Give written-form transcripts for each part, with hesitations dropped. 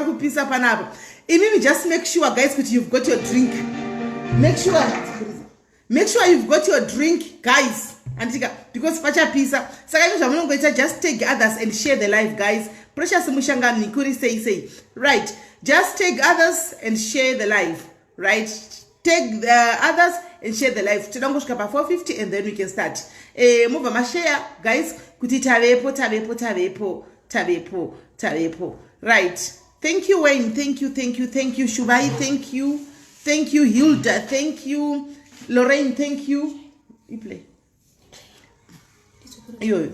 Kupisa panapa. Imimi just make sure guys kuti you've got your drink. Make sure, make sure you've got your drink guys. Andika because pachapisa. Saka izvo zvamunongoita, just take others and share the live guys. Precious Mushangani kuri sei sei. Right, just take others and share the live. Right, take the others and share the live. Toda kungosvika pa 450 and then we can start. Mubva mashare guys kuti tavepo, tavepo, tavepo, tavepo, tavepo. Right. Thank you, Wayne. Thank you, thank you, thank you, Shubai. Thank you. Thank you, Hilda. Thank you, Lorraine. Thank you. You play. Iyoyo.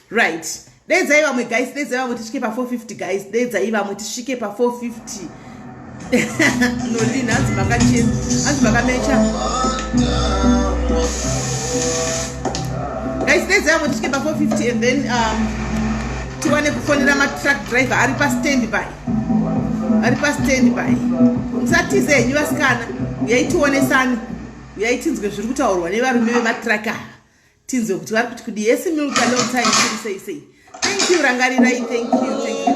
Right. Dedzai vamwe guys, dedzai vamwe tisvike pa 450 guys. Dedzai vamwe tisvike pa 450. Nolin hanzi makachena, hanzi makamecha. Guys, dedzai vamwe tisvike pa 450 and then tiwane kufonera matruck driver ari pastand by. Ari pastand by. Musatize henyu vasikana, uyai tionesane. Uyai tinzwe zviri kutaurwa nevarume vematruck ava. Tinzwe kuti vari kuti kudii. Yes, Milka, long time, sei sei sei. Thank you, Rangarirai, thank you, thank you.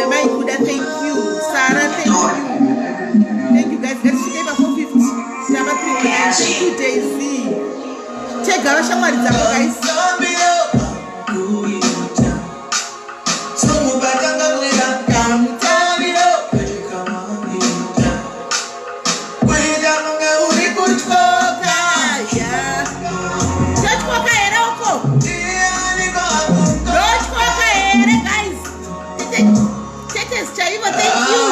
Mai Maria, thank you. Sarah, thank you. Thank you guys. Ngatisvikei pa 450. Tava 309. Thank you Daisy. Tega vashamwari dzako guys. Totyoka here uko? Totyoka here guys? Tetes chaivo, thank you.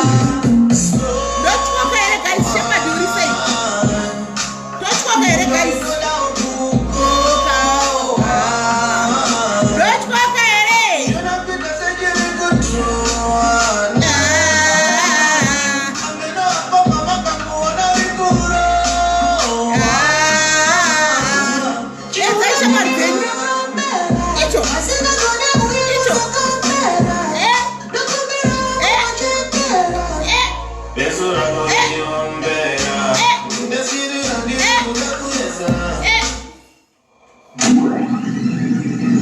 Ndotyoka here guys? Shepherd uri sei? Totyoka here guys? Ndotyoka here? Ah. Edzai shamwari dzenyu. Icho. Icho. Eh? Eh? Eh? Eh? Eh?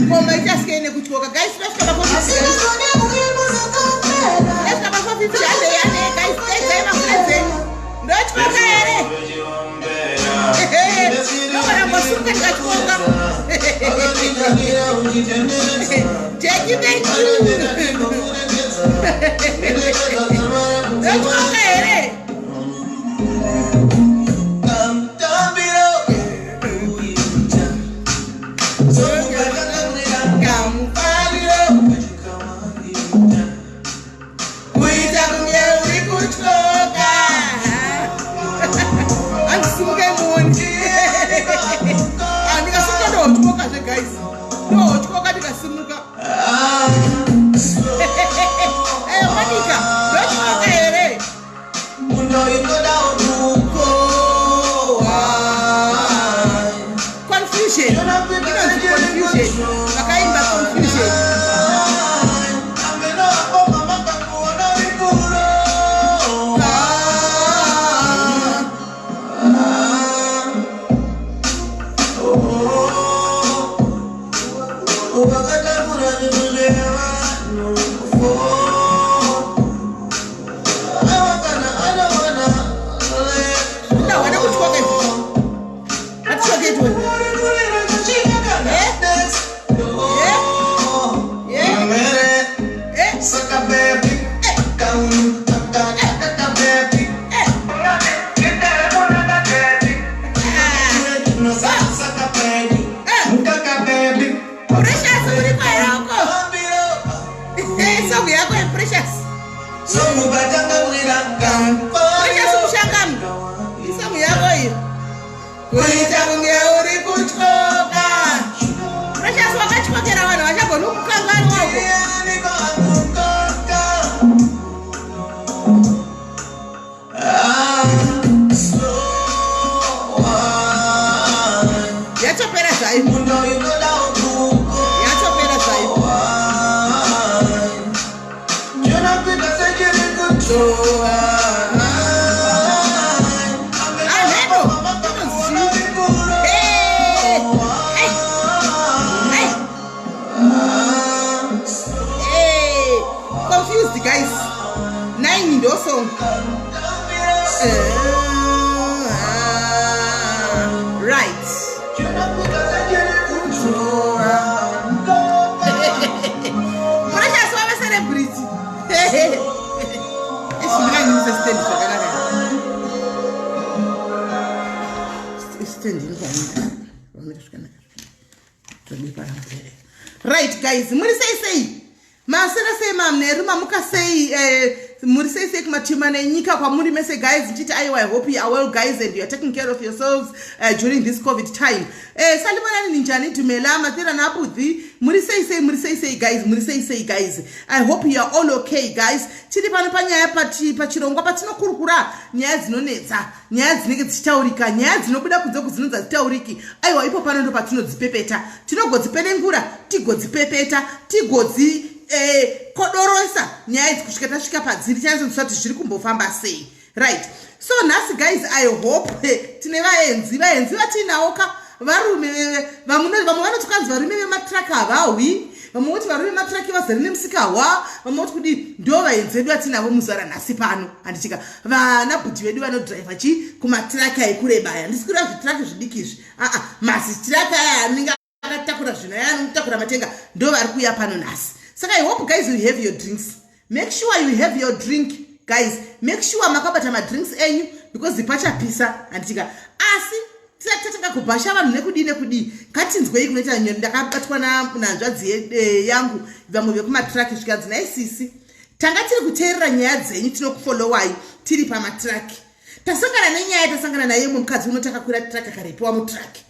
Ngoma ichasikei nekutyoka guys, tasvika pa 450. Tasvika pa 450. Handei, handei guys, edzai makure dzenyu. Ndotyoka here? Ndogona kumbosimuka ndikatyoka. Jackie, thank you. Ndotyoka here? Kuita kunge uri kutyoka. Handisimuke muoni. Ndikasimuka ndohotyoka zve guys, ndohotyoka ndikasimuka. Monica, ndotyoka here? Kowa. Confusion inonzi Confusion, vakaimba Confusion. Ndahwana kutyoka izvi. Hatityoke itoni. Eh? Eh? Eh? Eh? Eh? Ah. Eh. Precious, uri here uko? Song yako yePrecious. Precious Mushangami. Isong yako iyo. Kuita kunge uri kutyoka. Precious, wakatyokera vanhu vachagona kukanganwa uko. Yatopera zvayo. Yatopera zvayo. Alhedo. Hey! Hey! Hey! Hey! Confused guys. Nine ndo song. Right. Precious wave celebrity. Ishindikanyise stand zvakanaka. Stand inofanira. Vamira zvakanaka. Tobikwa ramuzere. Right guys, muri sei sei? Masera sei mamneru, mamuka sei? Muri sei sei kumatima nenyika kwamuri mese guys? Ndichiti aiwa, I hope you are well guys and you are taking care of yourselves during this COVID time. Sanibonani, ninjani? Dumela, matera nabudhi. Muri sei sei, muri sei sei guys, muri sei sei guys? I hope you are all okay guys. Tiri pano panyaya pati pachirongwa patinokurukura nyaya dzinonetsa, nyaya dzinenge dzichitaurika, nyaya dzinobuda kunze kudzinonzi hadzitauriki. Aiwa, ipo pano ndo patinodzipepeta, tinogodzipenengura, tigodzipepeta, tigodzi kodorosa nyaya idzi kusvika tasvika padziri, chanyatsonzwa kuti zviri kumbofamba sei. Right, so nhasi guys, I hope tine vaenzi. Vaenzi vatiinawo ka varume, vamwe vanoti kwanzi varume vematraka havahwi. Vamwe voti varume matraki vazere nemusikahwa, vamwe voti kudii. Ndo vaenzi vedu vatinavo muzuva ranhasi pano, handitika? Vana bhudhi vedu vanodhiraivha chi kumatraki aikureba aya. Handisi kureva zvitraki zvidiki izvi, aa, mazitraki aya anenge akatakura zvinhu aya anotakura matenga, ndo vari kuuya pano nhasi. Saka I hope guys you have your drinks. Make sure you have your drink guys, make sure makabata madrinks enyu because pachapisa, handitika? Asi tisati tatanga kubhasha vanhu nekudii nekudii, ngatinzwei kunoita. Ndakabatwa nanzvadzi yangu, vamwe vekumatraki, zvikanzi, "Naisisi, tanga tiri kuteerera nyaya dzenyu, tinokufollowai tiri pamatraki. Tasangana nenyaya, tasangana naye umwe mukadzi uno, takakwira traki, akarepiwa mutraki."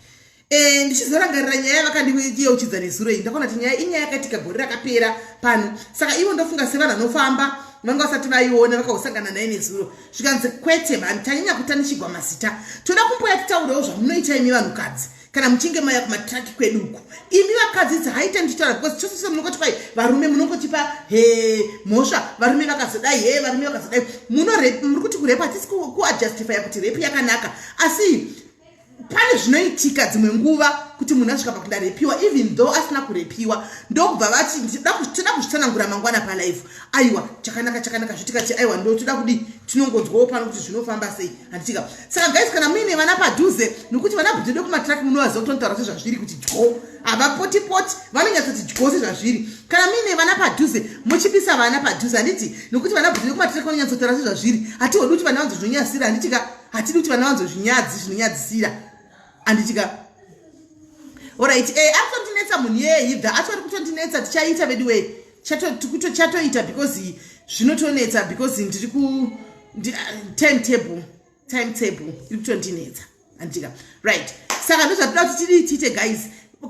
Ndichizorangarira nyaya yavakandiyeuchidza nezuro iyi, ndakaona kuti nyaya inyaya yakaitika gore rakapera pano. Saka ivo ndofunga sevanhu vanofamba vanga vasati vaiona, vakausangana naye nezuro. Zvikanzi, "Kwete mhani, tanyanya kutanichigwa mazita. Toda kumboya titaurewo zvamunoita imi vanhukadzi kana muchinge maya kumatraki kwedu uku. Imi vakadzi dzahaita ndichitaura because chose chose munongoti kwai varume, munongotipa he mhosva, varume vakazodai, he varume vakazodai. Muri kuti kurepa, hatisi kuajustifya kuti rape yakanaka, asi pane zvinoitika dzimwe nguva kuti munhu asvika pakuti ndarepiwa even though asina kurepiwa." Ndokubva vati, "Toda kuzvitsanangura mangwana palive." Aiwa, chakanaka, chakanaka. Zvitikati aiwa, ndo toda kudi tinongonzwawo pano kuti zvinofamba sei, handitika? Saka guys, kana muine vana padhuze, nokuti vana bhudhi vedu kumatraki munovaziva kutonotaura sezvazviri kuti dyo, havapotipoti, vanonyatsoti dyo sezvazviri. Kana muine vana padhuze, muchipisa vana padhuze, handiti? Nokuti vana bhudhi vekumatraki vanonyatsotaura sezvazviri. Hatihodi kuti vana vanzozvonyasira, handitika? Hatidi kuti vana vanzozvinyadzi zvinonyadzisira, handitika? Alright, ari kutondinetsa munhu iyeye, hidha atori kutondinetsa. Tichaita vedu wei, chatoita because zvinotonetsa, because ndiri ku timetable, timetable iri kutondinetsa, handitika? Right, saka ndozvatinoda kuti tidii tiite guys.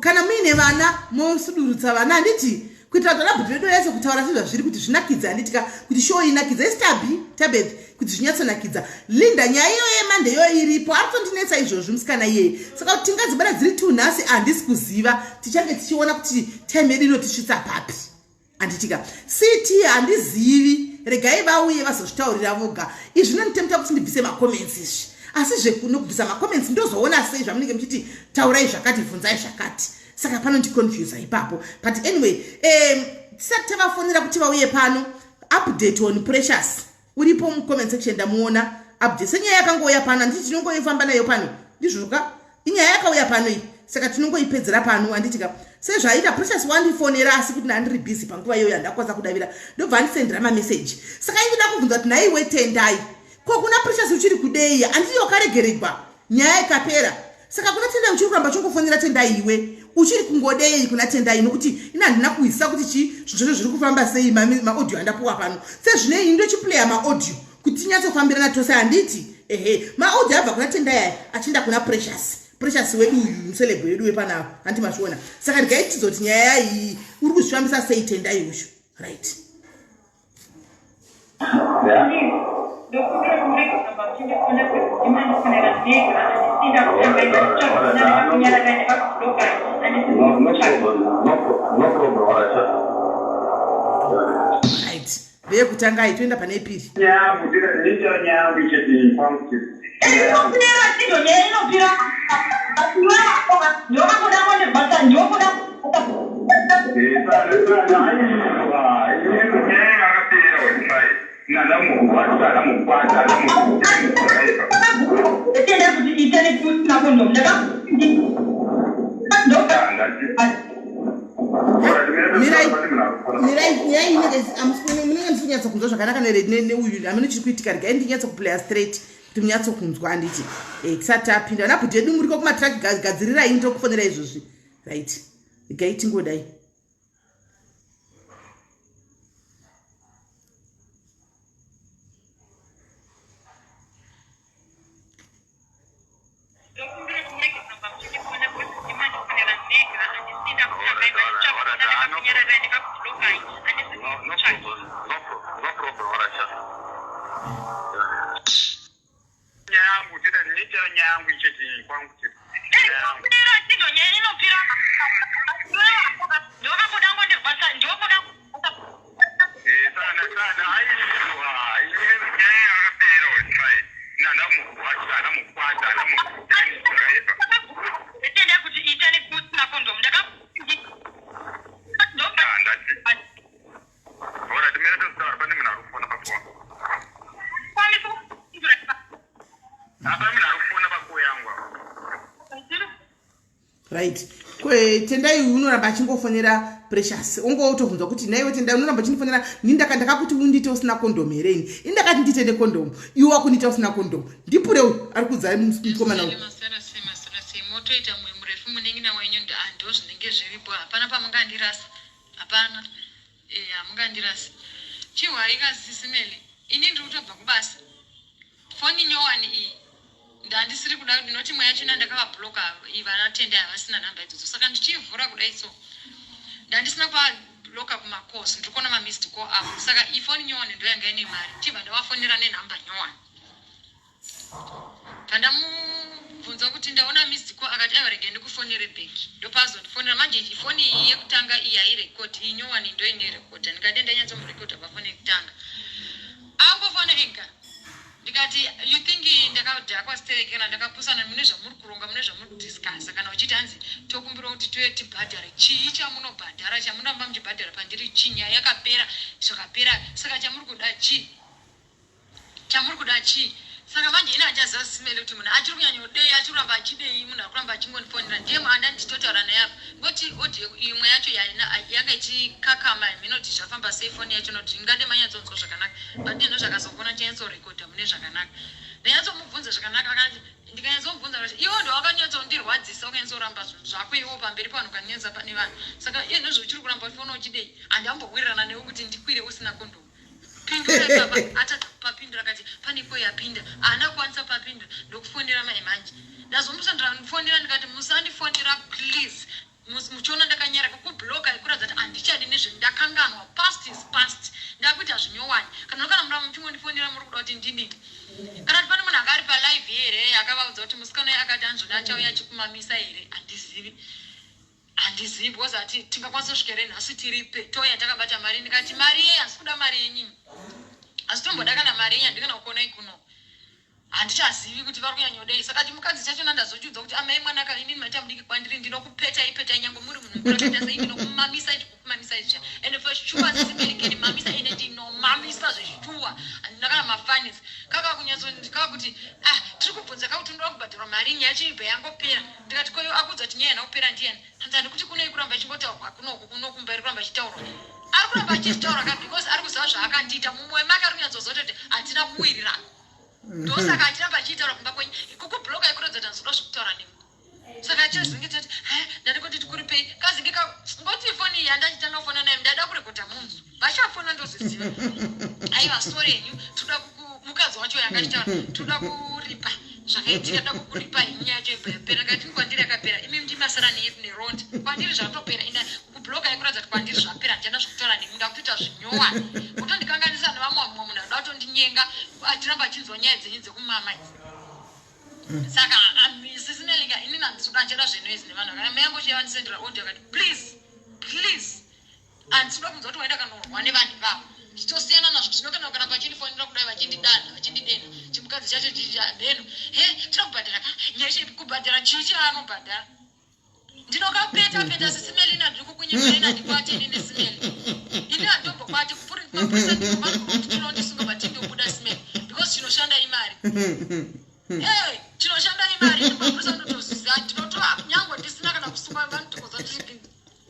Kana muine vana, mosudurutsa vana, handiti? Kuitira kuti vana bhudhi vedu vanyatse kutaura sezvazviri, kuti zvinakidze, handitika? Kuti show inakidza, isitabi tabeth, kuti zvinyatsonakidza. Linda, nyaya iyoyo yemande iyoyo iripo, ari kutondinetsa izvozvi musikana iyeye. Saka kuti tingadzibara dziri two nhasi, handisi kuziva. Tichange tichiona kuti time yedu inotisvitsa papi, handitika? Ct handizivi, regai vauye vazozvitaurira voga. Izvi zvinonditemta kuti ndibvise macomments izvi, asi zvekunobvisa macomments ndozoona sei zvamunenge muchiti taurai zvakati, bvunzai zvakati? Saka panondiconfusa ipapo. But anyway, tisati tavafonera kuti vauye pano, update on Precious uripo mucomment section, ndamuona. Update senyaya yakangouya pano, handiti? Tinongoifamba nayo pano, ndizvoka? Inyaya yakauya pano iyi, saka tinongoipedzera pano, handitika? Sezvaita Precious wandifonera, asi kuti ndandiri busy panguva iyoyo, handakwanisa kudavira, ndobva andisendera mameseji. Saka indoda kubvunza kuti, nhaiwe Tendai, ko kuna Precious uchiri kudei? Handiti wakaregeregwa, nyaya ikapera? Saka kuna Tendai uchiri kuramba uchingofonera Tendai iwe, uchiri kungodei kuna Tendai? Nokuti ina handina kuhwisisa kuti chi zvinhu zvacho zviri kufamba sei. Maaudio andapuwa pano sezvinei, ndochiplaya maaudio kuti tinyatsofambirana tose, handiti? Ehe, maaudio abva kuna Tendai aya achienda kuna Precious, Precious wedu uyu, muceleb wedu wepanapa, handi mazviona? Saka regai tizoti nyaya iyi uri kuzvifambisa sei Tendai uyu, right? Ndokumbira kumurega kamba muchindifonera ndimanofonera ndega, handisida kutanga ndachitsvaga ndakakunyararai ndakakublokai, handisi No, no kutsvaga. problem. No, no problem. All right, sir. Right, ndeyekutanga iyi, toenda pane ipiri. Nyangu, ndita nyangu icheti kwangu chete. Inopera ndiyo nyaya inopera, ndokakuda kundibata, ndokuda. Eh, sana sana aiwa. Nyaya yakapera website. Nanda ndamukwata ndamukwata. Tenda kuti ita nekusina kondomu ndaka. Mirai, mirai, nyaya iyi munenge ndisi kunyatsa kunzwa zvakanaka neuyu hamene chiri kuitika. Regai ndinyatsa kuplaya straight kuti munyatsokunzwa, handiti? Tisati tapinda, vana bhudhi vedu muriko kumatraki, gadzirirai, ndokufonera izvozvi. Right, regai tingodai. Ndokumbira kumurega kamba muchindifonera ndimanofonera ndega, handisida kutanga ndachitsvaga ndakakunyararai ndakakublokai, handisi No, no kutsvaga. problem. No problem. No problem. All right, sir. Nyangu, tita ndita nyangu icheti kwangu chete. Nyangu. Inopera ndiyo nyaya inopera, ndokakuda kundibata, ndokuda. Eh, sana sana aiwa. Nyaya yakapera website. Nanda ndamukwata ndamukwata. Tenda kuti ita nekusina kondomu ndaka. Hapana munhu ari kufona pakuo yangu apa. Right, Tendai unoramba achingofonera Precious, ongotobvunzwa kuti naiwe Tendai unoramba uchindifonera, ni ndakakuti undiite usina kondomu here? Ini ini ndakati ndiite nekondomu, iwe wakundiita usina kondomu. Ndipure uyu ari kuudza mukomana uyu. Masara sei, masara sei, motoita mwoyo murefu munin'ina wenyu, ndo zvinenge zviripo, hapana pamungandirasa, hapana, hamungandirasi. Chihwai kasisimeli, ini ndiri kutobva kubasa, foni nyowani iyi ndandisiri kuda, ndinoti mweya chena ndakavabloka vana Tendai, havasina nhamba idzodzo, saka ndichivhura kudai so ndandisina kuvabloka kumacalls, ndiri kuona mamissed call avo, saka ifoni nyowani ndo yanga ine mari, chibva ndavafonera nenhamba nyowani. Pandamubvunza kuti ndaona missed call, akati aiwa, rege ndikufonere back. Ndopaazondifonera manje. Foni iyi yekutanga iyi hairekodi, iyi nyowani ndo ine rekodha. Ndikati ndanyatsomurekodha pafoni yekutanga, angofona ega. Ndikati, "You think ndakadhakwa stereki kana ndakapusana? Mune zvamuri kuronga, mune zvamuri kudiscussa. Kana uchiti hanzi tokumbira kuti tuye tibhadhare, chii chamunobhadhara? Chamunoramba muchibhadhara pandiri chii? Nyaya yakapera, zvakapera, saka chamuri kuda chii? Chamuri kuda chii?" Saka manje ini handichaziva simele kuti munhu achiri kunyanyodei, achiri kuramba achidei. Munhu ari kuramba achingondifonera ndiye anda ndichitotaura naye apa, ngoti audio imwe yacho yanga ichikakama, minoti zvafamba sei foni yacho, noti ngade manyatsonzwa zvakanaka, but ndino zvakazofona ndichanyatsorekodha mune zvakanaka. Ndanyatsomubvunza zvakanaka, akati ndikanyatsomubvunza kuti iwo ndo wakanyatsondirwadzisa, wakanyatsoramba zvinhu zvako iwo pamberi pavanhu, ukanyatsa pane vanhu, saka iye ndozvo uchiri kuramba fona uchidei? Handambowirirana newe kuti ndikwire usina kondomu. Pindura ipapa. Atadza kupapindura, akati pane ko yapinda, haana kukwanisa kupapindura. Ndokufonera mai manje, ndazomusandira ndifonera, ndikati musandifonera please, muchiona ndakanyara kukubloka ikuratidza kuti handichadi nezve, ndakanganwa, past is past, ndakuita zvinyowani. Kana muramba muchingondifonera, muri kuda kuti ndidini? Kana kuti pane munhu anga ari palive here akavaudza kuti musikana uyu akati anzvoda achauya achikumamisa here? Handizivi, handizivi, because ati tingakwanisa kusvika here nhasi tiripe, touya takabata mari? Ndikati mari yei? Hasi kuda mari yenyini, asi tomboda kana mari yenyu, handikana kuonai kuno, handichazivi kuti vari kunyanyodei. Saka chimukadzi chachona ndazochiudza kuti amai mwanaka, inini maita mudiki kwandiri, ndinokupeta ipetai, nyange muri munhu mukuru akaita sei, ndinokumamisa kumamisa izvi, and for sure simerikeni mamisa, ende ndinomamisa zveshuwa, handina kana mafanisi. Kaka kunyatsokaka kuti ah, tiri kubvunza kakuti unoda kubhadharwa mari, nyaya yacho ibva yangopera. Ndikati koyo akuudza kuti nyaya yana kupera ndiyani? Hanzi handikuti kunei kuramba ichingotaurwa kunoku, kunokumba iri kuramba ichitaurwa, ari kuramba achizvitaura ka, because ari kuziva zvaakandiita mumwoyo make, ari kunyatsoziva kuti hatina kuwirirana, ndosaka achiramba achiitaura kumba kwenyu. Kukubloka ikuratidza kuti handizoda zvekutaura nemi. Saka achazinge tati ndandikoti tikuripei kazinge ngoti foni iyi yandachitanga kufona nayo, ndada kurekodha munhu vachafona, ndozviziva. Aiwa, sorry henyu, toda mukadzi wacho yanga achitaura, toda kuripa zvakaitika, toda kukuripa nyaya yacho ibva yapera. Kati kwandiri yakapera, imi ndimasara neronda, kwandiri zvatopera. Ina kukubloka ikuratidza kuti kwandiri zvapera, handichada zvekutaura nemi, ndakutoita zvinyowani, kutondikanganisa nevamwe, mumwe munhu anoda kutondinyenga achiramba achinzwa nyaya dzenyu dzekumama idzi. Saka sisimelika, inini handisi kuda, ndichada zvenoise nevanhu. Kana mai yangu chiyavandisendera audio akati please, please, handisi kuda kunzwa kuti waenda kanorwa nevanhu ivavo, chitosiyana nazvo zvino. Kana ukaramba vachindifonera kudai, vachindidana, vachindidena, chimukadzi chacho chideno, he tira kubhadhara ka nyaya chii? Kubhadhara chii chaanobhadhara? Ndinokapeta peta sisimelina, ndiri kukunyemerena, handikwati ini nesimeli, ini handombokwati mapurisa ndinondisunga, but ndobuda simeli because chinoshanda imari. Hey, chinoshanda imari, mapurisa anotoziva, ndinotoa nyange ndisina kana kusungwa, vanotokoza kuti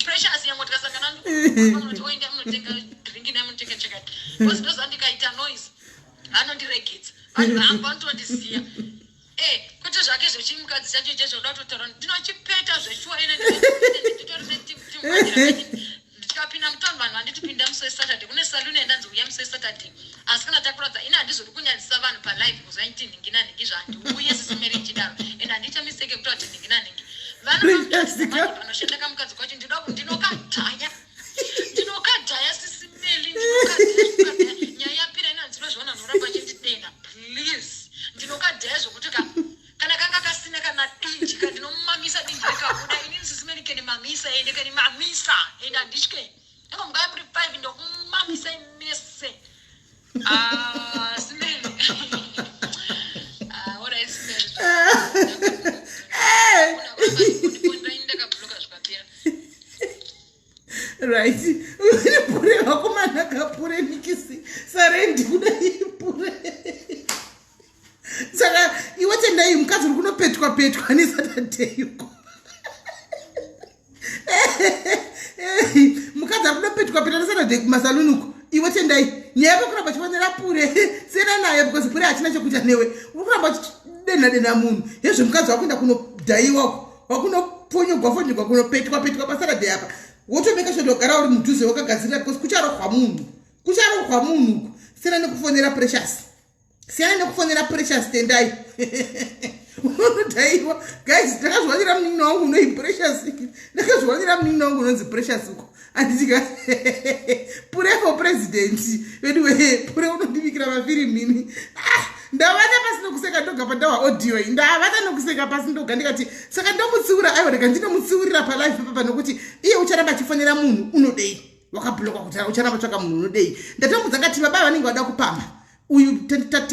Precious yangu tikasangana vanoti oenda munotenga drink naye, munotenga chakati, because ndoziva ndikaita noise vanondiregedza, vanhu vangu vanotondiziva. Kwete zvake zvechimukadzi chacho ichecho uda kutotaura, ndinochipeta zveshuwa, ine nditori ndikapinda mutauni vanhu vanditi pinda musi weSaturday, kune saluni yandanzi uya musi weSaturday, asi kana takuratidza ini handizodi kunyadzisa vanhu palive kuzwa nti nhingi nanhingi, zvahandiuye sisimeri ichidaro, and handiita mistake yekutaura kuti nhingi nanhingi. Vanoshanda kamukadzi kwacho, ndinokadhaya, ndinokadhaya sisimeli, ndinokadhaya. Nyaya yapira, ina handinozviona noramba achindidena, please, ndinokadhaya zvokuti ka kana kanga kasina kana dinji ka, ndinomamisa dinji rikabuda. Inini sisimeli keni mamisa, ende keni mamisa, ende handitye, anga mukaya muri five, ndokumamisa mese. Ah, simeli. Ah, alright, simeli. Ndakabloka zvikapera. Right, pure vakomana, kapure nikisi sarendi kuda ipure. Saka iwe kunopetwa petwa nesaturday uko. Mukadzi ari kunopetwa petwa nesaturday kumasaluni uko. Iwe Tendai, nyaya yako kuramba uchifonera Pure, siyana naye because Pure hachina chekuita newe. Uri kuramba uchidenha denha munhu. Hezvo mukadzi wakuenda kunodhaiwa uko, wakunopfonyogwa fonyogwa kunopetwa petwa pasaturday apa. Wotomeka sure wagara uri mudhuze wakagadzirira because kucharohwa munhu. Kucharohwa munhu uko. Siyana nekufonera Precious. Siyana nekufonera Precious Tendai. Unodhaiwa. Guys, ndakazviwanira munin'ina wangu unoi Precious. Ndakazviwanira munin'ina wangu unonzi Precious uko. Anditika Pure for president. Veduwe Pure unondibikira mafirimu ini. Ah, ndavata pasi nokuseka ndoga pandawa audio iyi. Ndavata nokuseka pasi ndoga ndikati saka ndomutsiura, aiwa rega ndinomutsiurira palive papa nokuti iye ucharamba achifonera munhu unodei. Wakabloka kuti ucharamba tsvaka munhu unodei. Ndatomudza ngati baba vanenge vada kupama. Uyu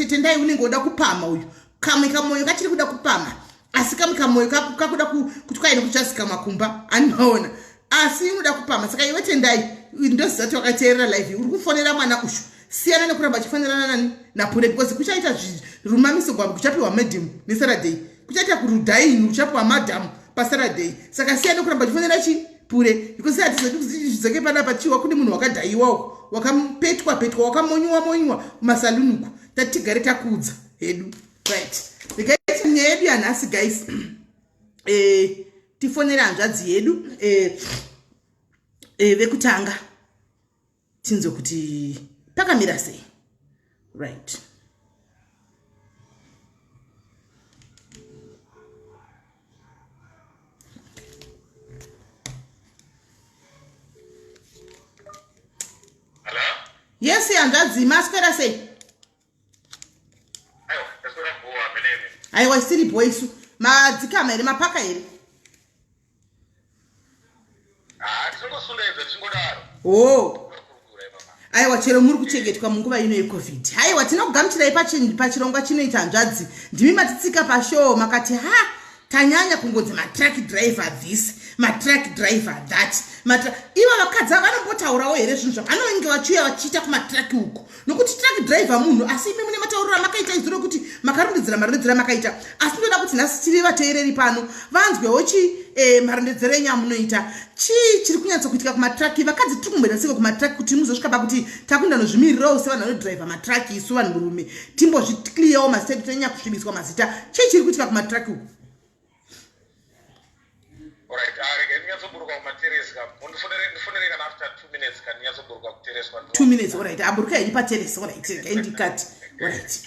Tendai unenge woda kupama uyu. Kamwe kamoyo kachiri kuda kupama. Asi kamwe kamoyo kakuda kuti kwaine kuchasika makumba. Anoona. Asi unoda kupama. Saka iwe Tendai ndoziva kuti wakateerera live uri kufonera mwana ushu. Siyana nekuramba achifonerana nani naPure because kuchaita rumamiso gwambi kuchapiwa madam neSaturday. Kuchaita kurudhaini kuchapiwa madam paSaturday. Saka siyana nekuramba achifonera chi Pure because hatizodi kuti zvidzoke panapa chiwa kune munhu wakadhaiwa uko wakapetwa petwa wakamonywa monywa kumasaluni uko. Tatigare takuudza hedu. Right. Regai nyaya yedu yanhasi guys. Tifonere hanzvadzi yedu vekutanga tinzwe kuti pakamira sei. Right. Hello? Yes, hanzvadzi, maswera sei? Aiwa, ndaswera bho, amenene. Aiwa, isiri bho isu. Madzikama here, mapaka here? Ah, tinongosunda izvo tichingodaro. Oh. Aiwa, chero muri kuchengetwa munguva ino yeCovid. Aiwa, tinokugamuchirai pachirongwa chinoita hanzvadzi. Ndimi matitsika pashow makati ha tanyanya kungonzi matruck driver this, matruck driver that. Ivo vakadzi ava vanombotaurawo here zvinhu zvavanonge vachiuya vachiita kumatruck uku? Nokuti truck driver munhu, asi imi mune matauriro amakaita izuro ekuti makarondedzera marondedzero amakaita. Asi ndoda kuti nhasi tiri vateereri pano vanzwewo chi marondedzero enyu amunoita. Chii chiri kunyatsokuitika kumatraki? Vakadzi tiri kumboita seiko kumatraki kuti muzosvika pakuti takuenda nozvimirirawo sevanhu vanodhiraivha matraki isu vanhurume timbozviclearwo mazita edu tanyanya kusvibiswa mazita. Chii chiri kuitika kumatraki uku? Alright, rega ndinyatsoburuka kumateresi ka. Mundifonere kana after 2 minutes ka ndinyatsoburuka kuteresi kwa. 2 minutes, alright. Aburuka henyu pateresi, alright. Rega ndikati. Alright.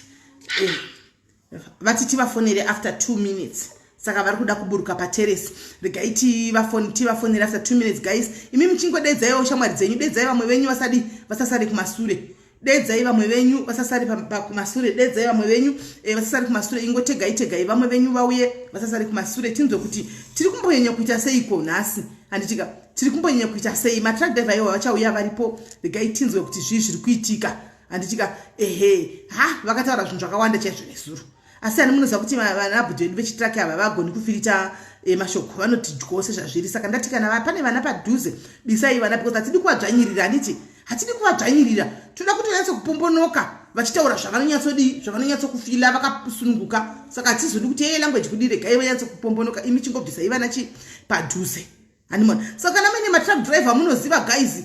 Vati tivafonere after 2 minutes. Saka vari kuda kuburuka pateresi. Regai tivafonere after 2 minutes guys. Imi muchingodedzaiwo shamwari dzenyu, dedzai vamwe venyu vasadi vasasare kumasure. Dedzai vamwe venyu vasasare kumasure. Dedzai vamwe venyu vasasare kumasure. Ingotegai tegai vamwe venyu vauye vasasare kumasure. Tinzwe kuti tiri kumbonyanya kuita seiko nhasi. Handitika tiri kumbonyanya kuita sei? Matruck driver ivo vachauya varipo. Regai tinzwe kuti zvii zviri kuitika. Handitika ehe ha vakataura zvinhu zvakawanda chaizvo nezuro. Asi ani munoziva kuti vana bhudhi vedu vechitraki ava vagoni kufirita mashoko, vanoti dyose zvazviri. Saka ndati kana pane vana padhuze bisai vana because hatidi kuvadzvanyirira. Handiti hatidi kuvadzvanyirira, toda kuti vanyatso kupombonoka vachitaura zvavanonyatsodii, zvavanonyatsokufila vakasununguka. Saka hatizodi kuti yeye language kudii, regai vanyatso kupombonoka. Imi chingobvisai vana chi padhuze. Handimona. Saka kana muine matruck driver munoziva guys,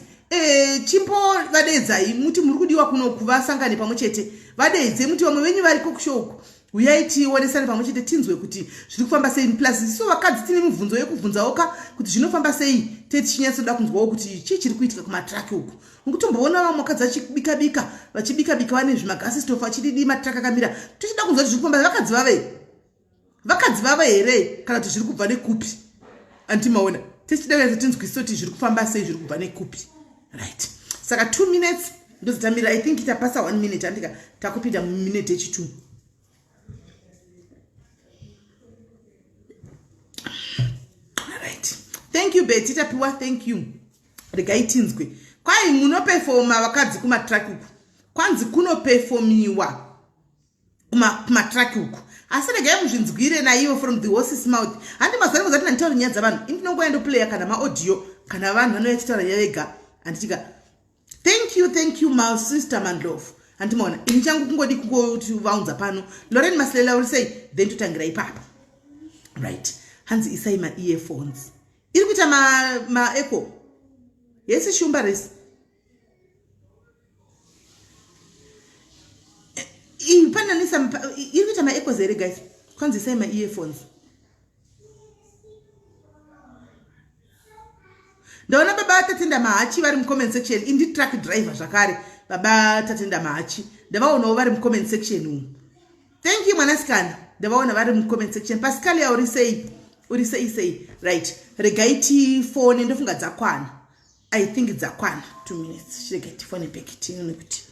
chimbo vadeedzai muti muri kudiwa kuno kuvasangane pamwe chete. Vadeedze muti vamwe venyu variko kushow uku. Uyai tionesane pamwe chete tinzwe kuti zviri kufamba sei. Plus isu vakadzi tine mibvunzo yekubvunzawo ka kuti zvinofamba sei. Tete tichinyatsoda kunzwawo kuti chii chiri kuitika kumatraki uku. Mukutomboona vamwe vakadzi vachibika bika, vachibika bika vane zvimagasi stove vachididi matraki akamira. Tichida kunzwa kuti zviri kufamba vakadzi vave. Vakadzi vava here kana kuti zviri kubva nekupi? Andimaona. Tichida kunyatso tinzwisise kuti zviri kufamba sei, zviri kubva nekupi. Right. Saka 2 minutes ndodzitamira. I think tapasa 1 minute andika takupinda muminute yechi 2. Right. Thank you Betty Tapiwa, thank you. Regai tinzwe. Kwai munopefoma vakadzi kumatraki uku. Kwanzi kunopefomiwa kumatraki uku. Asi regai muzvinzwire naivo from the horse's mouth. Handi mazuva angu zati ndanditaura nyaya dzavanhu. Ini ndinongoya ndoplaya kana maaudio kana vanhu vanouya vachitaura nyaya vega. Handitika. Thank you, thank you my sister Mandlovu. Handimaona. Ini changu kungodi kungoti vaunza pano. Lorraine Masilela uri sei? Then totangira ipapa. Right, hanzi isai maearphones. Iri kuita maeco ma yesi shumba resi pananisa iri kuita maecos here guys? Kwanzi isai maearphones. Ndaona baba Tatenda Mahachi vari mucomment section. Indi truck driver zvakare, baba Tatenda Mahachi, ndavaonawo vari mucomment section umu. Thank you mwanasikana, ndavaona vari mucomment section. Pascalia, uri sei? Uri sei sei? Right, regai tifone. Ndofunga dzakwana, I think dzakwana 2 minutes. Regai tifone back tione kuti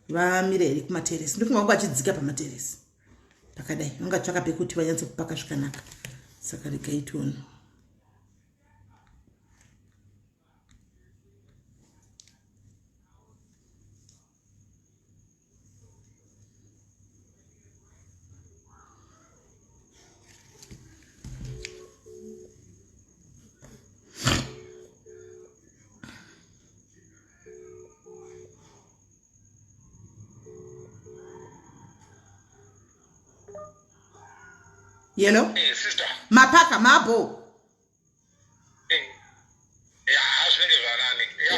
vamire here kumateresi. Ndofunga vanga vachidzika pamateresi pakadai, vangatsvaka pekuti vanyatsokupaka zvakanaka. Saka regai tione. Yellow. Hey, sister. Mapaka mabo. Hey. Ya, zvinenge zvanani. Ya,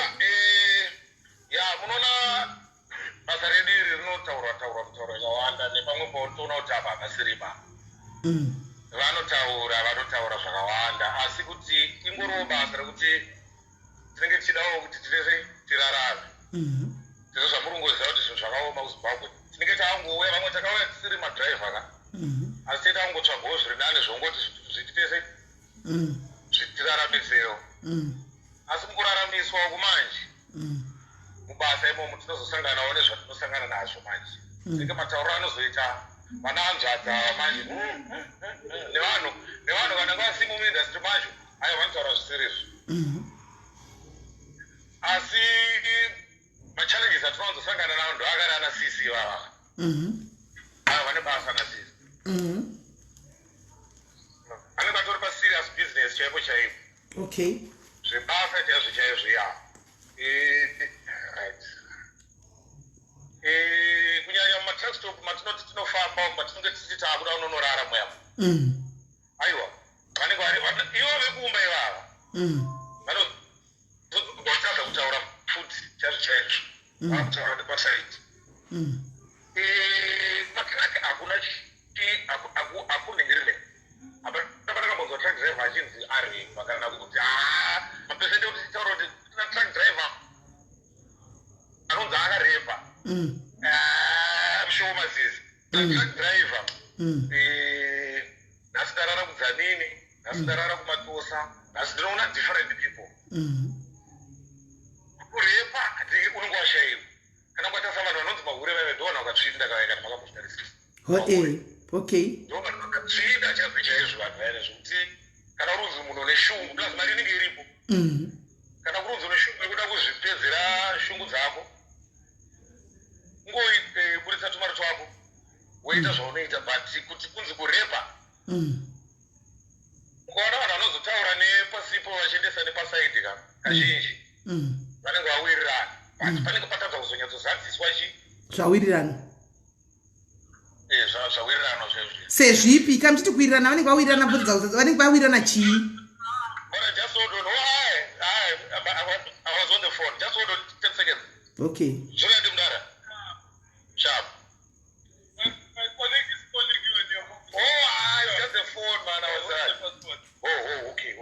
ya, munoona basa redu iri rinotaurwa taurwa mitauro yakawanda, nepamwe pautoona kuti apa hapasiripa. Vanotaura zvakawanda, asi kuti ingoriwo basa rekuti tinenge tichidawo kuti titese tirarame. Ndizvo zvamuri kungoziva kuti zvinhu zvakaoma kuZimbabwe. Tinenge tangouya, vamwe takauya tisiri madhiraivha ka, asi tei tangotsvagawo zviri nani zvongoti zvititese zvitiraramisewo. Asi mukuraramiswa uku manje, mubasa imomo tinozosanganawo nezvatinosangana nazvo manje. Tinenge matauriro anozoita vana hanzvadzi ava manje, nevanhu vanenge vasimo muindustry macho, aiwa, vanotaura zvisirizvo. Asi machallenges atinowanzosangana nawo ndo akari ana sisi ivava. Ava vane basa nasisi, anenge atori paserious business chaipo chaipo. Zvebasa chaizvo chaizvo, ya. Right, kunyanya mumatruckstop matinoti tinofamba, matinenge tichiti taakuda unonorara muyamo, aiwa, vanenge vari ivo vekuumba ivava, vanotadza kutaura futi chaizvo chaizvo, vakutaura nepasaidi. Matruck hakuna hakunhingirile. Hapana pandakambonzwa truck driver achinzi aremba, kana kuti haa, mapesende kuti titaura kuti tina truck driver anonzi akarepa, shoma zizi. Truck driver, nhasi ndarara kuDzanini, nhasi ndarara kuMatosa, nhasi ndinoona different people. Kurepa unenge washayiwa. Kana kwatarisa vanhu vanonzi mahure vaive, ndo vanhu vakatsvinda kavai, kana makambozvitarisisa. Okay. Ndo vanhu vakatsvinda chaizvo chaizvo, vanhu vaine zvokuti kana urunzi munhu une shungu, plus mari inenge iripo, kana kurunzi une shungu yekuda kuzvipedzera shungu dzako, ungoburitsa tumari twako woita zvaunoita. But kuti kunzi kurepa, ukaona vanhu vanozotaura nepasipo vachiendesa nepasaidi ka, kazhinji vanenge vawirirana, but panenge patadza kuzonyatsozadziswa chi Zvawirirana. Zvawirirana zvezvo. Sezvipi kana muchiti kuwirirana? Vanenge vawirirana, vanenge vawirirana chii? Ora, just hold on. Oh, hi. Hi. I was on the phone. Just hold on 10 seconds. Okay. Zvakati mudara. Sharp. My colleague is calling you on your Oh, ah, it's just a phone, man. I was passport. Oh, okay.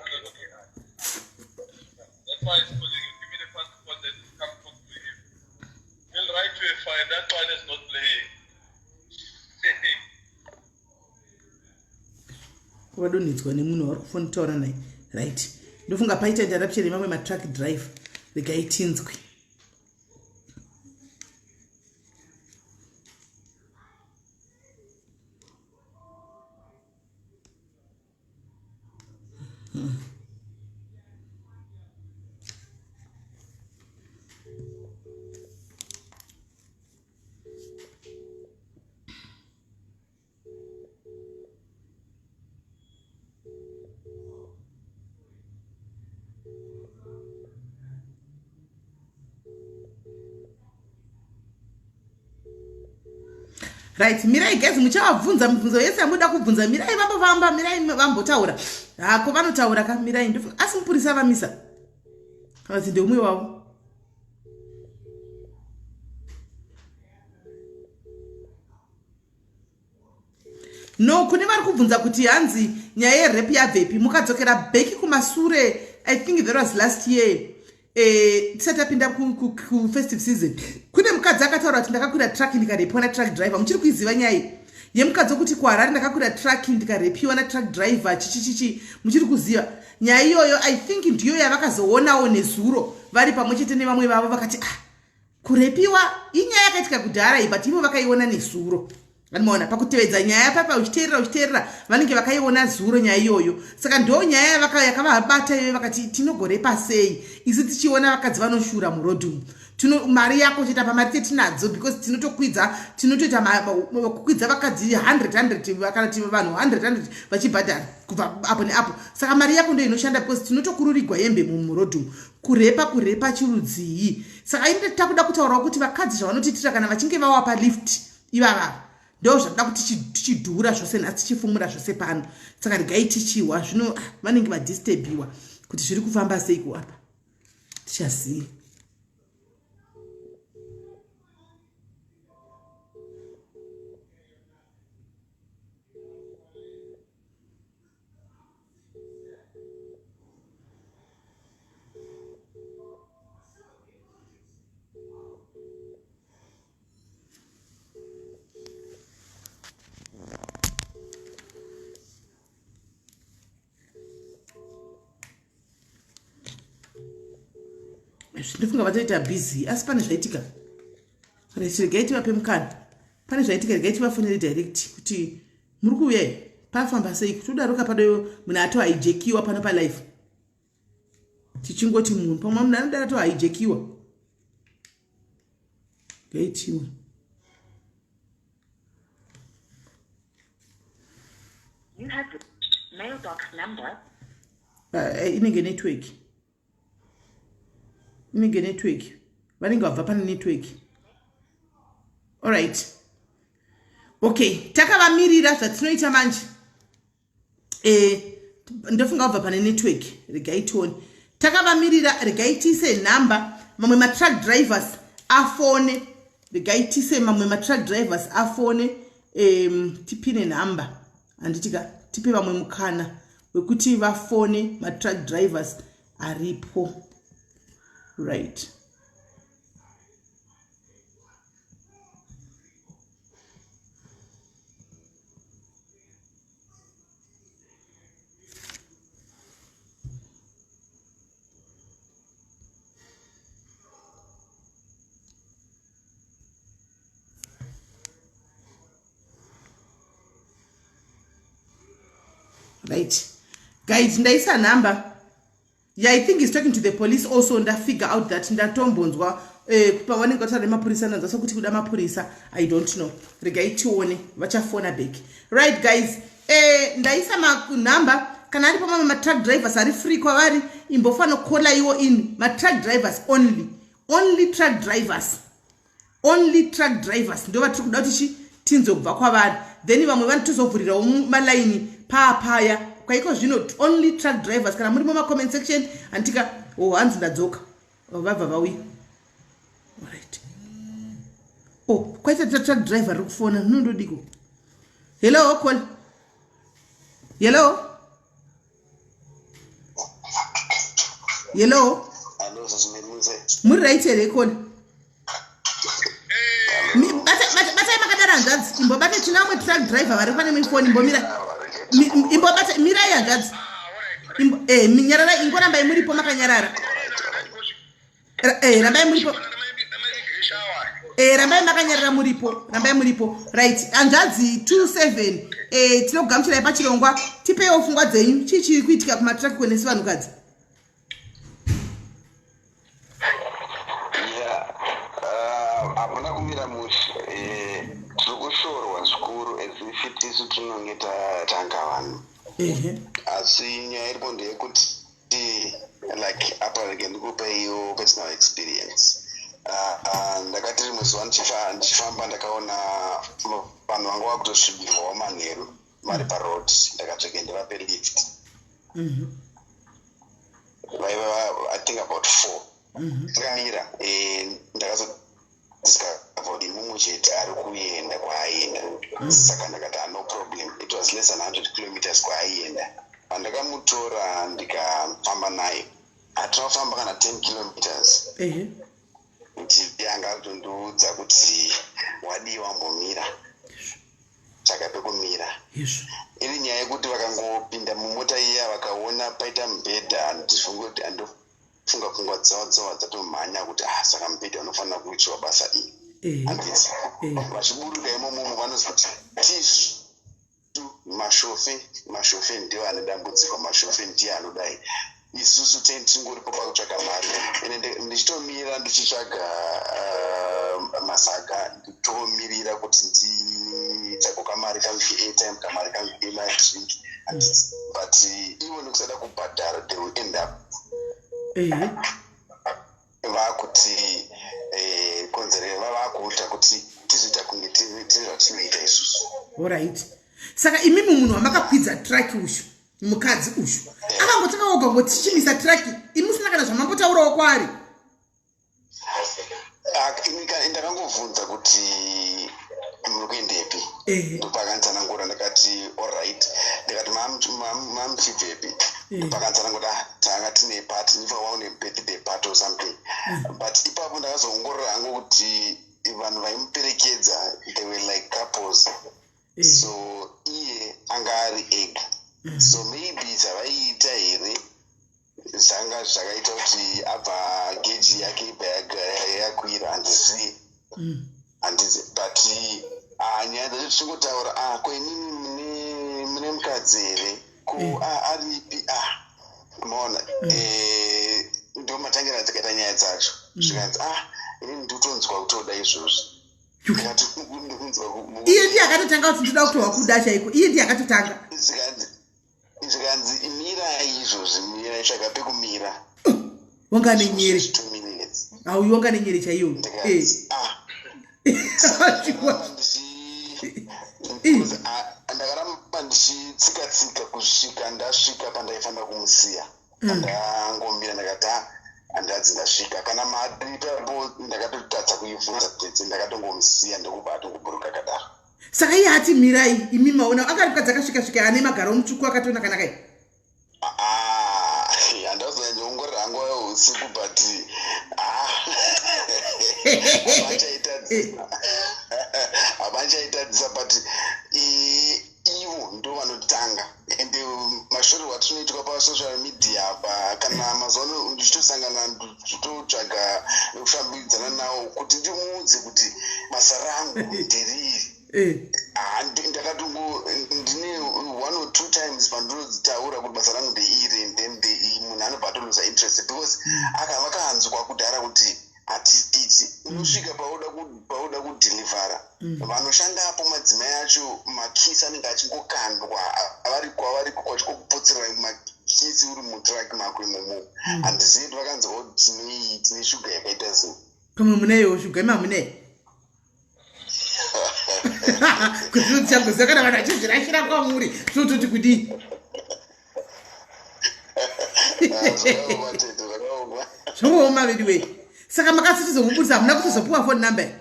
That's why he's calling you. Give me the passport, then come talk to him. He'll write you a fine. That one is not playing. Vadonhedzwa nemunhu vari kufonitaura naye. Right, ndofunga paita interruption yemamwe matruck drive. Regai tinzwe. Right, mirai guys, muchavabvunza mibvunzo yese yamuda kubvunza. Mirai vambofamba, mirai vambotaura. Hako vanotaura ka, mirai. Asi mupurisa vamisa kana kuti ndeumwe wavo? No, kune vari kubvunza kuti hanzi nyaya yerape yabvepi, mukadzokera back kumasure, I think that was last year, tisati tapinda kufestive season, kune mukadzi akataura kuti ndakakwira truck ndikarepiwa natruck driver. Muchiri kuiziva nyaya iyi yemukadzi wekuti kuHarare ndakakwira truck ndikarepiwa natruck driver, chichichichi? Muchiri kuziva nyaya iyoyo? I think ndiyo yavakazoonawo nezuro vari pamwe chete nevamwe vavo, vakati ah, kurepiwa inyaya yakaitika kudhara iyi, but ivo vakaiona nezuro. Anomaona pakutevedza nyaya papa, uchiteerera uchiteerera, vanenge vakaiona zuro nyaya iyoyo. Saka ndo nyaya yakavabata iyoyo, vakati tinogorepa sei isu tichiona vakadzi vanoshura murodhumu? Tino mari yako chete apa, mari tetinadzo because tinotokwidza, tinotoita kukwidza vakadzi 100 100 kana ti vanhu 100 100 vachibhadhara kubva apo neapo. Saka mari yako ndo inoshanda because tinotokururigwa hembe mumurodhumu. Kurepa, kurepa chirudzii? Saka inde takuda kutaurawo kuti vakadzi zvavanotiitira kana vachinge vawapa lift ivavava, ndo zvatoda kuti tichidhura zvose nhasi, tichifumura zvose pano. Saka regai tichihwa zvino, ah, vanenge vadisturbiwa kuti zviri kufamba sei kuapa, tichaziva. Ndinofunga vatoita busy, asi pane zvaitika. Regai tivape mukana, pane zvaitika. Regai tivafonere direct kuti muri kuuya, pafamba sei? Todaroka pado munhu atohijackiwa pano palife, tichingoti munhu pamwe munhu anodara atohijackiwa. Gaitiwe. You have mailbox number. Inenge network, inenge network, vanenge vabva pane network. Alright, okay, takavamirira. Zvatinoita manje, ndofunga kubva pane network. Regai tione, takavamirira. Regai tiise nhamba, mamwe matruck drivers afone. Regai tiise mamwe matruck drivers afone, tipine nhamba, handitika? Tipe vamwe mukana wekuti vafone, matruck drivers aripo. Right, right guys, ndaisa number. Yeah, I think he's talking to the police also. Ndafigure out that ndatombonzwa pavanenge vataura nemapurisa, ndanzwa sekuti kuda mapurisa, I don't know. Regai tione, vachafona back. Right guys, ndaisa manhamba. Kana aripo mamwe matruck drivers ari free kwavari, imbofanocallaiwo in. Matruck drivers only, only truck drivers, only truck drivers ndo vatiri kuda kuti chi tinzwe kubva kwavari. Then vamwe vanotozovhurirawo malaini paapaya kwaiko zvino. Only truck drivers, kana muri mumacomment section, handitika? Oh, hanzi ndadzoka. Oh, vabva vauya. Alright. Oh, kwaita truck driver riri kufona nondodiko. Hello, call. Hello, hello. Hello, Sasimelise. Muri right here, caller? Batai makadara hanzvadzi, imbobata. China vamwe truck driver vari pane mifoni, imbomira. Imbobata, mirai hanzvadzi. Nyararai, ingorambai muripo makanyarara. Rambai muripo. Rambai makanyarara muripo, rambai muripo. Right, hanzvadzi 27, tinokugamuchirai pachirongwa. Tipeiwo pfungwa dzenyu, chii chiri kuitika kumatruck kwenesi vanhukadzi? Yeah, hamuna kumira mushe. Tiri kushorwa zvikuru as if tisu tinonge tatanga vanhu. Asi nyaya iripo ndeyekuti, like, apa rege ndikupeiwo personal experience. Ndakati rimwe zuva ndichifamba ndakaona Vanhu vanga vakutosvibirwawo manheru vari paroad. Ndakatsveke ndivape lift. Vaiva, I think, about four. Takamira, ndakazodiscover kuti mumwe chete ari kuenda kwaaienda. Saka ndakati, "Ah, no problem." It was less than 100 kilometers kwaaienda. Pandakamutora ndikafamba naye, hatina kufamba kana 10 kilometers, kuti anga akutondiudza kuti, "Wadii wambomira, tsvaka pekumira." Iri nyaya yekuti vakangopinda mumota iya, vakaona paita mubhedha, handifungi kuti andofunga pfungwa dzavo dzova dzatomhanya kuti, "Ah, saka mubhedha unofanira kuitirwa basa iri." Handiti vachiburuka imomomo vanozoti tisu mashofe, mashofe ndiwo ane dambudziko, mashofe ndiye anodai, isusu teni tingoripo pakutsvaga mari. Ende ndichitomira ndichitsvaga masaga, nditomirira kuti nditsvage kamari kangu keairtime, kamari kangu kemadrink. But ivo nekusada kubhadhara, they will end up vakuti konzerera, vakuita kuti tizoita kunge tine zvatinoita isusu. Alright, saka imimi munhu wamakakwidza truck ushu, mukadzi ushu akangotanga oga ngotichimisa truck, imi musina kana zvamambotaurawo kwaari? Ah, ndakangobvunza kuti, "Muri kuendepi?" Ndopakanditsanangura. Ndakati, "Alright." Ndikati, "Mamuchibvepi?" Ndopakanditsanangura, "Ah, tanga tine party, nifa waune birthday party or something." But ipapo ndakazoongorora hangu kuti vanhu vaimuperekedza, they were like couples. So iye anga ari ega. So maybe zvavaiita here zvanga zvakaita kuti abva geji yake ibva yakwira, handizivi. Handizi, but ah, nyaya dzacho tichingotaura, "Ah, ko inini mune mukadzi here? Ko ah, aripi?" Ah, maona, ndo matangira dzakaita nyaya dzacho. Zvikanzi, "Ah, inini ndikutonzwa kutoda izvozvi." Ndikati, "Ndikunzwa Iye ndiye akatotanga kuti ndoda kutohwa kuda chaiko? Iye ndiye akatotanga? Zvikanzi, "Mirai izvozvi, mirai, tsvaga pekumira." Wanga nenyere. 2 minutes. Auyu wanga nenyere chaiyo. Ndikati, ah, because, ah, ndakaramba ndichitsika-tsika kusvika ndasvika pandaifanira kumusiya. Ndangomira, ndakati, "Ah, handadzi ndasvika." Kana mari ipapo ndakatotadza kuibvunza tete, ndakatongomusiya ndokubva atongoburuka kadaro. Saka iye ati mirai, imi maona akari mukadzi akasvika svika ane magaro mutsvuku akatoona kanakai? Ah, handazonyanyoongorora hangu usiku, but ah, havachaitadzisa, havachaitadzisa, but ivo ndo vanotanga. Ende mashorerwo atinoitwa pasocial media apa, kana mazuva ano ndichitosangana, ndichitotsvaga nekufambidzana nawo kuti ndimuudze kuti basa rangu nderiri. Ah, ndakatongo ndine one or two times pandinotaura kuti basa rangu ndeiri, and then munhu anobva atoluza interest because vakanzwa kudhara kuti hatiiti. Unosvika pauda kudhilivhara, vanoshandapo madzimai acho, makisi anenge achingokandwa variko, variko kwachikokupotsera makisi uri mutruck mako imomo. Handizivi kuti vakanzwa kuti tine shuga yakaita sei. Pamwe muneyo shuga, imi hamunei kuti tichagoziva kana vanhu vachizvirashira kwamuri, tinototi kudii? Ah, zvakaoma tete, zvakaoma. Zvooma vedu wei. Saka makasitizomubudisa, hamuna kutozopiwa phone number?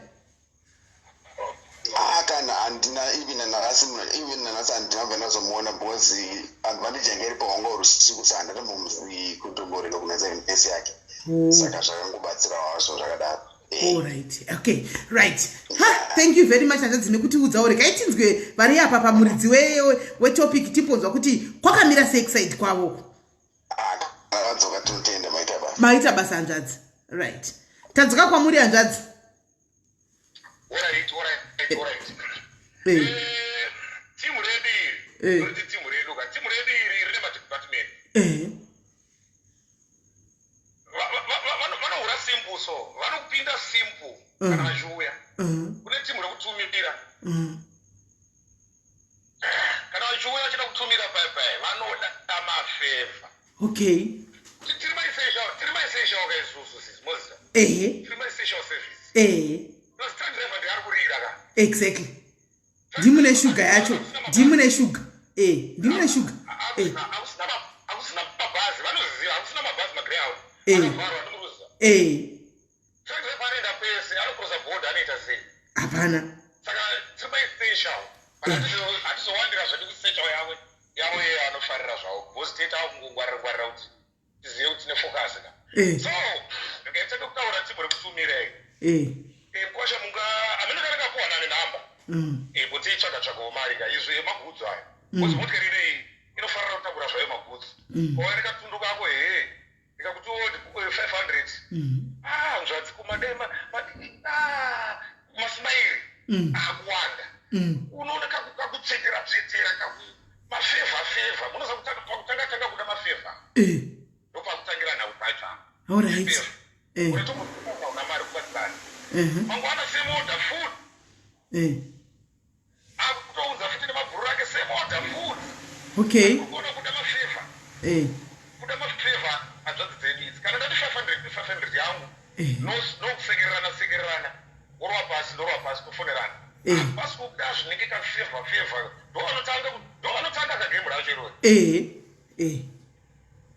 Ah, kana handina. Even nanhasi, even nanhasi handina bva ndazomuona because advantage yanga iripo hwanga uri usiku, saka handatombomuzivi kutomborega kunatsa face yake. Saka zvakangobatsira wazvo zvakadaro. Alright, okay, right. Ha, thank you very much, hanzvadzi, nekutiudzawo. Regai tinzwe vari apa pamuridzi wetopic, timbonzwa kuti kwakamira sei kuside kwavoko. Ah, kana vadzoka tinotenda, maita basa. Maita basa, hanzvadzi. Right, tadzoka kwamuri, hanzvadzi. Alright. Timu redu iri, toriti timu redu ka, timu redu iri rine madepartment. Vanohura simple, so vanokupinda simple kana vachiuya. Kune timu rekutumira. Kana vachiuya vachida kutumira paipai, vanoda mafavour. Tiri maessential ka isusu, sisi moziva. Tiri maessential service. Plus truck driver ndiari kurira ka. Ndimune shuga yacho, ndimune shuga, e, ndimune shuga, e. Hakusina mabhazi, vanoziva, hakusina mabhazi, maGreyhound. Akavharwa, ndikuruziva. Truck driver anoenda pese, anocrossa border, anoita sei? Hapana. Saka tiri paessential, but hatizowandira zvedu kuessential yavo yavo iye anofarira zvavo, because tiita kungongwarira ngwarira kuti tizive kuti tine focus ka. So ndingaitanga kutaura timbori kutumirei. Kwasha munga amene kana kapuwa nani namba. But itsvaga tsvagawo mari ka, izvi yemagoods aya, because motikari inei inofanira kutakura zvayo magoods. Oya nekatundu kako, he, ndikakuti o 500. Ah, nzvadzi kumadai masmairi akuwanda. Unoona kakutsvetera tsvetera, kaku mafavour favour, munoziva pakutanga tanga kuda mafavour. Ndopakutangira nhau dzacho. All right. Unotombouna mari kubatsirana. Mangwana same order food. Akutoudza futi nemabhuru ake, same order food. Kuona kuda mafavour. Kuda mafavour, hanzvadzi dzedu idzi. Kana ndati 500, 500 yangu. Nokusekererana sekererana, worwa pasi, ndorwa pasi, tofonerana. Pasi kuda zvinenge kafavour favour, ndovanotanga kagame racho irori. Eh eh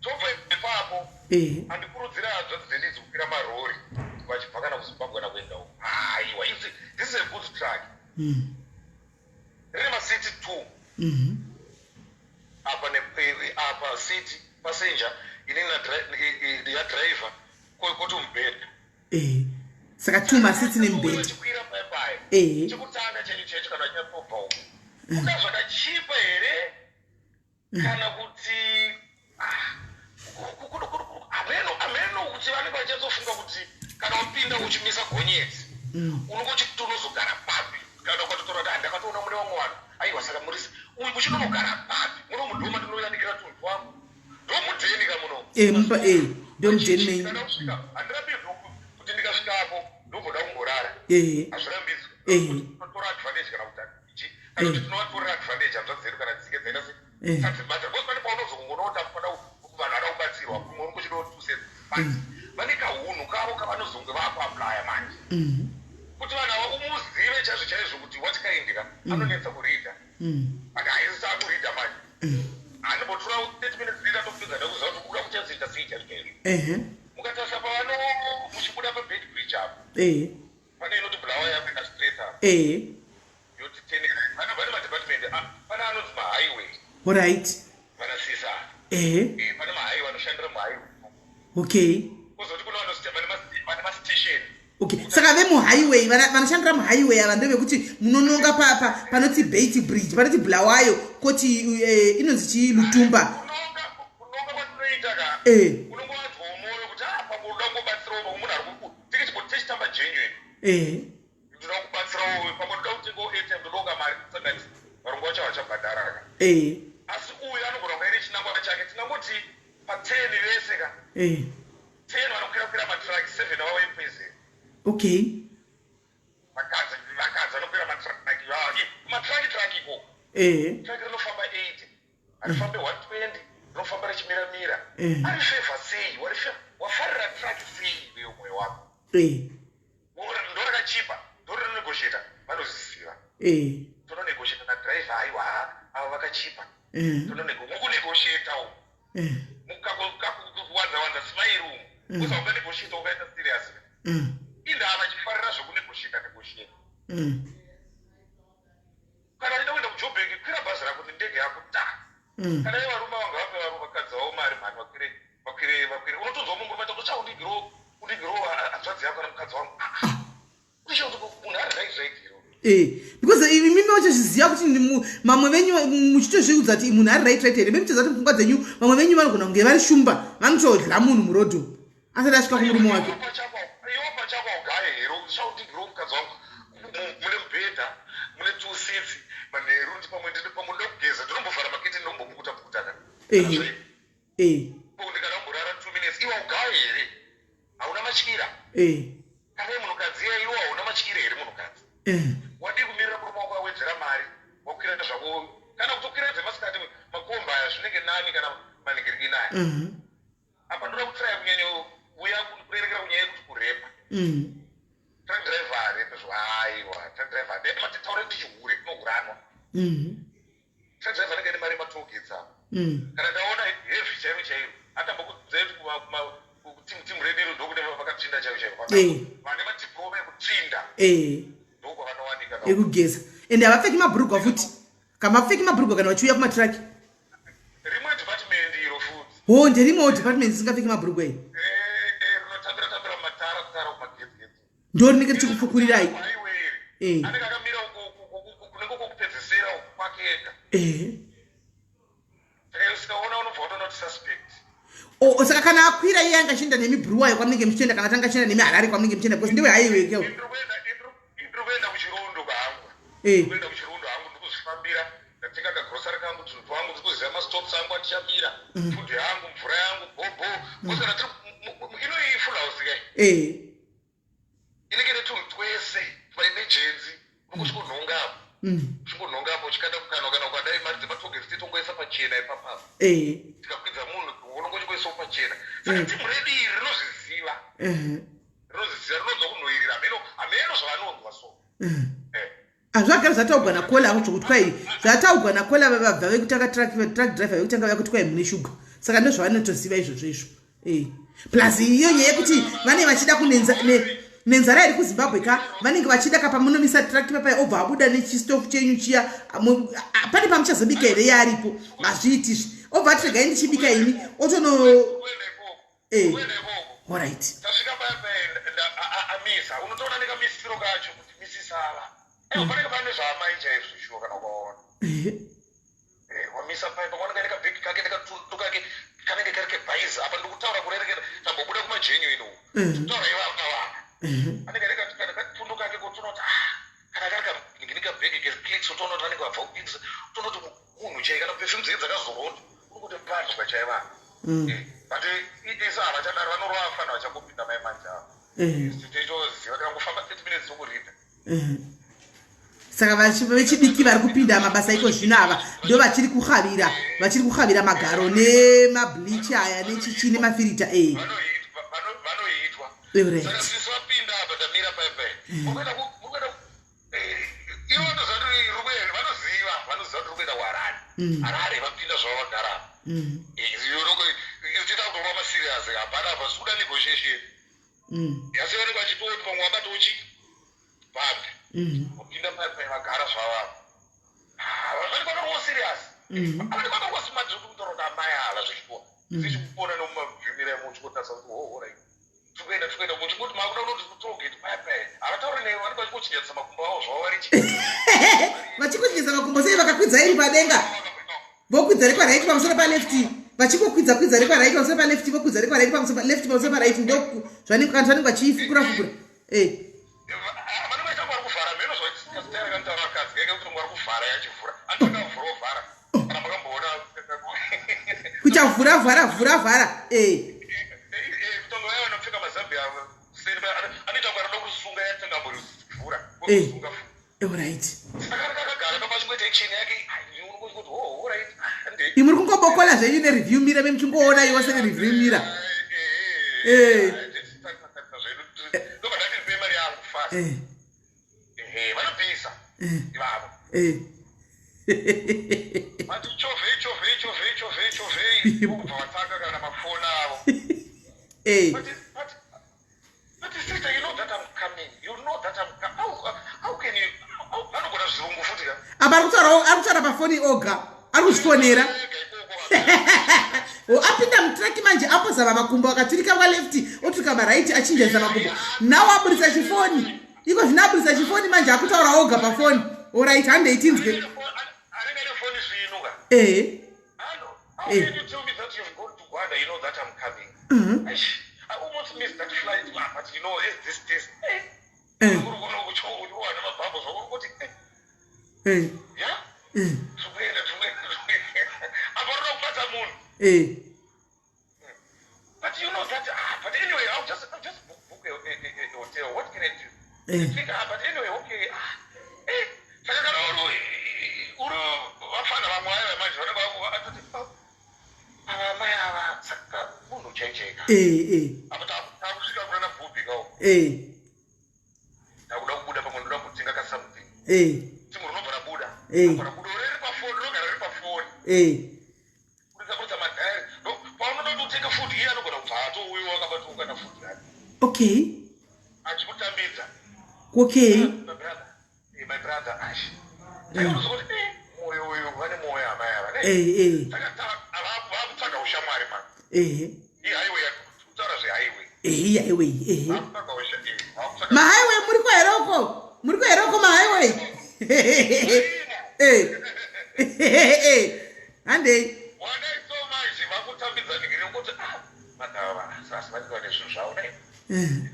Tobva ipapo. Handikurudzira hanzvadzi dzedu idzi kukwira marori vachibva kana kuZimbabwe kana kuenda uko. Aiwa, this is a good truck. Rine maseats two. Apa apa seat passenger, inini yadriver, koti mubhedha. Saka two maseats nemubhedha. Vachikwira paipai. Chekutanga chenyu checho, kana vachinatobva uko, kuda zvakachipa here kana kuti ah, ameno kuti vanenge vachatsofunga kuti kana wapinda uchimisa gonyeti, unonge uchiti unozogara papi? Kana ukatotora kuti handakatoona mune vamwe vanhu, aiwa, saka muri uchinonogara papi? Muno mudhoma ndinoyanikira tunhu twangu, ndomudheni ka muno. Mumba, ndomudheni menyu. Kana kusvika handirambidzwa kuti ndikasvikapo ndomboda kumborara. Hazvirambidzwi. Totora advantage kana kuti ichi, kana kuti tinovatorera advantage hanzvadzi dzedu kana dzinge dzaita se sadzibata, because pane paunozongonota pada vanhu vada kubatsirwa, kumwe unenge uchida 2 cents, but vane kahunhu kavo kavanozonge vakuapplya manje kuti vanhu ava umuzive chaizvo chaizvo kuti what kind ka anonetsa kureada. But haisi sakureada manje, handimbotora 30 minutes later topedza nekuziva kuti uda kuchazoita sei chaizvo chaizvo. Mukatarisa pavano muchibuda paBeitbridge apo, pane inoti Bulawayo yakuenda straight apo, yoti tenera vane madepartment, pane anonzi mahighway. Vana sisa. Pane mahighway, anoshandira muhighway. Kuzoti kune vane mastation. Okay, saka vemuhighway, vanoshandira muhighway ava ndevekuti munononga panoti Beitbridge, panoti Bulawayo, koti inonzi chii, Lutumba. Kunonga kwatinoita ka, unongowanzwawo mwoyo kuti a pamwe unoda kungobatsirawo pamwe munhu ari tichitamba genuine. Ndoda kubatsirawo pamwe, ndoda kutengawo airtime, ndodoka mari kusanganisa varungu vacho vachabhadhara ka. Asi uyu anogona kunga ine chinangwa chake. Tingangoti pa10 vese ka, 10 vanokwira kwira matruck, seven vavo ipwezeri. Vakadzi, vakadzi vanokwira matruck, matruck, truck ikoko. Truck rinofamba 80, harifambe 120, rinofamba richimiramira. Ari favour sei? Wafarira truck sei iweyo mwoyo wako? Ndo rakachipa, ndo rinonegotiata, vanozviziva. Tononegotiata nadriver, aiwa, ava vakachipa. Mukunegotiata umu, mukakuwanza wanza smile umu, uza unganegotiata ukaita serious. Indaa vachifarira zvekunegotiata negotiata. Kana uchida kuenda kuJoburg, kwira bhazi rako nendege yako ta. Kana ivo varume vanga vape varume vakadzi vavo mari mhani, vakwire, vakwire, vakwire. Unotonzwa mumwe murume achiti cha undigiro, undigiro hanzvadzi yako kana mukadzi wangu. Unoshaura kuti munhu ari right right here? Because imimi vachozviziva kuti mamwe venyu muchitozviudza kuti munhu ari right right here, memutoziva kuti pfungwa dzenyu, vamwe venyu vanogona kunge vari shumba, vanotodya munhu murodho asati asvika kumurume wake. Iwe pachako ugaye here kuti chaundigiro mukadzi wangu? Mune mubhedha, mune two seats, manheru ndi pamwe ndine pamwe ndoda kugeza, ndinombovhara makete, ndinombopukuta pukuta ka. Ndikada kumborara 2 minutes, iwe ugaye here? Hauna matyira? Kana iye munhukadzi iye, iwe hauna matyira here munhukadzi? Wadii kumirira murume wako awedzera mari, wakwira zvako, kana kutokwira dzemasikati, makomba aya zvinenge nani kana manhingirikini aya. Apa ndoda kutraya kunyanya uya kurerekera kunyaya yekuti kurepa. Truck driver harepe zvo, aiwa, truck driver, taure kuti chihure kunohuranwa. Truck driver anenge ane mari yematollgates apa. Kana ndaona heavy chaivo chaivo, atambokudzai kuti timu redu iro ndokune vakatsvinda chaivo chaivo, vane madiploma ekutsvinda, ndokwavanowanika. Ekugeza, ende havapfeki mabhurugwa futi, kamapfeki mabhurugwa kana vachiuya kumatraki. Rimwe department iro futi. Ho, nderimwewo department isingapfeki mabhurugwa iyi. Rinotambira tambira mumatara tara kumagetsi. Ndo rinenge richikupfukurirai. Anenge akamira kunenge kwokupedzesera uku kwake ega. Saka usikaona unobva watoona kuti suspect. O, saka kana akwira iye anga achienda nemi Bulawayo kwamunenge muchienda, kana tanga achienda nemi Harare kwamunenge muchienda, because ndewe highway kewo. Ndiri kuenda kuChirundu hangu. Ndiri kuenda kuChirundu hangu, ndiri kuzvifambira. Ndatenga kagrosari kangu, tunhu twangu, ndiri kuziva mastops angu andichamira, food yangu, mvura yangu, bobo. Because tiri inoyi full house kai, inenge netunhu twese twaemergency. Unongosvikonhonga apo, uchingonhonga apo, uchikanda mukanwa. Kana ukadai mari dzematollgates titongoisa pachena ipapapo. Tikakwidza munhu, unongochingoisawo pachena. Saka timu redu iri rinozviziva, rinozviziva, rinonzwa kunhuhwirira. Hameno, hameno zvavanonzwa so. Hazvagara zvataugwa nakola ako zvokuti kwai, zvataugwa nakola vabva vekutanga, truck driver vekutanga vakuti kwai mune shuga. Saka ndo zvavanotoziva izvozvo izvo. Plus iyo nyaya yekuti vanenge vachida nenzara iri kuZimbabwe ka, vanenge vachida ka, pamunomisa truck papai, obva abuda nechistofu chenyu chiya. Pane pamuchazobika here yaaripo? Hazviitizvi. Obva ati, "Regai ndichibika ini," otono Kuenda ikoko. Kuenda ikoko. Alright. Tasvika paya paya, amisa, unotoona nekamisiro kacho kuti misisala. Aiwa, panenge pane zvaamai chaizvo shuwa kana ukaona. Wamisa paya, pamwe anenge nekabhegi kake nekatundu kake kanenge kari kebhaizi. Apa ndikutaura kurerekera, tambobuda kumagenuine uku. Kutaura ivava vana, anenge nekatundu kake kotoona kuti, ah, kana kari kaningini kabhegi keclicks, utoona kuti vanenge vabva kuclicks. Utoona kuti munhu chai, kana perfume dzenge dzakazorota, uri kuti panhu kachaiva. But isu havachadaro, vanorova vafana vachangopinda mai manje ava. Tichitoziva tikangofamba 30 minutes tokurida. Saka vechidiki vari kupinda mabasa iko zvino ava ndo vachiri kuxavira, vachiri kuxavira magaro nemableach aya nechichi nemafirita e. Vanoitwa. Saka sisi vapinda apa, ndamira pai pai, muri kuenda ivo vanoziva kuti riri kuenda, vanoziva, vanoziva kuti riri kuenda kuHarare. Harare vapinda zvavo, vagara apa. Tiita kutorwa maserious, hapana apa zvikuda negotiation. Asi vanenge vachitoti pamwe vabata uchi bhambi, vapinda pai pai, vagara zvavo apa. Vanenge vakarova serious, vanenge vakarova smart, zvekuti kutaura kuti amai ava zvichiwa zvichikupona nemumavhimira emo, uchingotarisa kuti, "Oh, alright, tikuenda, tikuenda." Uchingoti makuda kunoti kutollgate paya paya, havatauri newe, vanenge vachingochinjanisa makumbo avo zvavo vari chi. Vachingochinjisa makumbo sei? Vakakwidza iri padenga, vokwidza rekwa right pamusoro paleft, vachingokwidza kwidza rekwa right pamusoro paleft, vokwidza rekwa right pamusoro left pamusoro paright. Ndo zvanenge kana zvanenge vachifukura fukura. Vanenge vaita vari kuvhara mheno zvaitaira kanotaura vakadzi kaike kuti vari kuvhara, yachivhura, anotanga vhura ovhara, kana makamboona. Kuita vhura vhara vhura vhara. Kutonga vaya vanopfeka mazambia anoita kunge anoda kusunga, yatanga vhura, kusunga. Alright. Saka akagara pamachingoita action yake, unongoti, "Oh, alright." Imuri kungobokola zvenyu nereview mirror, memuchingoona yose nereview mirror. Ndobva ndati, "Ndipe mari yangu fast." Vanobvisa ivavo. Vati chovhei, chovhei, chovhei, chovhei, chovhei, vobva vatanga kana mafoni avo. But sister, you know that I'm coming. You know that I'm coming. How can you? Vanogona zvirungu futi ka. Apa ari kutaura pafoni oga, ari kuzvifonera. Ega ikoko. O, apinda mutraki manje, apozama makumbo, akaturika kwaleft, oturika maright, achinjanisa makumbo. Nawo aburisa chifoni iko zvino, aburisa chifoni manje, akutaura oga pafoni. Alright, handei tinzwe. Anenge ane foni zvino ka. Hello. How can you tell me that you've gone to Gwanda? You know that I'm coming. Eish, I almost missed that flight. Ah, but you know, as this this. Uri mabhambo zvako kuti ya. Tikuenda, tikuenda, tikuenda. Apa roda kubata munhu. But you know that, ah, but anyway, I'll just book a hotel. What can I do? Think, ah, but anyway, okay. Ah, saka kana uri vafana vamwe vaya manje vanenge atoti, "Oh, ava mai ava, saka munhu chaichaika." Apa takusvika kunana Bhubhi kawo. Takuda kubuda, pamwe ndoda kutenga kasomething. Timu rinobva rabuda. Anogona kudore riri pafoni, rinogara riri pafoni. Kuridza kuridza madhayari. Paunoda kuti utenge food, iye anogona kubva atouya wakabata kana food yake. Achikutambidza. My brother. My brother Ash. Saka unozwa kuti moyo uyu vane moyo amai ava. Ne? Saka vakutsvaga ushamwari man. Ihighway kutaura zvehighway. Highway. Vakutsvaga ushamwari. Vakutsvaga Mahighway muri here uko? Muri here uko mahighway? Handei. Wadai so manje vakutambidza ningiri kuti ah madhava sasi vanenge vane zvinhu zvavo ne.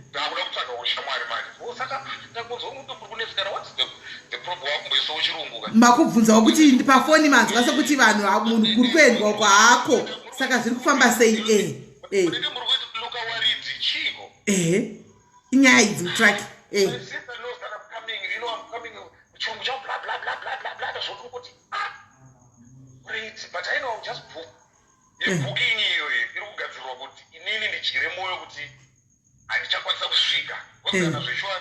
Ndakuda kutsvaga ushamwari manje. Oh, saka ndakunzwa kuti uri kunetsekana, what's the problem, wakumboisawo chirungu ka. Makubvunzawo kuti pafoni manzwa sekuti vanhu munhu kuri kuendwa uko hako, saka zviri kufamba sei? Munenge muri kuiti luka waridzi chiko? Ehe, inyaya idzi mutruck. My sister knows that I'm coming, you know I'm coming. Chirungu chavo bla bla bla bla bla bla zvoti kuti ah great, but I know I'll just book. Yebooking iyoyo iri kugadzirwa kuti inini ndidyire mwoyo kuti handichakwanisa kusvika. Kana zveshuwa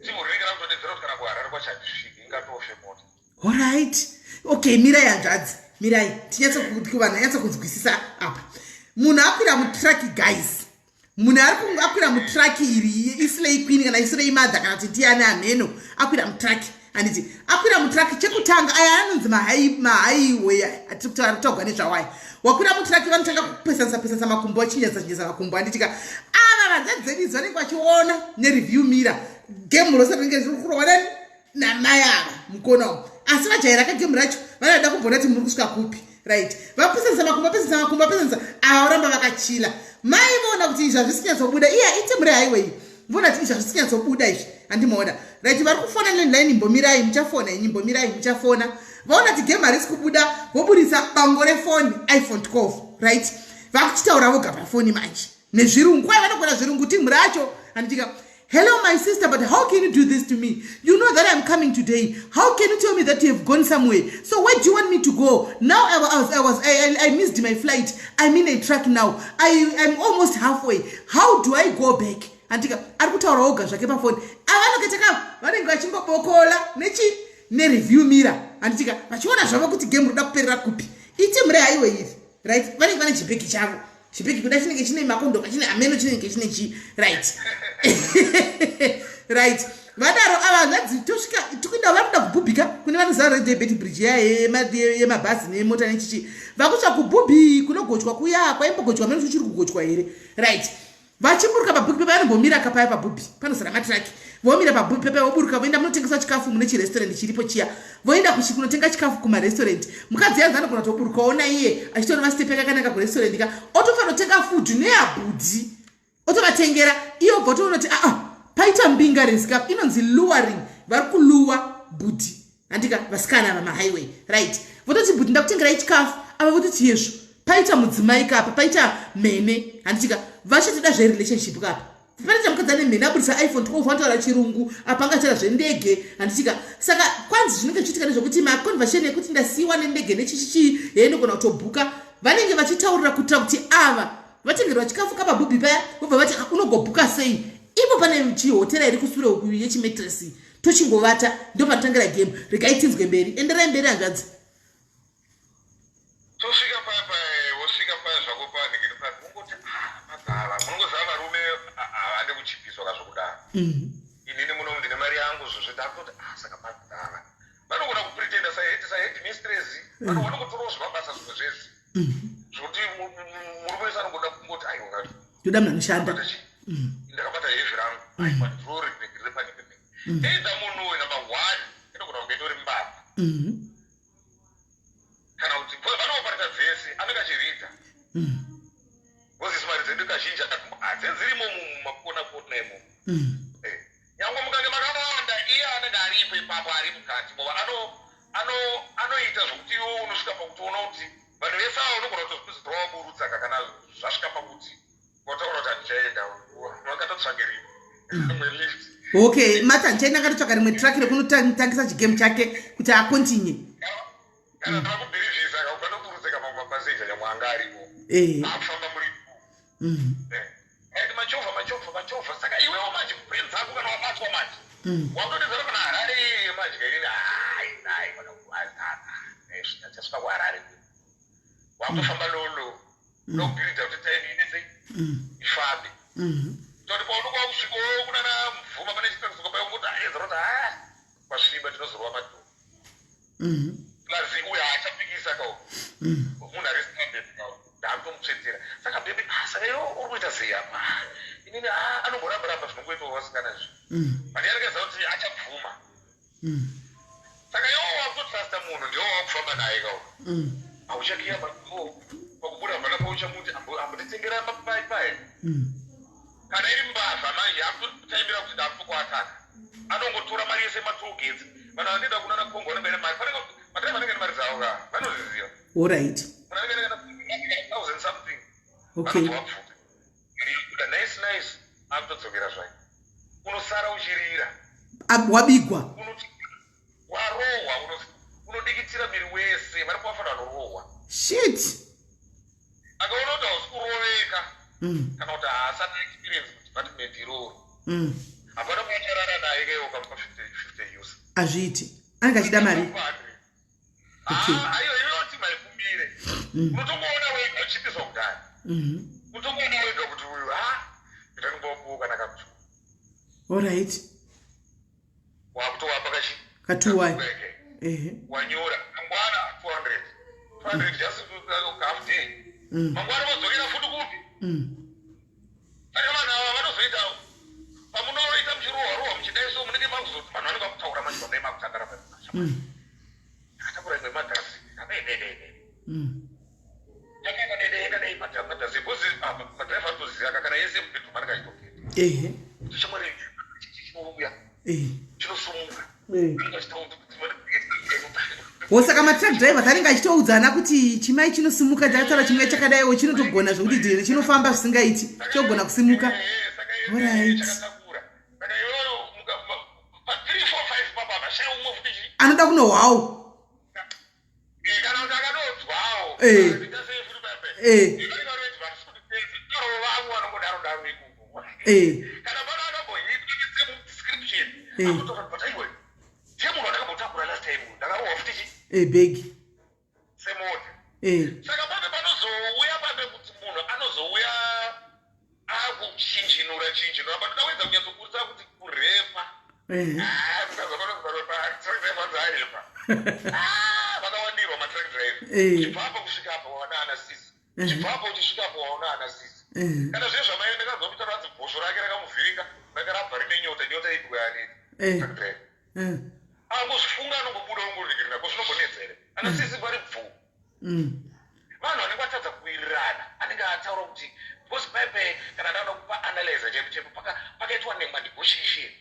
timu rinenge rakutodedzera kuti kana kuHarare kwacho handisviki, ingatofe mota. Alright, okay, mirai hanzvadzi, mirai tinyatso vanhu anyatsokunzwisisa apa. Munhu akwira mutruck, guys, munhu ari akwira mutruck iri islay queen kana islay mother kana kuti ndiani amheno akwira mutruck, handiti? Akwira mutruck chekutanga, aya anonzi mahighway atiri kutaurwa nezvawaya. Wakwira mutruck, vanotanga kupesanisa pesanisa makumbo, achinjasa chinjasa makumbo, handitika? Ava vanzadzi dzedu idzi vanenge vachiona nerearview mirror game rose rinenge riri kurohwa nani namai ava mukona umu, asi vajaira kagame racho, vanoda kumboona kuti muri kusvika kupi, right? Vapesanisa makumbo, vapesanisa makumbo, vapesanisa, ava voramba vakachila. Mai voona kuti izvi hazvisi kunyatsobuda. Iya iteam rehighway voona kuti izvi hazvisi kunyatsobuda izvi, handimaona? Right, vari kufona landline, imbomirai muchafona inyi, imbomirai muchafona. Vaona kuti game harisi kubuda, voburitsa bango refoni, iPhone 12, right? Vakuchitaura voga pafoni manje nezvirungu, kwai vanogona zvirungu timu racho, handitika? "Hello, my sister, but how can you do this to me? You know that I'm coming today. How can you tell me that you have gone somewhere? So where do you want me to go now? I missed my flight. I'm in a truck now. I am almost halfway. How do I go back?" Andika ari kutaura oga zvake pafoni. Avanoketeka vanenge vachingobokola nechi nerearview mirror, handitika? Vachiona zvavo kuti game roda kuperera kupi. Iteam rehighway iri, right? Vanenge vane chibhegi chavo, chibhegi kuda chinenge chine makondoka, chine ameno, chinenge chine chi, right. Vadaro ava hanzvadzi, tosvika tikuenda vari kuda kubhubhika kune vanoziva redhe Beitbridge yemabhazi nemota nechichi. Vakusvika kubhubhi kunogochwa kuya kwaimbogochwa mene kuchiri kugochwa here, right? Vachiburuka pabhuki pepa, vanombomira kapaya pabhubhi panozara matruck. Vomira pabhuki pepa, voburuka, voenda munotengeswa chikafu, mune chirestaurant chiripo chiya. Voenda kunotenga chikafu kumarestaurant. Mukadzi yanzi anogona kutoburukawo naiye achitoreva step yakanaka kurestaurant ka, otofanira kutenga food neyabhudhi, otovatengera iye, obva otoona kuti aa, paita mbinga resika inonzi luring. Vari kuluwa bhudhi, handika? Vasikana ava mahighway, right? Vototi, "Bhudhi, ndakutengerai chikafu." Ava vototi, "Yezvo, paita mudzimai kapa, paita mhene," handitika? Vachatoda zverelationship kapa. Panoita mukadzi ane mhene, abudisa iPhone 12, anotaura chirungu apa, angataura zvendege, handitika? Saka kwanzi zvinenge zvichiitika nezvekuti maconversation ekuti ndasiyiwa nendege nechichichii heinogona kutobhuka. Vanenge vachitaurira kuitira kuti ava vatengerwa chikafu kapabhubhi paya, vobva vati, "Ah, unogobhuka sei ipo pane chihotera iri kusure uku yechimattress, tochingovata." Ndo panotangira game. Regai tinzwe mberi. Enderai mberi, hanzvadzi. Tosvika paya paya, wosvika paya zvako panhingiri paya, ungoti ah, madhara, munongoziva varume havade kuchipiswa kazvokudaro. Inini muno ndine mari yangu, zvozvo ndakutoti ah, saka madhara vanogona kupretenda sahead mistress, vanongotorawo zvemabasa zvimwe zvezi zvokuti murume wese anongoda kungoti aiwa. Toda munhu anoshanda. Ndakabata heavy rangu, aiwa, rori rinenge riri panenge, either munhu uyu number one inogona kunge itori mbavha kana kuti vanoparita dzese anenge achiridza vozisi mari dzedu kazhinji hadzinzi dzirimo mumakona kona imomo. Nyangwe mukange makawanda, iye anenge aripo ipapo, ari mukati mova anoita zvokuti iwe unosvika pakutoona kuti vanhu vese ava unogona kutozvipedzisira waburutsaka kana zvasvika pakuti wataura kuti handichaenda, vakatotsvake rimwe lift. Okay, mati handichaenda, akatotsvaka rimwe truck rekunotangisa chigame chake kuti acontinue. Kana takubhirivhisa ukanoburutseka mamwe mapaseja nyamwe anga arimo akufamba muri and machovha machovha machovha. Saka iwewo manje brain dzako kana wabatwa manje. Wakutodedzera kana Harare manje kainini, hai hai, chasvika kuHarare wakutofamba lolo, ndokugiridza kuti time ine sei ifambe. Toti paunonga wakusvikawo kunana Mvuma, pane chitarisiko paingoti aezera kuti ha, kwasviba, tinozorova madhoo. Plus uyo haachapikisa kawo, munhu ari standard kawo, ndaakutomutsvetsera. Saka baby, ah, saka iwe uri kuita sei apa? Ah, inini, ah, anomboramba-ramba, zvinongoitawo vasikana izvi, but anenge kuti achabvuma. Saka iwo wakutotrusta munhu, ndiwo wakufamba naye kawo. Hauchakiya madhoo pakubuda, hapana pauchamuti ambotitengera mapaipai. Kana iri mbavha manje, akutotaimbira kuti ndakutokuataka, anongotora mari yese matollgates. Vanhu vanoenda kunana Congo vanenge vaine mari, madhiraivha anenge ane mari dzavo ka, vanozviziva. Munhu anenge ane kana thousand something. Vanobva vapfuta mari yobuda nice nice, akutodzokera zvake, unosara uchirira. Wabigwa. Unoti warohwa, unodikitira miri wese, vari kuvafanira vanorohwa. Shit. Akaona kuti hausi kuroveka kana kuti haasati experience kudepartment iroro, hapana kuacharara naye kaiwo kamupa 50 US. Hazviiti, anenge achida mari. Aiwa, inoti maikumbire. Unotongoona wega uchipiswa kudhaya. Unotongoona wega kuti uyu, ha, nditanongowapuwo kana kamutu. Wakutowapa kachi. Katuwai. Kachi. Ehe. Wanyora mangwana 200 200, just half day. Mangwana vodzokera futi kupi? Saka vanhu ava vanozoita pamunoita muchirohwa rohwa muchidai, so munenge makuzoti vanhu vanenge vakutaura manje pamai makutandara, akatakura imwe madhasi akadai, yakadai madhasi, because madhiraivha anotoziva kana yese mubedroom anenge achitopinda kuti shamwari chinouya, chinosumuka. Anenge achitaura. Wo, saka matruck drivers anenge achitoudzana kuti chimai chinosimuka, chakataura chimwe chakadaiwo, chinotogona zvokuti dhiri chinofamba zvisingaiti, chogona kusimuka. Chakatakura. Saka iwewe pa 3 4 5 papa pashaya umwe futi chi Anoda kunohwawo. Kana kuti akanodzwawo. Sei futi pepe? Vanenge vamwe vanongodaro daro ikoko. Kana pano akambohitwa nesame description, akutoka, but aiwe, ndiye munhu andakambotakura last time, ndakarohwa futi chi Bhegi. Semota. Saka pape panozouya pape kuti munhu anozouya akuchinjinura chinjinura, but ndawedza kunyatsokurisa kuti kurepa. Ah, truck driver dzarepa, vakawandirwa matruck driver. Uchibva apa kusvika apa waona ana sisi, uchibva apa uchisvika apa waona ana sisi. Kana zviye zvamai ndakanzwa kutaura, hanzi bhosvo rake rakamuvhiringa, ranga rabva rine nyota, nyota ipi kuyaneti? Truck driver angozvifunga, anongobuda, ongoregerera ko zvinombonetsa here? Ana sisi vari bvu. Vanhu vanenge vatadza kuwirirana, anenge ataura kuti, because pepe kana ndauda kupa analyze chaipo chaipo, pakaitwa nemanegotiation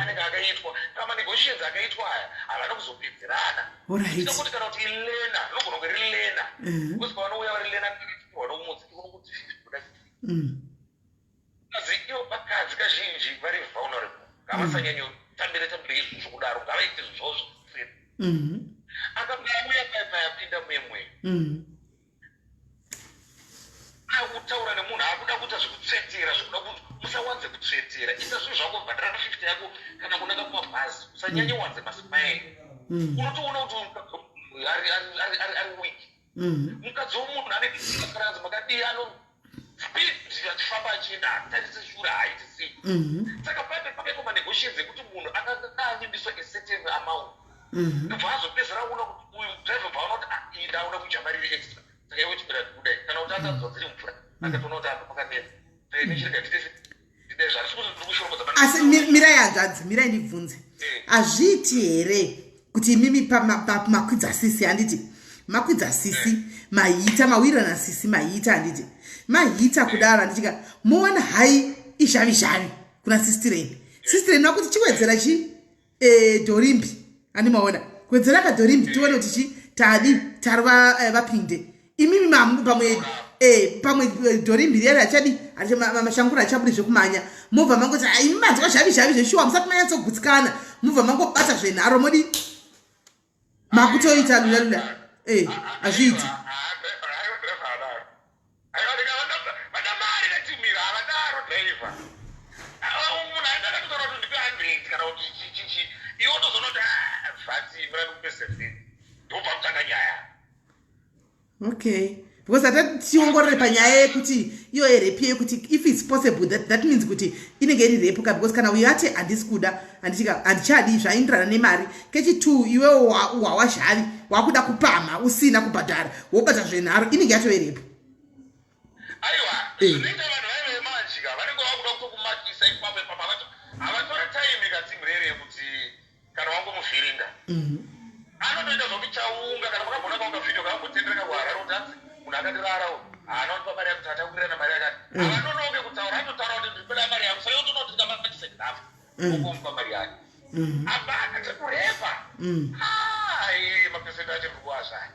anenge akaitwa. Kana manegotiations akaitwa aya, havana kuzopedzerana. Tinokuti kana kuti ilena, rinogona kunge riri lena, because pavanouya vari lena nokumudzi ikonokuti 50 kuda 50. Asi ivo vakadzi kazhinji vari vulnerable, ngavasanyanyotambire tambire izvo zvokudaro, ngavaite zvinhu zvavo zvisiri. Akauya paipa yapinda mumwe, akutaura nemunhu akuda kuita zvekutsvetera, zvekuda kuti musawanze kutsvetera. Ita zvinhu zvako, bhadhara 50 yako kana kunanga kumabhazi, usanyanye wanze masimaini. Unotoona kuti uyu mukadzi wemunhu ari weak. Mukadzi wemunhu ane karanzi makadii, ano speed achifamba achienda, hatarise shure, haaiti sei. Saka paipe pakaitwa manegotiations ekuti munhu akanga avimbiswa a certain amount, ndobva azopedzera aona kuti uyu driver bva aona kuti, "Ah, iyi ndaona kudya mari iri extra, saka iwe chimira kudai." Kana kuti akanzwa dziri mvura, akatoona kuti apa pakanetsa, saka ine chirega ndite ndidai zvarisi kuti ndiri kushoropodza. Asi mirai hanzvadzi, mirai ndibvunze. Hazviiti here kuti imimi pamakwidza sisi, handiti makwidza sisi, maita mawirirana sisi, maita, handiti maita kudaro, handitika mowana hai izhavi zhavi kuna sistireni, sistireni vakuti chiwedzera chi dhorimbi, handi maona kuwedzera kadhorimbi, tione kuti chi tadi tarova vapinde imimi mamu pamwe pamwe dhorimbi riya rachadi mashangura achabudi zvekumanya, mobva mangoti, "Ah, imi manzwa zhavi zhavi zveshuwa, musati manyatsogutsikana, mobva mangobata zvenharo, modi makutoita lula lula." Hazviiti. Vada mari katimira, havadaro driver. Munhu aenda akatotaura kuti ndipe 100 kana kuti. Iwe utozoona kuti ah, vhati mira ndikupe 70, ndobva kutanga nyaya. Okay, because ata tiongorore panyaya yekuti iyo yerape, yekuti if it's possible, that means kuti inenge iri rape ka, because kana uyo ati handisi kuda, handichika, handichadi, zvaindirana nemari. Kechi2, iwewo wawazhavi wakuda kupamha usina kubhadhara, wobata zvenharo, inenge yatove rape. Aiwa. Zvinoita vanhu vaive manjika vanenge vakuda kutokumakisa ipapo ipapo. Havatore time katsimurere yekuti kana wangomuvhiringa, anotoita zvokuchaunga. Kana makambona kaunga vhidhiyo kakambotendereka kuHarare kuti hanzi munhu akatirara uyu haana kundipa mari yakuti atakurirana mari yakati, havanonoke kutaura, anotaura kuti ndikuda mari yangu. Saka yotoona kuti ndikamakisa enough, okomupa mari yake. Apa akati kurepa, ai, mapesenti acho ndikuwazvaya.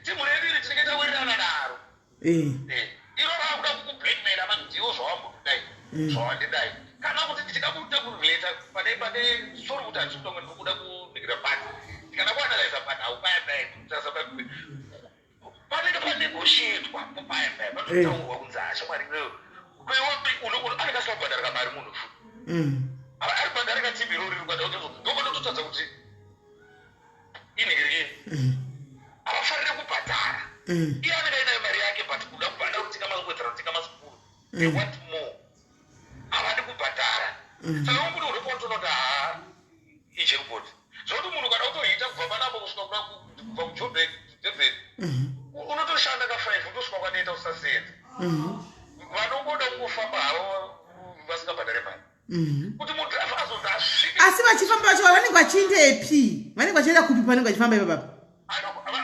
Timu redu iri tinenge tawirirana naro. Iro raakuda kukublackmaila manje, ndiwo zvawambodai, zvawandidai, kana kuti ndichida kuita kurelata pane sorry kuti handisi kutonge ndiri kuda kuningira, but ndikada kuanalyza panhau paya paya, kutarisa panenge panegotiatwa paya paya, panotaurwa kunzi ashamwari iwewe anenge asina kubhadhara kamari munhu futi. Ari bhadhara katimu irori riri kubhadhara, ndopanototadza kuti inhingirikini, havafaniri kubhadhara. Iye anenge ainayo mari yake, but kuda kubhadhara, kutenga makuwedzera, kutenga masikuru, they want more, havadi kubhadhara. Saka unguti unopotoona kuti haa, ijackpot, zvokuti munhu kana utoita kubva panapo kusvika kubva kuJoburg Durban, unotoshanda ka5, utosvika kwanoita usasenza. Vanongoda kungofamba havo vasingabhadhare mari, kuti mudhiraivha azonzi asvike. Asi vachifamba vacho vanenge vachiendepi? Vanenge vachienda kupi panenge vachifamba ipapapa?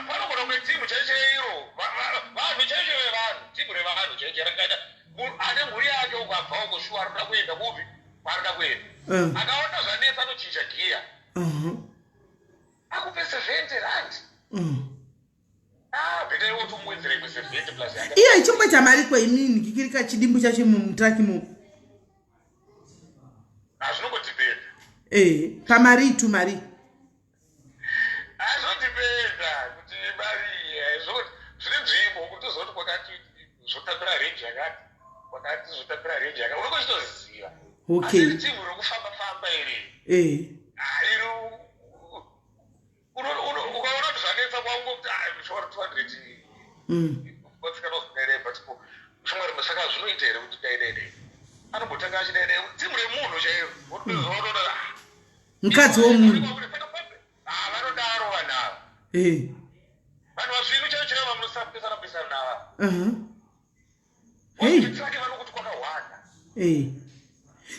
Panogona kunge timu chaicho iro, vanhu chaicho vevanhu, timu revanhu chaicho rakaita ane mhuri yake uko, abva uko, shuwa arikuda kuenda kupi kwaarikuda kuenda. Akaona zvanetsa, anochinja giya, akupe R70. Ah, better iwe utomuwedzera imwe 70 plus yake. Iyo ichimboita mari kweimini kikirika chidimbu chacho mutraki mo? Hazvinongodhipenda. Pamari itu mari. Hazvodhipenda kuti mari zvine nzvimbo kuti uzoti kwakati zvotambira range yakati, kwakati zvotambira range yakati, unenge uchitoziva. Asi timu rekufamba famba iri, iri ukaona kuti zvanetsa kwangu kuti shora 200 batsikana uzodai, but shomwari, saka zvinoita here kuti dai dai dai, anombotanga achidai dai, timu remunhu chairo, wotoona. Mukadzi womunhu. Vanodaro vanhu ava. Vanhu vasvinu chaivo chaivo vamunosapesana pesana nava. Tsvake vanokuti kwakahwanda.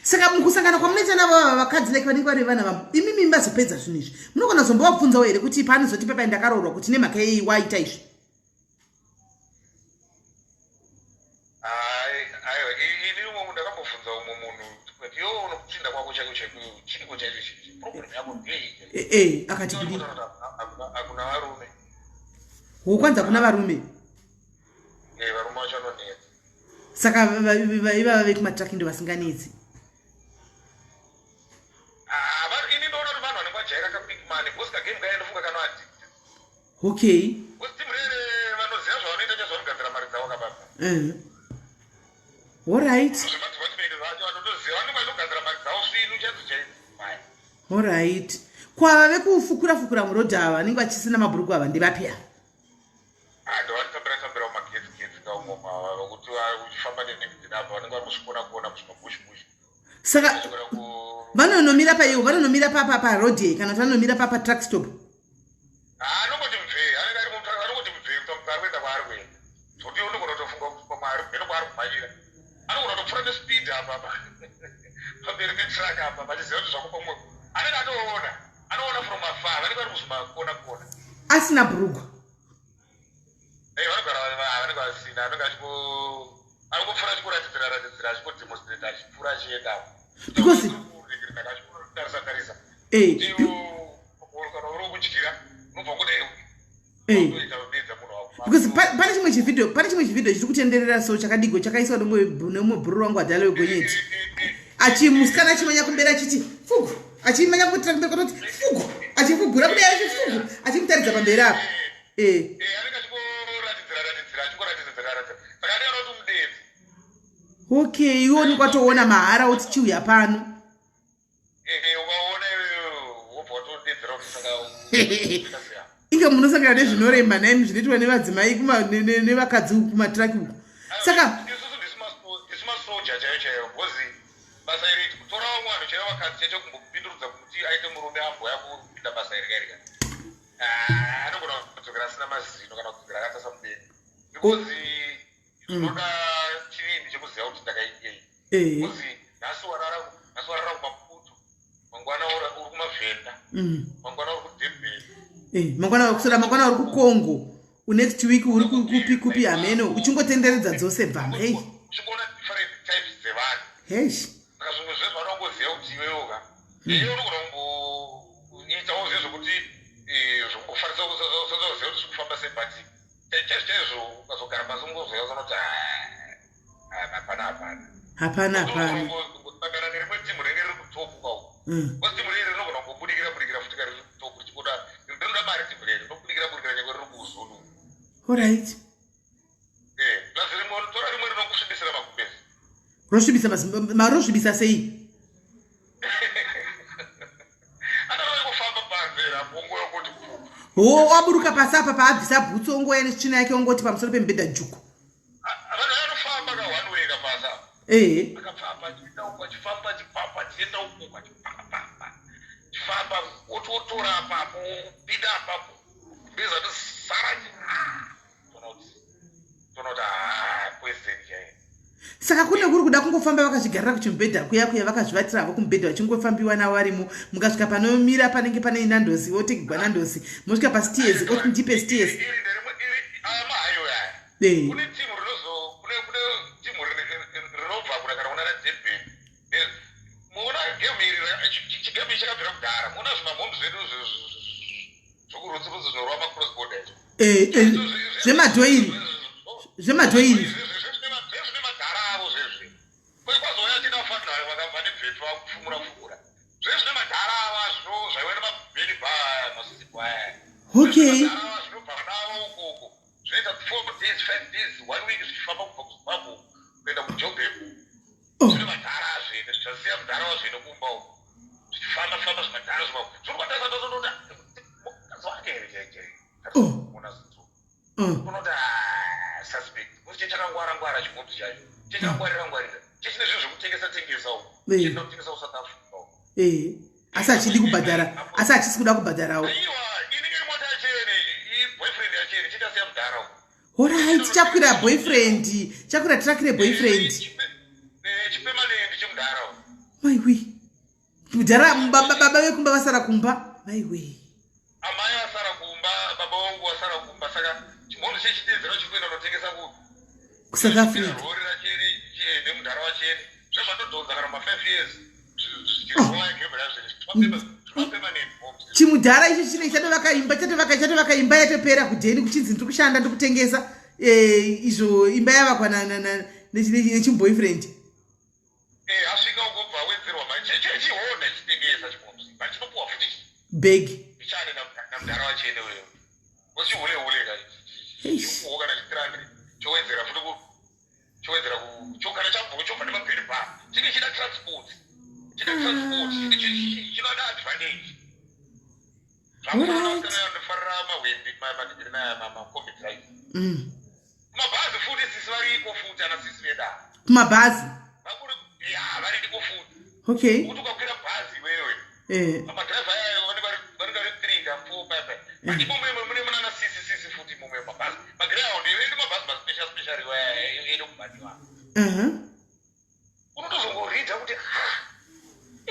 Saka mukusangana kwamunoita navo ava vakadzi, like vanenge vari vana vamo, imimi mazopedza zvinhu izvi, munogona zombovabvunzawo here kuti paanozoti pepai ndakaroorwa, kuti nemhaka yei waita izvi? Aiwa, ini umwe ndakambobvunza umwe munhu kuti iwe unokupinda kwako chaiko chaiko chiriko chaicho chii, problem yako ndei? Akati kudii? Hakuna varume. Hokwanzi hakuna varume. Varume vacho vanonetsa. Saka ivava vekumatraki ndo vasinganetsi? Ah, ini ndoona kuti vanhu vanenge vajaira kaquick money, because kagame kaya ndofunga kanoaddicta. Because timu rere vanoziva zvavanoita chaizvo, vanogadzira mari dzavo kababa. Alright. Zvemadepartment zvacho vanotoziva, vanenge vachitogadzira mari dzavo svinu chaidzo chaidzo. Alright, kwava vekufukura fukura murodhi ava vanenge vachisina mabhuruku ava ndevapi ava? Ndovanotambira tambira mumagetsi getsi kaumoma vokuti uchifamba nenengidzinapa vanenge vari kuzvikona kuona muzvimabushi bushi. Saka vanonomira paiwo, vanonomira parodhi kana kuti vanomira patruck stop? Anongoti mubvei, anenge ari mutruck, anongoti mubvei kuti ari kuenda kwaari kuenda, zvokuti unogona kutofunga kuti pamwe ari mheno kwaari kumhanyira, anogona kutopfuura nespeed apa pamberi petruck apa, vachiziva kuti zvako pamwe anenge atoona, anoona from afar, vanenge vari kuzvimakona kona. Asina bhurugwa? Vanogara vanenge vasina, anenge achingopfuura achikuratidzira ratidzira, achingodemonstrate, achipfuura achiendapo. Tarisa tarisa. Kana uri wekudyira unobva kudai. Because pane chimwe chivhidhio chiri kutenderera, so chakadigwa, chakaiswa nemumwe bhururu wangu adhale wegonyeti, achimusikana achimanya kumberi achiti fugu, achimanya kuitira kumberi kwatoti fugu, achifugura kudai, achifugu, achimutaridza pamberi apo. Anenge achingoratidzira ratidzira, achingoratidzira ratidzira, saka anenge anoda kuti mudedze. Okay, iwoni kwatoona mahara, uti chiuya pano. Ukaona Inge munosangana nezvinorema nhaimi, zvinoitwa nevadzimai nevakadzi kumatraki uku. Saka isusu ndisu masoja chaiyo chaiyo, because basa iri, kutora vamwe vanhu chaivo, vakadzi chaicho, kumbopindurudza kuti aite murume amboya kupinda basa iri kairika, anogona kudzokera asina mazino kana kudzokera akatasa mudeni, because zvinoda chivindi chekuziva kuti ndakaitei. Because nhasi warara kuMaputo, mangwana uri kumaVhenda, mangwana uri kuDurban. Mangwana kusora, mangwana uri kuCongo, next week uri kupi kupi, hameno, uchingotenderedza dzose bvama, ei. Uchingoona different types dzevanhu. Heish. Saka zvimwe zvezvo vanongoziva kuti iwewoka, iye unogona kumboitawo zvezvokuti zvokumbofarisa, usazoziva kuti zviri kufamba sei, but chaizvo chaizvo ukazogara pasi ungozoya unoti hapana, hapana. Hapana, hapana. Kusangana nerimwe timu rinenge riri kutopu kauko, because timu riri rinogona kungobudikira budikira futi ka riri kutopu, richingoda, rinoda mari. Timu riri rinobudikira budikira nyange riri kuzonu. Alright. Plus rimwe tora rimwe rinokusvibisira magumbezi. Rosvibisa marosvibisa sei? Anarove kufamba panze apo, ongoya kuti Ho, waburuka pasi apa, paabvisa bhutsu, ongoya netsvina yake, ongoti pamusoro pemubhedha juku. Vanhu vanofamba ka one way kapasi apa. Akafamba achienda uku, achifamba, achifamba, achienda uku, achifamba, achifamba, ototora apapo, opinda apapo, gumbezi atosara. Tonoti poison chaiyo. Saka kune kuri kuda kungofamba vakazvigarira kuchimubhedha kuya kuya, vakazvivatira havo kumubhedha, vachingofambiwa navo varimo. Mukasvika panomira panenge pane Nando's, otegwa Nando's. Mosvika paSteers, oti ndipe Steers. Iri nderimwe, iri aya mahayo aya. Kune timu rinozo kune timu rinobva kuna kana kuna naDurban. Muona game iri, chigame ichi chakabvira kudhara. Muona zvimamhomu zvedu zvokurutsi zvinorova macross border izvo. Zvemadhoiri, zvemadhoiri. Zvezvine madhara avo zvezvi, kwazouya chida kufanira vakabva nebvetu vakufumura fumura. Zvezvine madhara ava zvino zvaiva nemabheni ba masisipo aya. Madhara ava zvinobva navo ukoko, zvinoita 4 days, 5 days, one week zvichifamba kubva kuZimbabwe kuenda kuJoburg. Zvine madhara azvene, zvichasiya mudhara wazvene kumba uko, zvichifamba famba zvimadhara zvima zviri kwatasatosondoda mukadzi wake here chaichai. Ona zitso. Unoti suspect kuti chakangwara ngwara, chimhodzi chacho chechakangwarira ngwarira, chechine zvinhu zvekutengesa tengesa uko, chinoda kutengesa kuSouth Africa uko. Asi hachidi kubhadhara, asi hachisi kuda kubhadharawo. Aiwa, inenge iri mota yachene, iboyfriend yachene, chichasiya mudhara uko. Alright, chakwira boyfriend, chakwira truck reboyfriend. Chipermanent chemudhara uko. Maiwe, mudhara, baba vekumba vasara kumba, maiwe. Amai vasara kumba, baba vangu vasara kumba, saka chimhondo chechitedzera chikuenda kunotengesa ku kuSouth Africa. Rori rachene nemudhara wachene, zvezvatodhonza kana ma5 years zvichirova game razvene, zvimapermanent homes. Chimudhara icho chine chatovaka imba, chatovaka imba, yatopera kudheni, kuchinzi ndiri kushanda, ndiri kutengesa, izvo imba yavakwa nechiboyfriend. Asvika ukobva awedzerwa mari, chechihona chitengesa chimomzi, but chinopuwa futi. Bhegi. Ichane namudhara wachene weyo, ochihule hule ka. Eish. Chikuwo kana chi300 chowedzera futi chowedzera kana chabva chobva nemabheri bar, chinge chida transport, chida transport, chinoda advantage. Zvakunofarira mahwembi makombi drive. Kumabhazi futi sisi variko futi, ana sisi veda. Kumabhazi? Vakuri ya, variko futi. Kuti ukakwira bhazi iwewe, madhiraivha ayayo vanenge vari three ka four five, but imomo imo mune munana sisi sisi futi imomo mabhazi, magreyhound edu, mabhazi maspecial special iwa edu kubhadhiwa. Unotozongoridza kuti ha,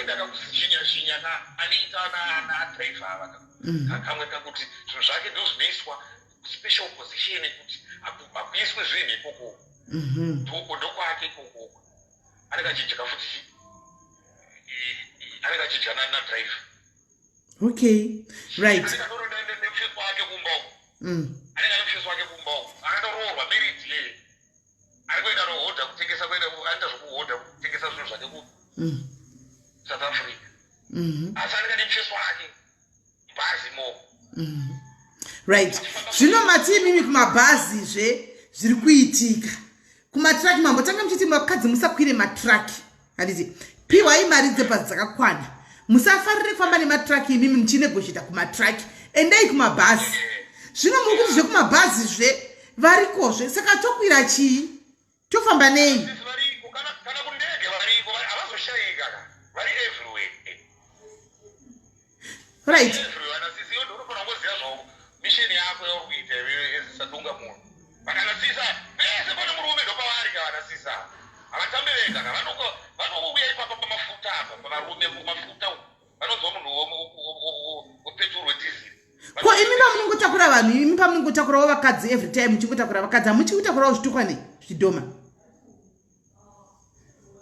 indakakuzhinya zhinya na anoita nadhiraivha ava. Kamwe kakuti zvinhu zvake ndo zvinoiswa special position, kuti hakuiswe zvinhu ikoko. Ndokwake ikokoko, anenge achidya futi, anenge achidya nadhiraivha. Okay, right. Anenge atori nemufesi wake kumba uko. Anenge ane mufesi wake kumba uko, akatoroorwa, married yeye, ari kuenda nohodha kutengesa, kuenda anoita zvokuhodha, kutengesa zvinhu zvake kuSouth Africa. Asi anenge ane mufesi wake bhazi mo. Right, zvino mati imimi kumabhazizve zviri kuitika, kumatraki mambotanga muchiti vakadzi musakwire matraki, handiti? Piwai mari dzebhazi dzakakwana, musafarire kufamba nematraki imimi muchinegotiata kumatraki. Endai kumabhazi. Zvino muri kuti zvekumabhazi zve varikozve, saka tokwira chii? Tofamba nei? Sisi variko, kana kundege variko, havazoshayika ka, vari everywhere. Everywhere ana sisi. Iwe ndonofanira kungoziva zvako mission yako yauri kuita iwewe as sadunga munhu. But ana sisi ava, pese pane murume ndopavari ka. Ana sisi ava havatambi vega ka, vanouya ipapa pamafuta apa, pavarume kumafuta uku, vanonzwa munhu wepetrol, wedhiziri. Ko imi pamunongotakura vanhu, imi pamunongotakurawo vakadzi every time, muchingotakura vakadzi, hamuchi kutakurawo zvitukwa nei, zvidhoma?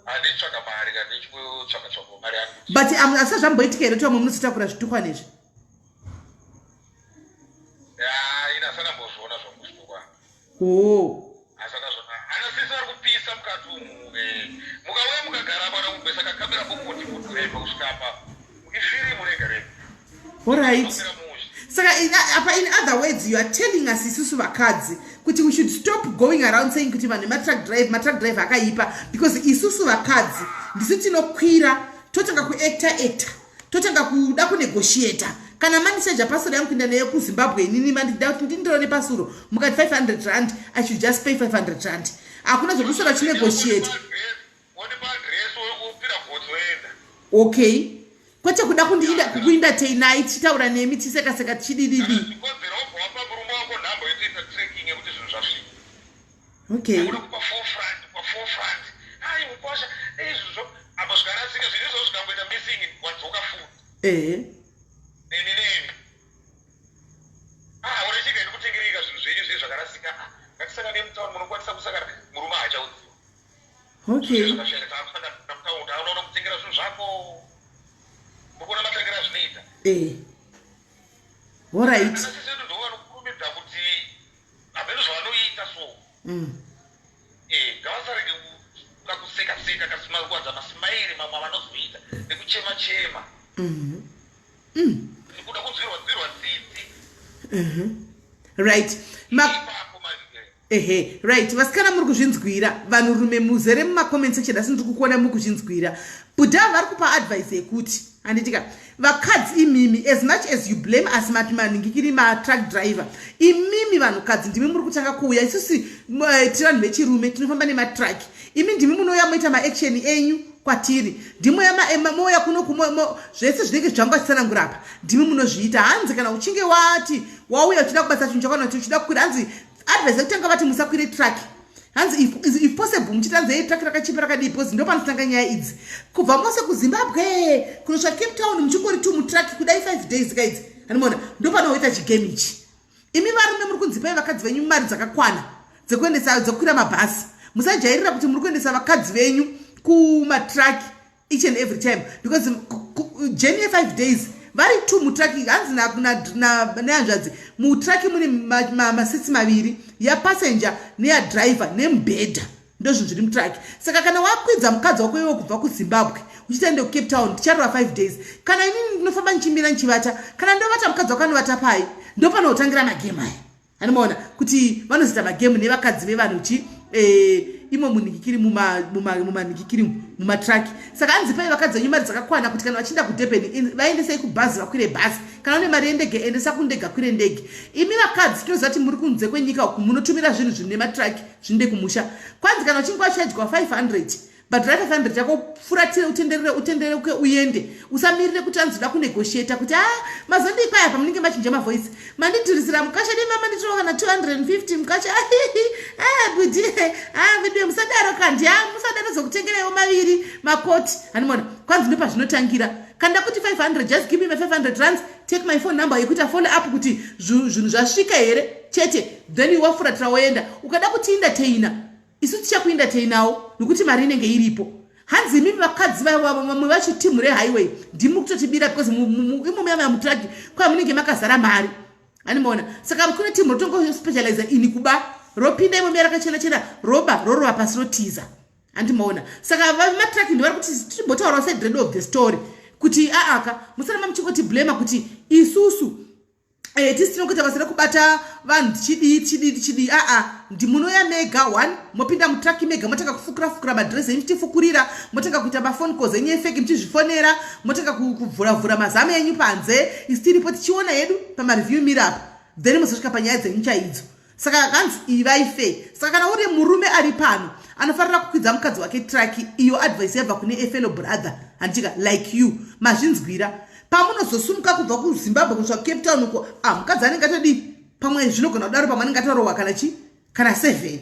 Handitsvaka mari ka, ndichikutsvaka tsvaka mari yangu. But asi zvamboitika here kuti vamwe munozotakura zvitukwa nezvi? Ya, ina asana mbozviona zvangu zvitukwa. Oh. Asana zvona. Ana sisi vari kupisa mukati umu. Mukauya mukagara apa, kana kakamera mukoti kudhirevha kusvika apa, ifirimu rega rega. Alright. Kamera mushe. Saka apa, in other words, you are telling us isusu vakadzi kuti we should stop going around saying kuti vanhu vematruck drive, matruck drive akaipa, because isusu vakadzi ndisu tinokwira, totanga kuacta acta, totanga kuda kunegotiata. Kana mandichaja pasuro yangu kuenda nayo kuZimbabwe, inini mandida kuti ndindiro nepasuro, mukati 500 rand, I should just pay 500 rand. Hakuna zvokusora chinegotiate. Wonipa adresi, wopira gotsi, woenda. Okay, kwete kuda kuentertainai, tichitaura nemi, tichisekaseka, tichidididi. Zvikodzero, wobva wapa murume wako nhamba, yotoita tracking yekuti zvinhu zvasvika. Kuda kupa forefront, kupa forefront, ai mukwasha, izvozvo apo zvikarasika zvinhu izvozvo, zvikangoita missing, wadzoka futi. Neni neni, ah, urechega ndikutengereka zvinhu zvenyu zve zvakarasika. Ah, ngatisangane mutauni, munokwanisa kusangana, murume haachaudziwa. Zvakashayika, taakusangana mutauni, aunoona kutengera zvinhu zvako, mukuona matangiro azvinoita. Alright. Ana sisi vedu ndo vanokurumidza kuti hameno zvavanoita so. Ngavasarege kakuseka seka, kuwadza masimairi mamwe avanozoita nekuchema chema, nekuda kunzwirwa nzwirwa tsitsi. Right. Ipapo manje. Ehe, right, vasikana, muri kuzvinzwira. Vanhurume muzere mumacomment section, asi ndiri kukuona muri kuzvinzwira. Budha vari kupa advice yekuti, handitika, vakadzi imimi, as much as you blame us mati manhingikiri matruck driver, imimi vanhukadzi ndimi muri kutanga kuuya. Isusu tiri vanhu vechirume, tinofamba nematruck. Imi ndimi munouya moita maaction enyu kwatiri, ndimoya kuno zvese zvinenge zvanga zvichitsanangura apa, ndimi munozviita. Hanzi kana uchinge wati wauya uchida kubasa chinhu chakwana, kuti uchida kukwira, hanzi advice yekutanga vati musakwire truck. Hanzi if possible muchiti hanzi ei truck rakachipa, rakadii, because ndo panotanga nyaya idzi. Kubva mose kuZimbabwe kunosvika Cape Town muchingori tu mutruck kudai 5 days kaidzi, hanimona ndo panoita chigame ichi. Imi varume muri kunzipai vakadzi venyu mari dzakakwana dzekuendesa, dzekukwira mabhasi. Musajairira kuti muri kuendesa vakadzi venyu kumatruck each and every time, because journey ye5 days vari two mutruck, hanzi nehanzvadzi, mutruck mune maseats maviri, yapassenger neyadriver nemubhedha, ndo zvinhu zviri mutruck. Saka kana wakwidza mukadzi wako iwe kubva kuZimbabwe uchiita kuCape Town, ticharova 5 days. Kana inini ndinofamba ndichimira ndichivata, kana ndovata, mukadzi wako anovata pai? Ndo panotangira magame aya, anomaona kuti vanozoita magame nevakadzi vevanhu chi imo munhingikiri, mumanhingikiri, mumatruck. Saka hanzi pai vakadzi venyu mari dzakakwana kuti kana vachienda kuDurban, vaendesei kubhazi, vakwire bhazi. Kana une mari yendege, endesa kundege, akwire ndege. Imi vakadzi, tinoziva kuti muri kunze kwenyika uku, munotumira zvinhu zvine matruck zvinoende kumusha. Kwanzi kana uchinge wachadyiwa 500, bhadhara 500 yako, furatire, utenderere, utendereuke, uende. Usamirire kuti anzi uda kunegotiata kuti a mazondipai apa. Munenge machinja mavoice, mandidhurisira mukasha, nemama nditorwa kana 250 mukasha. Budi vidiwe, musadaro kandi, a musadaro, zokutengereiwo maviri makoti, hanimona. Kwanzi ndopazvinotangira. Kana ndakuti 500, just give me my 500 rands, take my phone number yekuita follow up kuti zvinhu zvasvika here chete, then wafuratira, woenda. Ukada kuti entertaina, isu tichakuentertainawo nokuti mari inenge iripo. Hanzi imimi vakadzi vamwe vacho, timu rehighway, ndimi kutotibira, because imo muyamaya mutruck kwa munenge makazara mari, animaona. Saka kune timu rotongospecializa ini kuba, ropinda imo muya rakachena chena, roba, rorova pasi, rotiza, handimaona. Saka vamatruck ndivari kuti tichimbotaurawo side of the story kuti aaka, musaramba muchingotiblema kuti isusu. Eh, tisi tinokuita basa rekubata vanhu tichidii tichidii tichidii aa ndimunoya mega one mopinda mutraki mega motanga kufukura fukura madress enyu muchitifukurira motanga kuita mafone calls enyu efeki muchizvifonera motanga kuvhura vhura mazamu enyu panze isu tiripo tichiona hedu pamareview mirror apa then mozosvika panyaya dzenyu chaidzo. Saka kanzi ivai fair. Saka kana uri murume ari pano anofanira kukwidza mukadzi wake traki, iyo advice yabva kune a fellow brother, handitika like you mazvinzwira. Pamunozosumuka kubva kuZimbabwe kusvika kuCape Town uko, ah, mukadzi anenge atodii? Pamwe zvinogona kudaro, pamwe anenge atorohwa kana chi kana 7,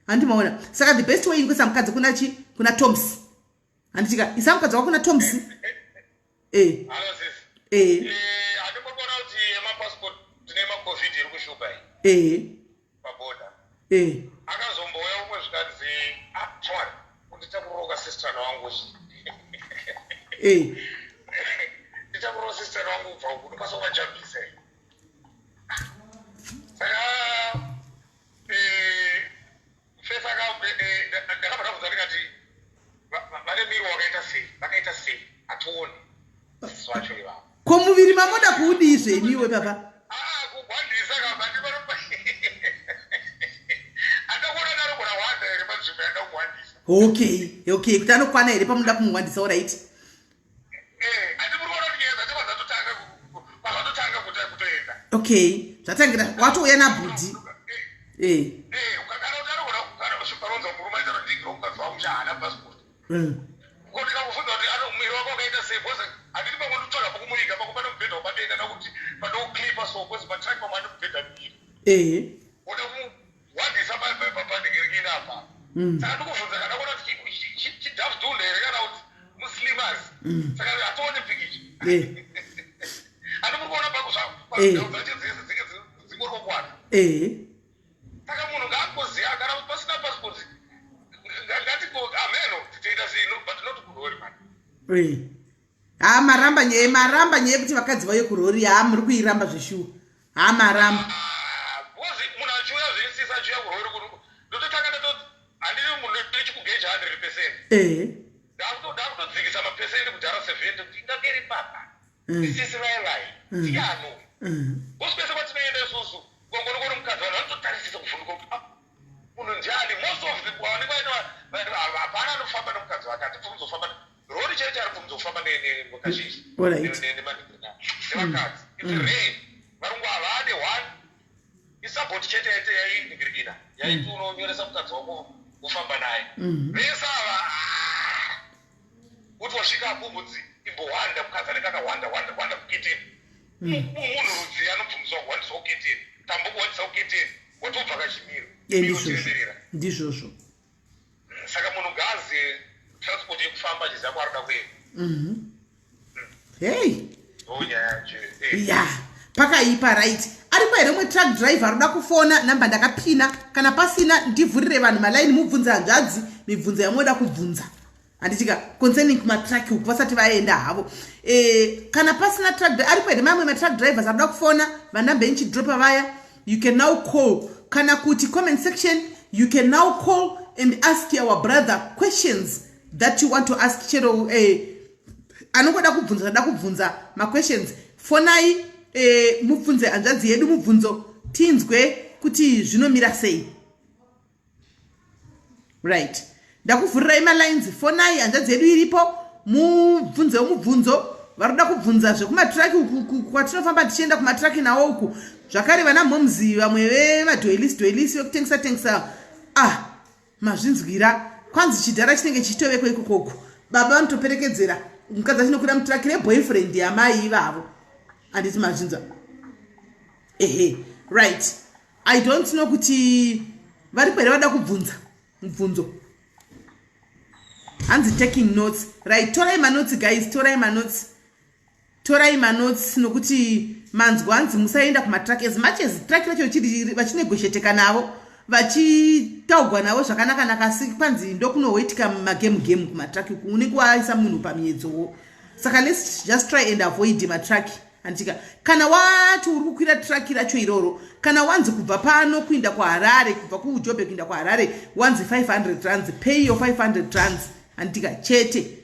handimaona. Saka the best way ingoisa mukadzi kuna chi kuna Toms, handitika isa mukadzi wako kuna Toms. Eh. Hello, sis. Eh. Handimbokuona kuti yemapassport nemaCOVID iri kushupa iyi paboda. Akazombouya umwe zvikanzi, "Ah, chwari unditakuroka sister wangu." Nditakuroka sister wangu kubva uku, ndokwanisa kuvajambisa. Saka fesa ndakabva ndabvunza ndikati, "Vane miro wakaita sei? Vakaita sei? Hationi sisi vacho ivavo." Ko muviri mamoda kuudii zveimiwe papa? Ah, kugwandisa kamba andakuona ndarogona wanda here panzvimbo yanda kugwandisa. Okay, kuti anokwana here pamunoda kumuwandisa, alright. Ati muri kuona kuti nyaya dzacho kwazvatotanga kutoenda. Okay, zvatangira watouya nabhudhi. Kana kuti anogona kana kusvikaronza murume aita kuti ndigiro mukadzi wangu chaana passport. Ko ndikakubvunza kuti ano muviri wako wakaita sei, because handidi pamwe ndikutsvaga pokumuviga, pamwe pane mubhedha wapadenga nakuti pandokuklipa so, because patruck pamwe ane mubhedha miviri. Woda kumuwandisa panhengerekeni apa. Saka ndikubvunza kana kuona kuti chidhavdhund here kana kuti muslimas. Saka hatione pikicha. Handi muri kuona pako zvao dzacho dzese dzinge dzingori kokwana. Saka munhu ngaangoziva kana kuti pasina passport ngatingo ameno titoita sei, but not kurori man. Ha, maramba nyaya, maramba nyaya yekuti vakadzi vauye kurori. Ha, muri kuiramba zveshuwa. Ha, maramba. Because munhu achiuya zveisisa achiuya kurori kuno, ndototanga ndato handiri munhu ndechikugeja 100%. Ndakutodzikisa mapesendi kudhara 70 kuti ingange iri papa. Isisi vai vai ndiani uyu? Because kwese kwatinoenda isusu kongonokona mukadzi, vanhu vanototarisisa kuvhunduka kuti, "Ah, munhu ndiani?" Most of the vanenge vaita hapana anofamba nemukadzi wake. Hatibvumidzi kufamba rori chaicho, ari bvumidzi kufamba kazhinji nevakadzi. It's rare. Varungu havade one isabhoti chete yaite yainhingirikina yaiti unonyoresa mukadzi wako wofamba naye. Vese ava, ah, kuti wasvika apo mbudzi imbohwanda, mukadzi anenge akahwanda hwanda hwanda kuketeni. Munhu rudzi anobvumidzwa kuhwandiswa kuketeni, tambo kuhwandisa kuketeni, watobva kachimiro. Ndizvozvo. Inotemerera. Ndizvozvo. Saka munhu ngaaziye transport yekufamba achiziva kwaari kuenda. Hei. Ndonyaya yacho. Ya, pakaipa. Right, aripo here umwe truck driver aroda kufona? Namba ndakapina. Kana pasina, ndivhurire vanhu malaini, mubvunze hanzvadzi mibvunzo yamunoda kubvunza, handitika, concerning kumatraki uku vasati vaenda havo. Kana pasina truck, aripo here mamwe matruck drivers aroda kufona? Vanamba enchidropa vaya, you can now call, kana kuti comment section, you can now call and ask our brother questions that you want to ask. Chero anongoda kubvunza, da kubvunza maquestions, fonai mubvunze hanzvadzi yedu mubvunzo, tinzwe kuti zvinomira sei. Right, ndakuvhurirai malines. Fonai, hanzvadzi yedu iripo, mubvunzewo mubvunzo vari kuda kubvunza zvekumatraki uku kwatinofamba tichienda kumatraki nawo uku. Zvakare vana momzi vamwe vemadhoilisi dhoilisi vekutengesa tengesa, ah, mazvinzwira. Kwanzi chidhara chinenge chichitoveko ikokoko, baba vanotoperekedzera mukadzi achinokwira mutraki reboyfriend yamai ivavo, handiti mazvinzwa? Ehe, right, I don't know kuti varipo here vada kubvunza mubvunzo. Hanzi taking notes. Right, torai manotes guys, torai manotes, torai manotes, nokuti manzwa hanzi musaenda kumatruck. As much as truck racho vachinegotiateka navo, vachitaugwa navo zvakanaka-naka, asi kwanzi ndokunohoitika magemu gemu kumatruck uku, unenge waisa munhu pamiedzowo. Saka let's just try and avoid matruck, handitika? Kana wati uri kukwira truck racho iroro, kana wanzi kubva pano kuinda kuHarare, kubva kuJobe kuinda kuHarare, wanzi 500 rands, pay your 500 rands, handitika? Chete,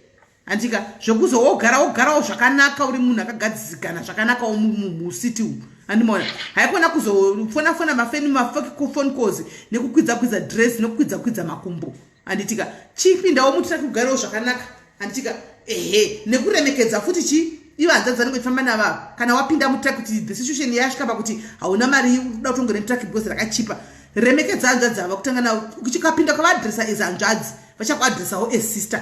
handitika? Zvekuzowogara wogarawo zvakanaka, uri munhu akagadzikana zvakanakawo mucity umu. Andimona haikona kuzofona fona mafeni mafake phone calls nekukwidza kwidza dress nekukwidza kwidza makumbo. Handitika chipindawo mutiraki kugarewo zvakanaka. Handitika ehe, nekuremekedza futi chi ivo hanzvadzi vanenge vachifamba navavo. Kana wapinda mutraki, kuti the situation yasvika pakuti hauna mari, uda kutongore mutraki because rakachipa, remekedza hanzvadzi ava kutanga navo. Uchikapinda ukavaadresa as hanzvadzi, vachakuadresawo as sister.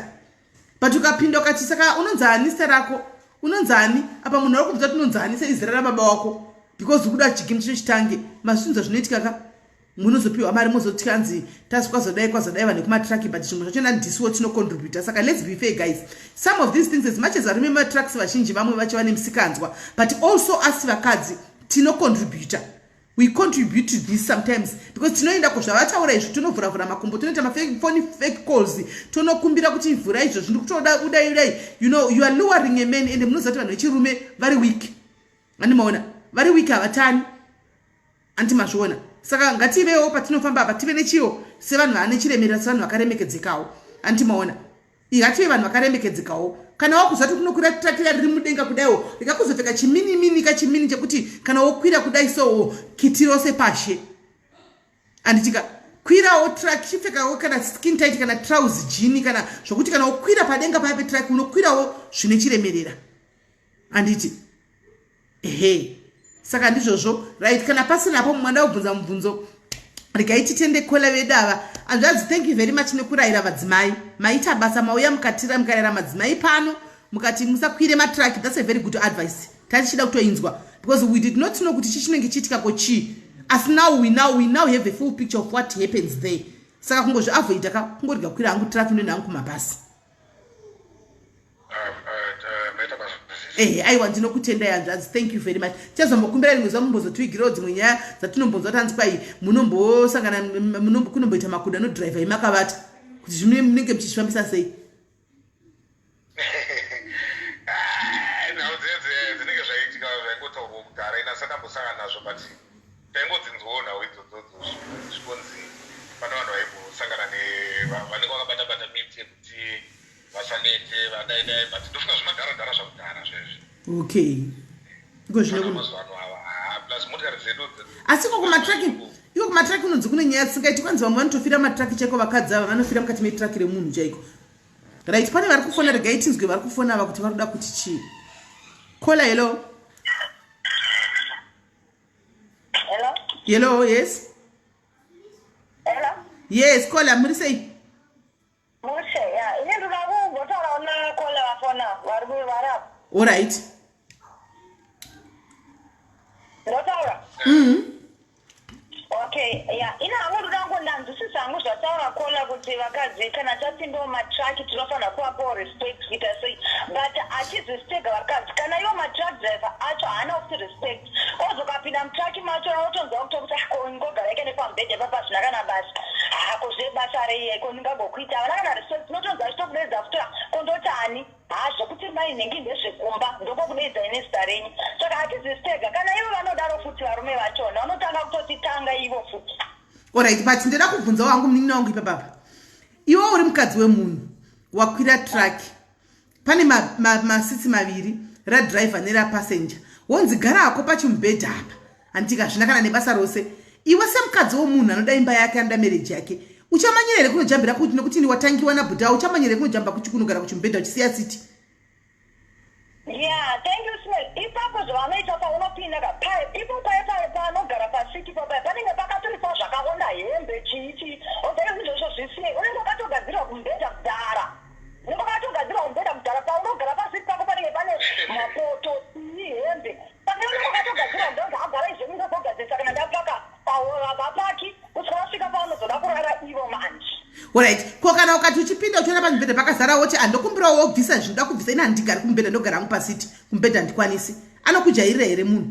But ukapinda ukati, "Saka unonzi ani zita rako? Unonzi ani?" Apa munhu ari kubvunza kuti unonzi ani seizera rababa wako, because ukuda chikimu chicho chitange. Mazvinzwa zvinoitika ka, munozopiwa mari, mozoti kanzi tasi kwazodai kwazodai vanhu vekumatraki. But zvimwe zvachona ndisuwo tinocontributa. Saka let's be fair, guys. Some of these things, as much as varume vematrucks vazhinji vamwe vacho vane musikanzwa, but also asi vakadzi tinocontributa. We contribute to this sometimes because tinoenda kuzvavataura izvi, tonovhuravhura makumbo, tonoita mafoni fake calls, tonokumbira kuti vhura izvozvo, ndiri kutoda udai udai. You are luring a man, and munoziva kuti vanhu vechirume vari weak. Andimaona vari weak, havatani. Anti mazviona? Saka ngativewo patinofamba apa tive nechiwo sevanhu vane chiremerera, sevanhu vakaremekedzekawo. Andimaona, ngative vanhu vakaremekedzekawo. Kana wakuziva kuti kunokwira trakira riri mudenga kudaiwo, rikakuzopfeka chiminimini kachimini chekuti kana wokwira kudai sowo kiti rose pashe. Anditika kwirawo truck, chipfekawo kana skin tight, kana trouser jean, kana zvokuti kana wokwira padenga paya petruck, unokwirawo zvine chiremerera. Anditi ehe, saka ndizvozvo, right? Kana pasinapo mumwe anda kubvunza mubvunzo, regai titende caller vedu ava. Hanzvadzi, thank you very much nekurayira vadzimai. Maita basa, mauya mukatira mukarayira madzimai pano, mukati musakwire matraki. That's a very good advice. Tatichida kutoinzwa because we did not know kuti chii chinenge chiitikako chii, asi now we now have a full picture of what happens there. Saka kungozviavoida ka, kungorega kukwira hangu traki, noenda hangu kumabhasi. Maita basa. Ehe, aiwa, ndinokutendai hanzvadzi, thank you very much. Tichazombokumbira rimwe zuva mumbozotivigirawo dzimwe nyaya dzatinombonzwa tanzi kwai munombosangana, kunomboita makudo anodhiraivha imakavata, kuti zvimwe munenge muchizvifambisa sei. Ah, nhau dzinenge zvaitika zvaingotaurwa kudhara, ina sandambosangana nazvo, but taingodzinzwawo nhau idzodzodzo zvikonzi pane vanhu vaimbosangana vanenge vakabata bata miti yekuti vasanete vadai dai, but ndofunga zvimadharadhara zvakudhara zvezvi. Okay, iko zvino mazuva ano ava, ah, plus motikari dzedu Asi iko kumatraki unonzi kune nyaya dzisingaiti, kwanzi vamwe vanotofira matraki chaiko, vakadzi ava vanofira mukati metraki remunhu chaiko. Right, pane vari kufona, regai tinzwe vari kufona ava kuti vari kuda kuti chii. Caller, hello. Hello? Hello, yes. Hello? Yes, caller, muri sei? Mushe, ya. Ini ndoda kumbotaura nacaller vafona vari apo. Allright. Ndotaura? Okay, ya. Ini hangu ndoda kundanzwisisa hangu zvataura caller kuti vakadzi kana tapindawo matraki tinofanira kuvapawo respect, kuita sei. But hatizisi tega vakadzi. Kana iwo matruck driver acho haana kuti respect. Ozokapinda mutraki macho unotonzwa kutokuti, "Ah, ko ngogara ike nepamubhedha ipapa hazvina kana basa. Ah, ko zvebasa rei ko ndingagokuita." Havana kana respect. Unotonzwa achitokudeedza futi, "Kondotani?" Ha, zvokuti mai nhingi ndezvekumba, ndokokudeidzai nezita renyu. Saka hatizisi tega, kana ivo vanodaro futi, varume vachona vanotanga kutotitanga ivo futi. Allright, but ndoda kubvunzawo hangu munin'ina wangu ipapapa. Iwe uri mukadzi wemunhu, wakwira traki, pane maseats maviri, radhiraivha nerapassenger, wonzi gara hako pachimubhedha apa. Handika hazvina kana nebasa rose. Iwe semukadzi womunhu anoda imba yake, anoda marriage yake, uchamanyira here kunojambira kuti nekuti ni watangiwa nabhudha, uchamanyira here kunojamba kunogara kuchimubhedha uchisiya seat? Yeah, thank you, Smith. Ipapo zvavanoita paunopinda ka ipo paye paanogara paseat papaye panenge pakatoiswa zvakaonda, hembe, chii chii, obva izvozvo zvisiyei. Unenge wakatogadzirwa kumubhedha kudhara, unenge wakatogadzirwa kumubhedha kudhara. Paunogara paseat pako panenge pane mapoto, chii, hembe, saka unenge wakatogadzirwa. Ndonzi agara izvoni, ndozogadzirisa kana ndapaka. Vapaki kusvika vasvika paunozoda kurara ivo manje. Alright, ko kana ukati uchipinda uchiona pamubhedha pakazara, woti, "Handokumbirawo wobvisa zvinoda kubvisa, ini handigari kumubhedha, ndogara hangu paseat, kumubhedha handikwanisi," anokujairira here munhu?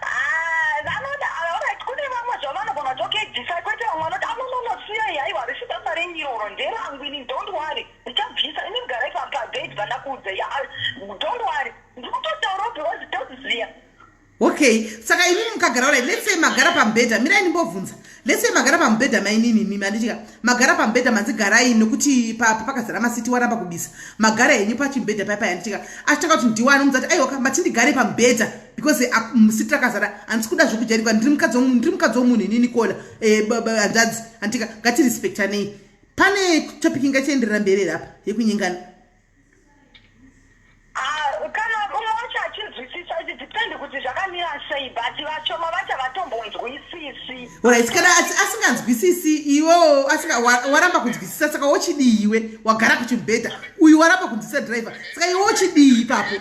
Ah, vanoda, alright, kune vamwe zvavanogona kuti okay, bvisai, kwete vamwe vanoti, "Anononosiya, haiwa, harisi basa renyu iroro, nderangu ini, don't worry, ndichabvisa ini, mugarai pabed pandakuudza, don't worry." Ndikutotaurawo because toziya. Okay. Okay, saka imi mukagara, right, let's say magara pamubhedha. Mirai ndimbobvunza. Let's say magara pamubhedha, mainini mimi, handitika? Magara pamubhedha, manzi garai nokuti pakazara masiti, waramba kubisa. Magara henyu pachimubhedha paipai, handitika? Achitanga kuti ndiwani mudza kuti aiwaka, matindigare pamubhedha because siti rakazara, handisi kuda zvekujairikwa. Ndiri mukadzi womunhu inini, kola hanzvadzi, handitika? Ngatirespektanei. Pane topic ingachienderera mberi here apa yekunyengana? Ah, kana umwe wacho achinzwisisa kuti depend kuti zvakamira sei, but vashoma vacho havatombonzwisisi. Alright, kana asinganzwisisi, iwewo waramba kunzwisisa, saka wochidii iwe wagara kuchimubhedha? Uyu waramba kunzwisisa, driver, saka iwe wochidii ipapo?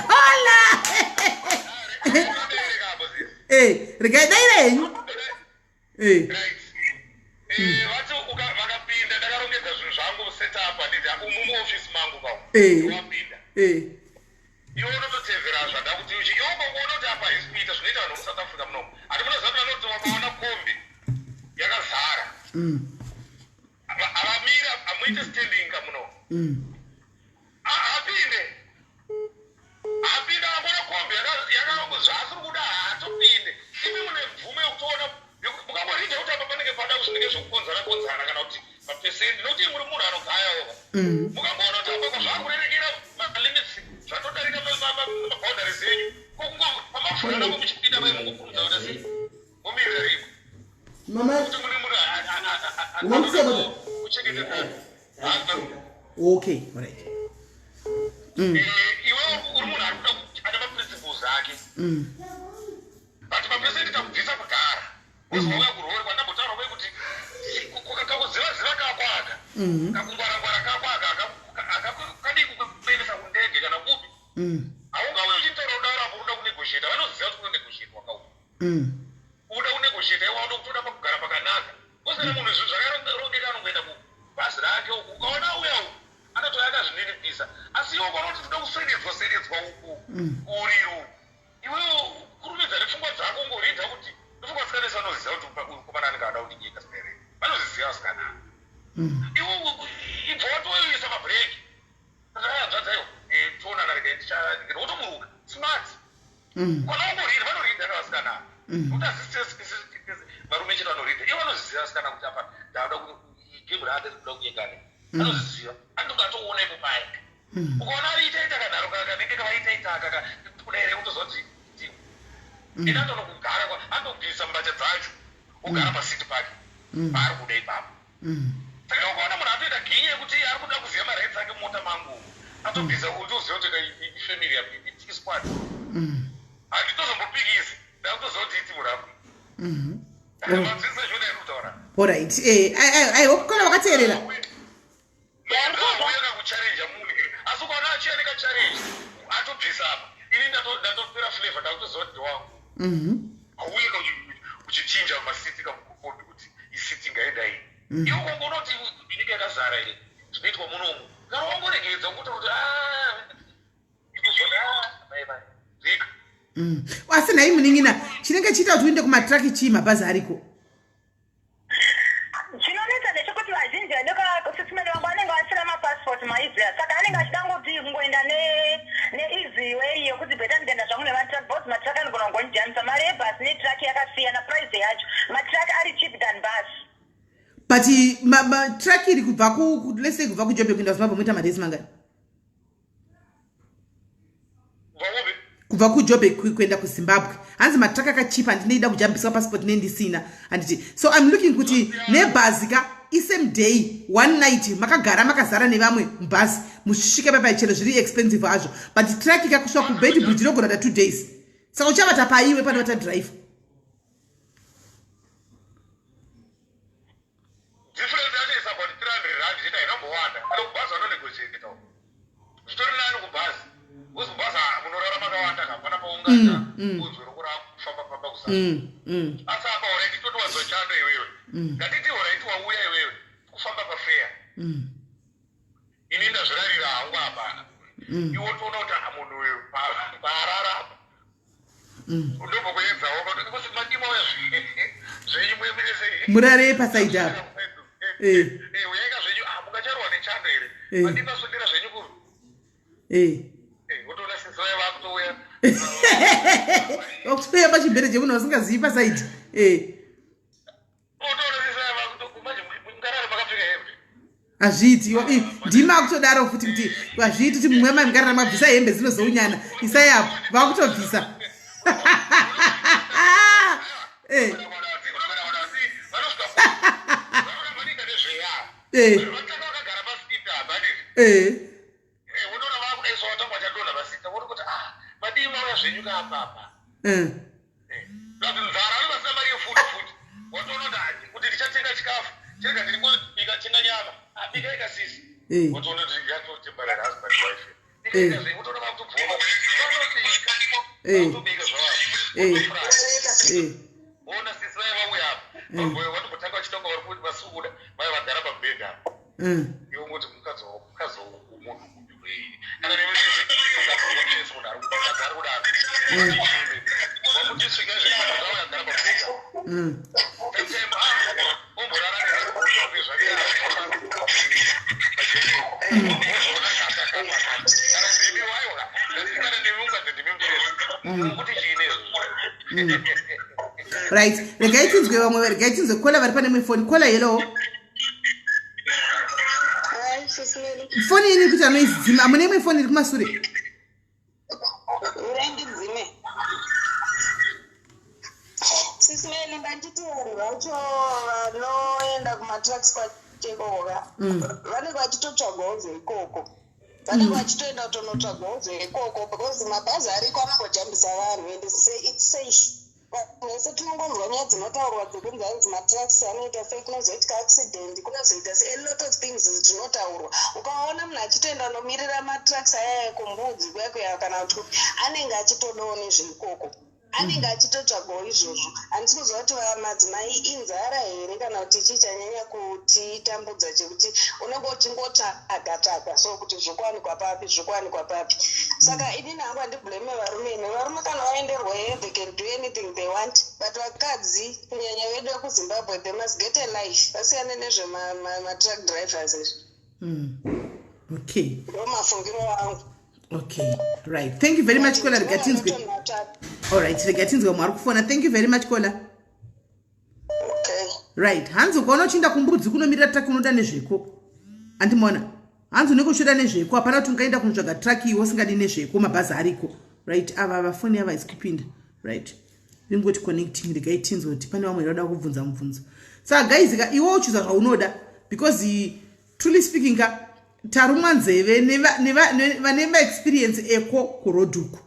Kola, regai daira henyu. Vati vakapinda, ndakarongedza zvinhu zvangu, setup, handiti? Umu muofisi mangu kau. Wapinda, iwe unototevera zvada kuti iwe ukangoona kuti apa haisi kuita zvinoita vanhu muSouth Africa munomu. Hati munoziva kuti vanoti wakaona kombi yakazara, havamira, hamuite standing kamuno. Hapinde, hapinde. Angona kombi zvaasiri kuda, haatopinde. Imi mune mvumo yekutoona, mukangorinda kuti apa panenge pada zvinenge zvekukonzana konzana kana kuti mapesendi, nokuti muri munhu anogayawo. Mukangoona kuti apa zvakurerekera malimits, zvatodarika maboundaries enyu, pamavhurana muchipinda vai, mungokurumidza kuita sei? Momirira rimwe. Mama, kuti mune munhu Unomusiya baba? kuchengetedza. Okay, alright. Iwe uri munhu ari kuda ane maprinciples ake, but mapesendi takubvisa kudhara. Wozouya kurori kwandambotaura kwe kuti kakuzivaziva kako aka, kakungwarangwara kako aka, kadii kukuendesa kundege kana kupi. Haungauye uchitaura kudaro apo unoda kunegotiata. Vanoziva kuti unonegotiatwa kauku. Uda kunegotiata iwe, wauda kutoda pakugara pakanaka. Usina munhu zvinhu zvakarongeka, anongoenda kubhazi rake uku. Ukaona uya uku, anotouya akazvininipisa. Asi iwe ukaona kuti toda kuseredzwa seredzwa uku, kuuriri uku, iwe kurumidza nepfungwa dzako, ungoridha kuti ndofunga vasikana vese vanoziva kuti uyu mukomana anenge ada kundinyenga sere. Vanoziziva vasikana. Iwe ibva watoisa mabhureki, hanzvadzi, aiwa, toonana, regai wotomuruka smart. Kana ungorida, vanoridha navasikana, nokuti asi varume chete vanoridha. Ivo vanoziziva vasikana kuti apa ndauda game raada kuda kunyengana. Vanozviziva, anonge atoona ipo paya. Ukaona ariita ita kanharo kanenge kavaita ita aka kudai re, utoziva kuti ina atonokugara, andobvisa mbatya dzacho, ogara pasiti pake paari kuda ipapo. Saka ukaona munhu atoita ginya yekuti ari kuda kuziva marights ake mumota mangu, atobvisa, utoziva kuti ifamily isquad. Handitozombopikisi, ndakutoziva kuti itimu rangu. Manzwisisa zvona iri kutaura? Alright, I hope kana wakateerera. Uye kakucharenja munhu, asi ukaona achiya nekacharenji, atobvisa apa, ini ndatopera flavor, ndakutoziva kuti ndewangu. Auye uchichinja masiti kamukombi kuti isiti ngaidai. Iwe ukangoona kuti inenge yakazara ine zvinoitwa munomu, kana wangoregedza kungotaura kuti mai rega. Asi nhai munin'ina, chinenge chiita kuti uende kumatraki chii? Mabhazi ariko. Chinonetsa ndechekuti vazhinji veduka, vangu vanenge vasina mapasipoti, maiziva. Saka anenge achida ngoti kungoenda neeasy way yekuti better ndikaenda zvangu nematruck, because matruck anogona kungondijamisa. Mari yebhasi netruck yakasiyana, price yacho. Matruck ari cheap than bus. But truck iri kubva let's say kubva kuJoburg kuenda kuZimbabwe, muita madays mangani? Vaobe. Kubva kuJoburg kuenda kuZimbabwe, hanzi matruck akachipa, handinoida kujambiswa passport nendisina, handiti? So I'm looking kuti nebhazi ka, isame day, one night, makagara makazara nevamwe mubhazi, muchisvika papai, chero zviri expensive hazvo, but truck ka, kusvika kuBeitbridge inogona kuita 2 days. Saka uchavata paiwe panovata driver? Difference yacho is about R300 chete, hainombowanda. Kana kubhazi vanonegotiata, zvitori nani kubhazi, because kubhazi munorara makawanda, hapana paungaita unzwe rokura kufamba famba kusasa. Asi apa alright, toti wanzwa chando iwewe, ngatiti alright, wauya iwewe kufamba pafeya, ini ndazvirarira hangu hapana. Iwe toona kuti munhu uyu paarara apa, ndobva kuedzawo kuti madima uya zvenyu muemire sei. Murare pasaidi apa. Uyaika zvenyu, mungacharwa nechando here? Madima, swedera zvenyu kuru. Wotoona sisi. Vakutoya pachibhede chemunhu vasingazivi pasaidi. Hazviiti, ndima akutodaro futi kuti hazviiti kuti mumwe mai mukarara mabvisa hembe dzinozounyana, isai apo vakutobvisa. Nzara anenge vasina mari yefood futi, watoona kuti ndichatenga chikafu, chirega ndirikobika, tenga nyama, abika ikasisi, watoona kuti yatotemporary husband wife, wotoona vakutobvuma, vanobika, vakutobika zvavavo. Ona sisi vaiva vauya apa, vatombotanga vachitonga vari vasukuda, vaiva vagara pamubhedha apa. Iwe ungoti mukadzi mukadzi munhu upi kana nemukadzi munhu ari mukadzi ari kudaro wakuti svika izvezvi agara pamubhedha time omborara neobe zvake kana ndimi waiwa kana ndimi mukadzi ndimi mudiri kuti chiine. Right, regai tinzwe vamwe, regai tinzwe caller vari pane imwe foni. Caller, hello. Hi, Sis Melly. Foni yenyu kuti anoidzima, mune imwe foni iri kumasure. Urandidzime. Sis Melly, ndanditi vanhu vacho vanoenda kumatrucks kwachekoka vanenge vachitotsvagawo zveikoko, vanenge vachitoenda kutonotsvagawo zveikoko because mabhazi ariko anongojambisa vanhu and it's safe. Vanhu vese tinongonzwa nyaya dzinotaurwa dzekunzi hanzi matrucks anoita sei, kunozoitika accident, kunozoita sei, a lot of things dzinotaurwa. Ukaona munhu achitoenda nomirira matrucks ayaya kumbudzi kuya kuya kana kuti anenge achitodawo nezveikoko, anenge achitotsvagawo izvozvo. Handisi kuziva kuti madzimai inzara here kana kuti chii chanyanya kutitambudza chekuti unenge uchingotsvaga tsvaga so kuti zvikuwanikwa papi, zvikuwanikwa papi. Saka inini hangu handiblame varume imi. Varume kana vaenderwa here, they can do anything they want, but vakadzi kunyanya vedu vekuZimbabwe, they must get a life, vasiyane nezvematruck drivers izvi. Ndo mafungiro angu. Okay, right, thank you very much, caller. Rega tinzwe. Alright, rega tinzwe vamwe vari kufona. Thank you very much, caller. Okay. Right, hanzi ukaona uchienda kumbudzi kunomirira truck, unoda nezveko. Andimona hanzi unenge uchida nezveko, hapana kuti ungaenda kunotsvaga truck iwe usingadi nezveko, mabhazi ariko. Right, ava vafoni ava isi kupinda. Right, ringoti connecting. Regai tinzwe kuti pane vamwe vada kubvunza mubvunzo. Saka guys ka, iwe uchuza zvaunoda because truly speaking ka, tarumwa nzeve vane maexperience eko kurodhuku,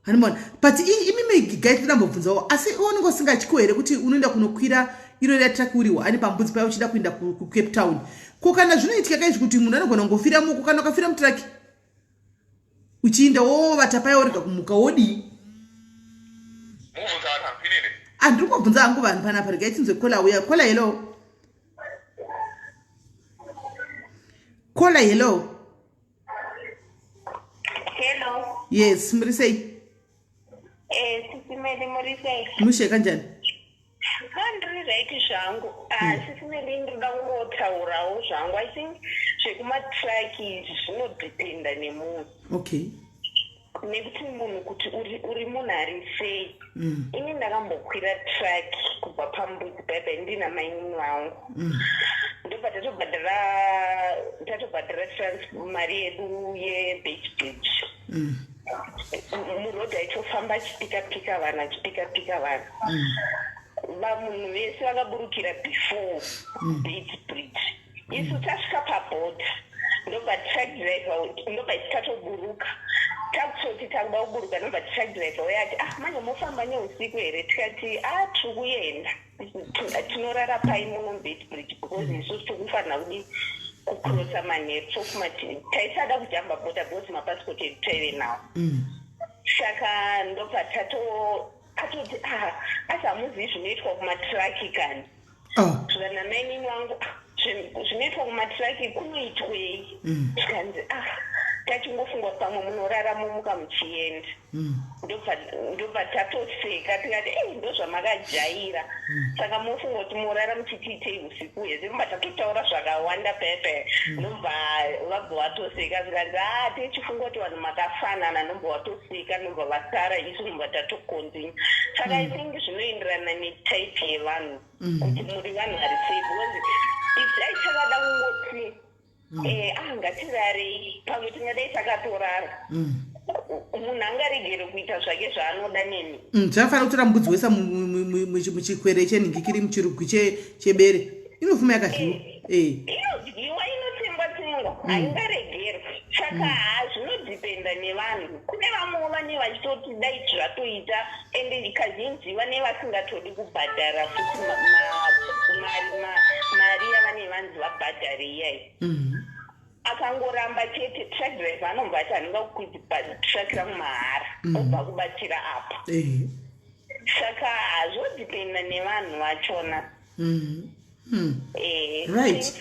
hanimona. But imimi guys, ndambobvunzawo, asi iwe unenge usingatyiwo here kuti unoenda kunokwira iro ratruck uriwo ani pambudzi paya uchida kuenda kuCape Town? Ko kana zvinoitika kaizvi kuti munhu anogona kungofira muko, kana ukafira mutruck uchiinda, wovata paya, worega kumuka, wodii? Mubvunzana inini? Handiri kungobvunza hangu vanhu panapa. Regai tinzwe caller uya. Caller, hello. Caller, hello. Hello. Yes, muri sei? Sis Melly, muri sei? Mushe, kanjani? Ndiri right zvangu. Ah, Sis Melly, ndoda kungotaurawo zvangu. I think zvekumatruck izvi zvinodependa nemunhu. Nekuti munhu kuti uri munhu ari sei. Ini ndakambokwira truck kubva pambudzi paipai ndina mainini vangu. Ndobva tatobhadhara mari yedu yeBeitbridge. Murodhi aitofamba achipika pika vanhu, achipika pika vanhu. Vamunhu vese vakaburukira before Beitbridge. Isu tasvika pabhodha, ndobva truck driver, ndobva isi tatoburuka, takutoti takuda kuburuka, ndobva truck driver uya ati, "Ah, manje mofamba neusiku here?" Tikati, "Ah, tiri kuenda, tinorara pai muno Beitbridge? Because isusu tiri kufanira kudi kucrossa manheru." Tofuma taisada kujamba bhodha because mapasipoti edu taive nawo. Saka ndobva tato atoti, "Ah, asi hamuzivi zvinoitwa kumatraki kani?" Zvikana mainini wangu, "Ah, zvinoitwa kumatraki kunoitwei?" Zvikanzi, "Ah, tachingofunga kuti pamwe munorara momuka muchienda." Ndobva tatoseka tikati, ei, ndozvamakajaira, saka mofunga kuti morara muchitiitei usiku hwese? Ndobva tatotaura zvakawanda paya paya, ndobva vabva vatoseka, zvikanzi, a, tichifunga kuti vanhu makafanana. Ndobva vatoseka, ndobva vasara, isu ndobva tatocontinue. Saka I think zvinoenderana netype yevanhu, kuti muri vanhu vari sei, because if dai takada kungoti ah, ngatirarei, pamwe tingadai takatorara. Munhu angaregere kuita zvake zvaanoda nemi. Zvakafanira kutora mbudzi wesa muchikwere chenhingikiri, muchirugwi chebere, inofuma yakadyiwa. Inodyiwa, inotengwa tengwa, haingaregerwi. Saka ha, zvinodhipenda nevanhu. Kune vamwewo vane vachitoti dai zvatoita, ende kazhinji vane vasingatodi kubhadhara futi mari yavane vanzi vabhadhare iyai. Akangoramba chete, truck driver anobva ati, handingakukwidzi patruck rangu mahara, obva kubatira apa. Saka hazvodhipenda nevanhu vachona. Right.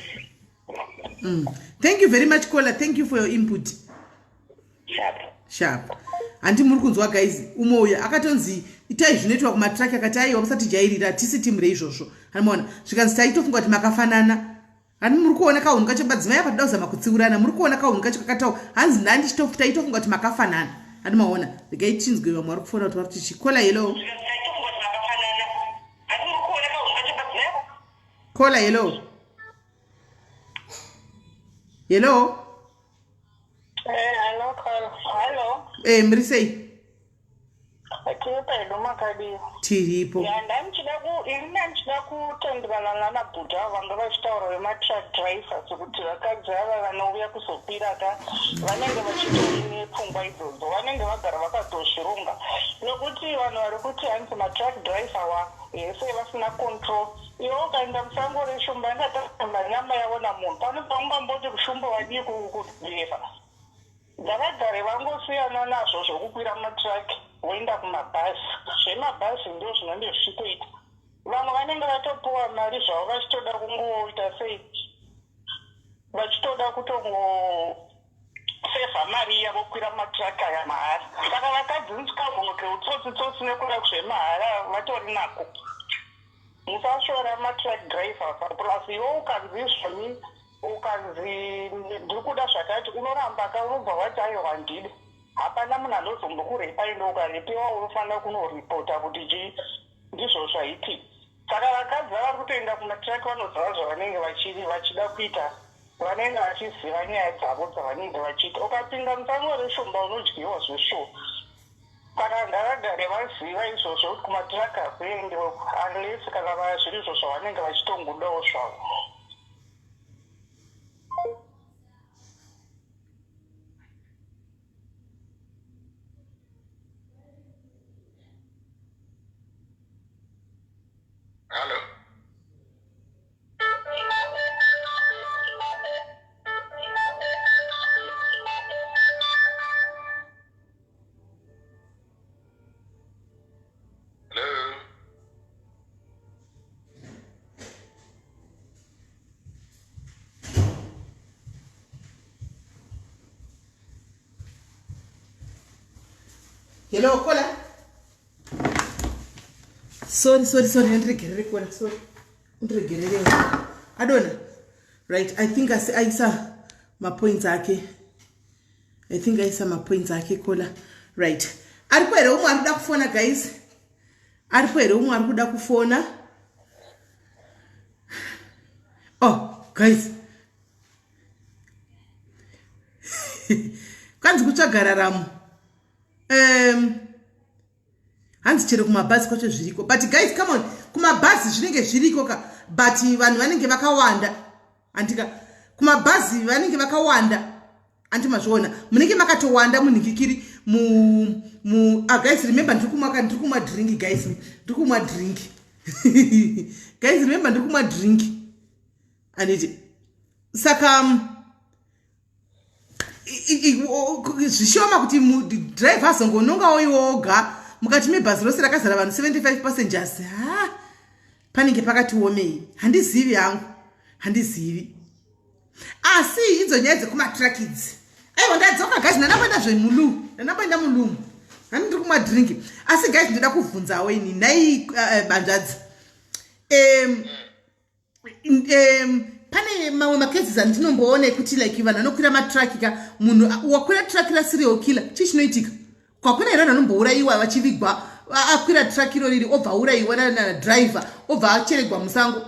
Thank you very much, caller. Thank you for your input. Sharp. Sharp. Handi muri kunzwa, guys? Umwe uyu akatonzi itai zvinoitwa kumatraki, akati aiwa, musatijairira, hatisi timu reizvozvo. Hanimaona zvikanzi taitofunga kuti makafanana. Hani muri kuona kahunhu kacho? Madzimai apa toda kuzama kutsiurana. Muri kuona kahunhu kacho kakatau? Hanzi taitofunga kuti makafanana. Handi maona? Regai tinzwe vamwe vari kufona kuti vari kuti chii. Caller, hello. Caller, hello, hello. Hello, Carl. Hello. Muri sei? Tiri pedu, makadii? Tiripo. Ya, ndandichida ku ini ndandichida kutenderana nanabhudha ava vanga vachitaura vematruck drivers, kuti vakadzi ava vanouya kuzokwira ka, vanenge vachitori nepfungwa idzodzo, vanenge vagara vakatozvironga, nokuti vanhu vari kuti hanzi matruck driver wa hese vasina control. Iwe ukaenda musango reshumba, ingatamba nyama yavona munhu pano, paungamboti kushumba wadii kudheva? Ngavagare vangosiyana nazvo zvokukwira matraki, voenda kumabhazi. Zvemabhazi ndo zvinenge zvichitoita. Vamwe vanenge vatopuwa mari zvavo, vachitoda kungoita sei, vachitoda kutongosevha mari iya, vokwira matraki aya mahara. Saka vakadzi nchikahunhu keutsotsi tsotsi nekuda zvemahara vatori nako. Musashora matruck drivers. Plus iwe ukanzi izvoni, ukanzi ndiri kuda zvakati, unoramba ka, unobva wati aiwa, handidi. Hapana munhu anozombokurepa, ende ukarepewa unofanira kunoripota kuti chii, ndizvo zvaitika. Saka vakadzi vari kutoenda kumatraki vanoziva zvavanenge vachida kuita, vanenge vachiziva nyaya dzavo dzavanenge vachiita. Ukapinda musango reshumba unodyiwa zveshuwa. Saka ngavagare vaziva izvozvo kuti kumatraki hakuendiwe, unless kana zviri izvo zvavanenge vachitongodawo zvavo. Hello. Hello. Hello, caller. Sorry, sorry, sorry. Ndiregerere, caller. Sorry. Ndiregerere. Adona. Right, I think asi aisa mapoints ake. I think aisa mapoints ake, caller. Right. Aripo here umwe ari kuda kufona, guys? Aripo here umwe ari kuda kufona? Oh, guys. Kwanzi kutsvaga raramo. Hanzi chero kumabhazi kwacho zviriko, but guys, come on, kumabhazi zvinenge zviriko ka, but vanhu vanenge vakawanda, handika? Kumabhazi vanenge vakawanda, handi mazviona? Munenge makatowanda munhikikiri mu mu ah, guys, remember, ndiri kumwa, ndiri kumwa drink, guys, ndiri kumwa drink. Guys, remember, ndiri kumwa drink, handiti? Saka zvishoma kuti driver azongonongawo iwoga mukati mebhazi rose rakazara vanhu 75 passengers. Ha, panenge pakati omei. Handizivi hangu, handizivi. Asi idzo nyaya dzekumatraki idzi, aiwa, ndadzoka, guys. Ndandamboenda zvemulu, ndandamboenda mulumu. Hani ndiri kumwa drink. Asi guys, ndoda kuvhunzawo ini nhai, banzvadzi. Pane mamwe macases andinomboona ekuti like vanhu vanokwira matruck ka, munhu wakwira truck raserial killer, chii chinoitika? Kwakuna here vanhu vanombourayiwa vachivigwa, akwira truck iro riri, obva aurayiwa nadriver, obva acheregwa musango?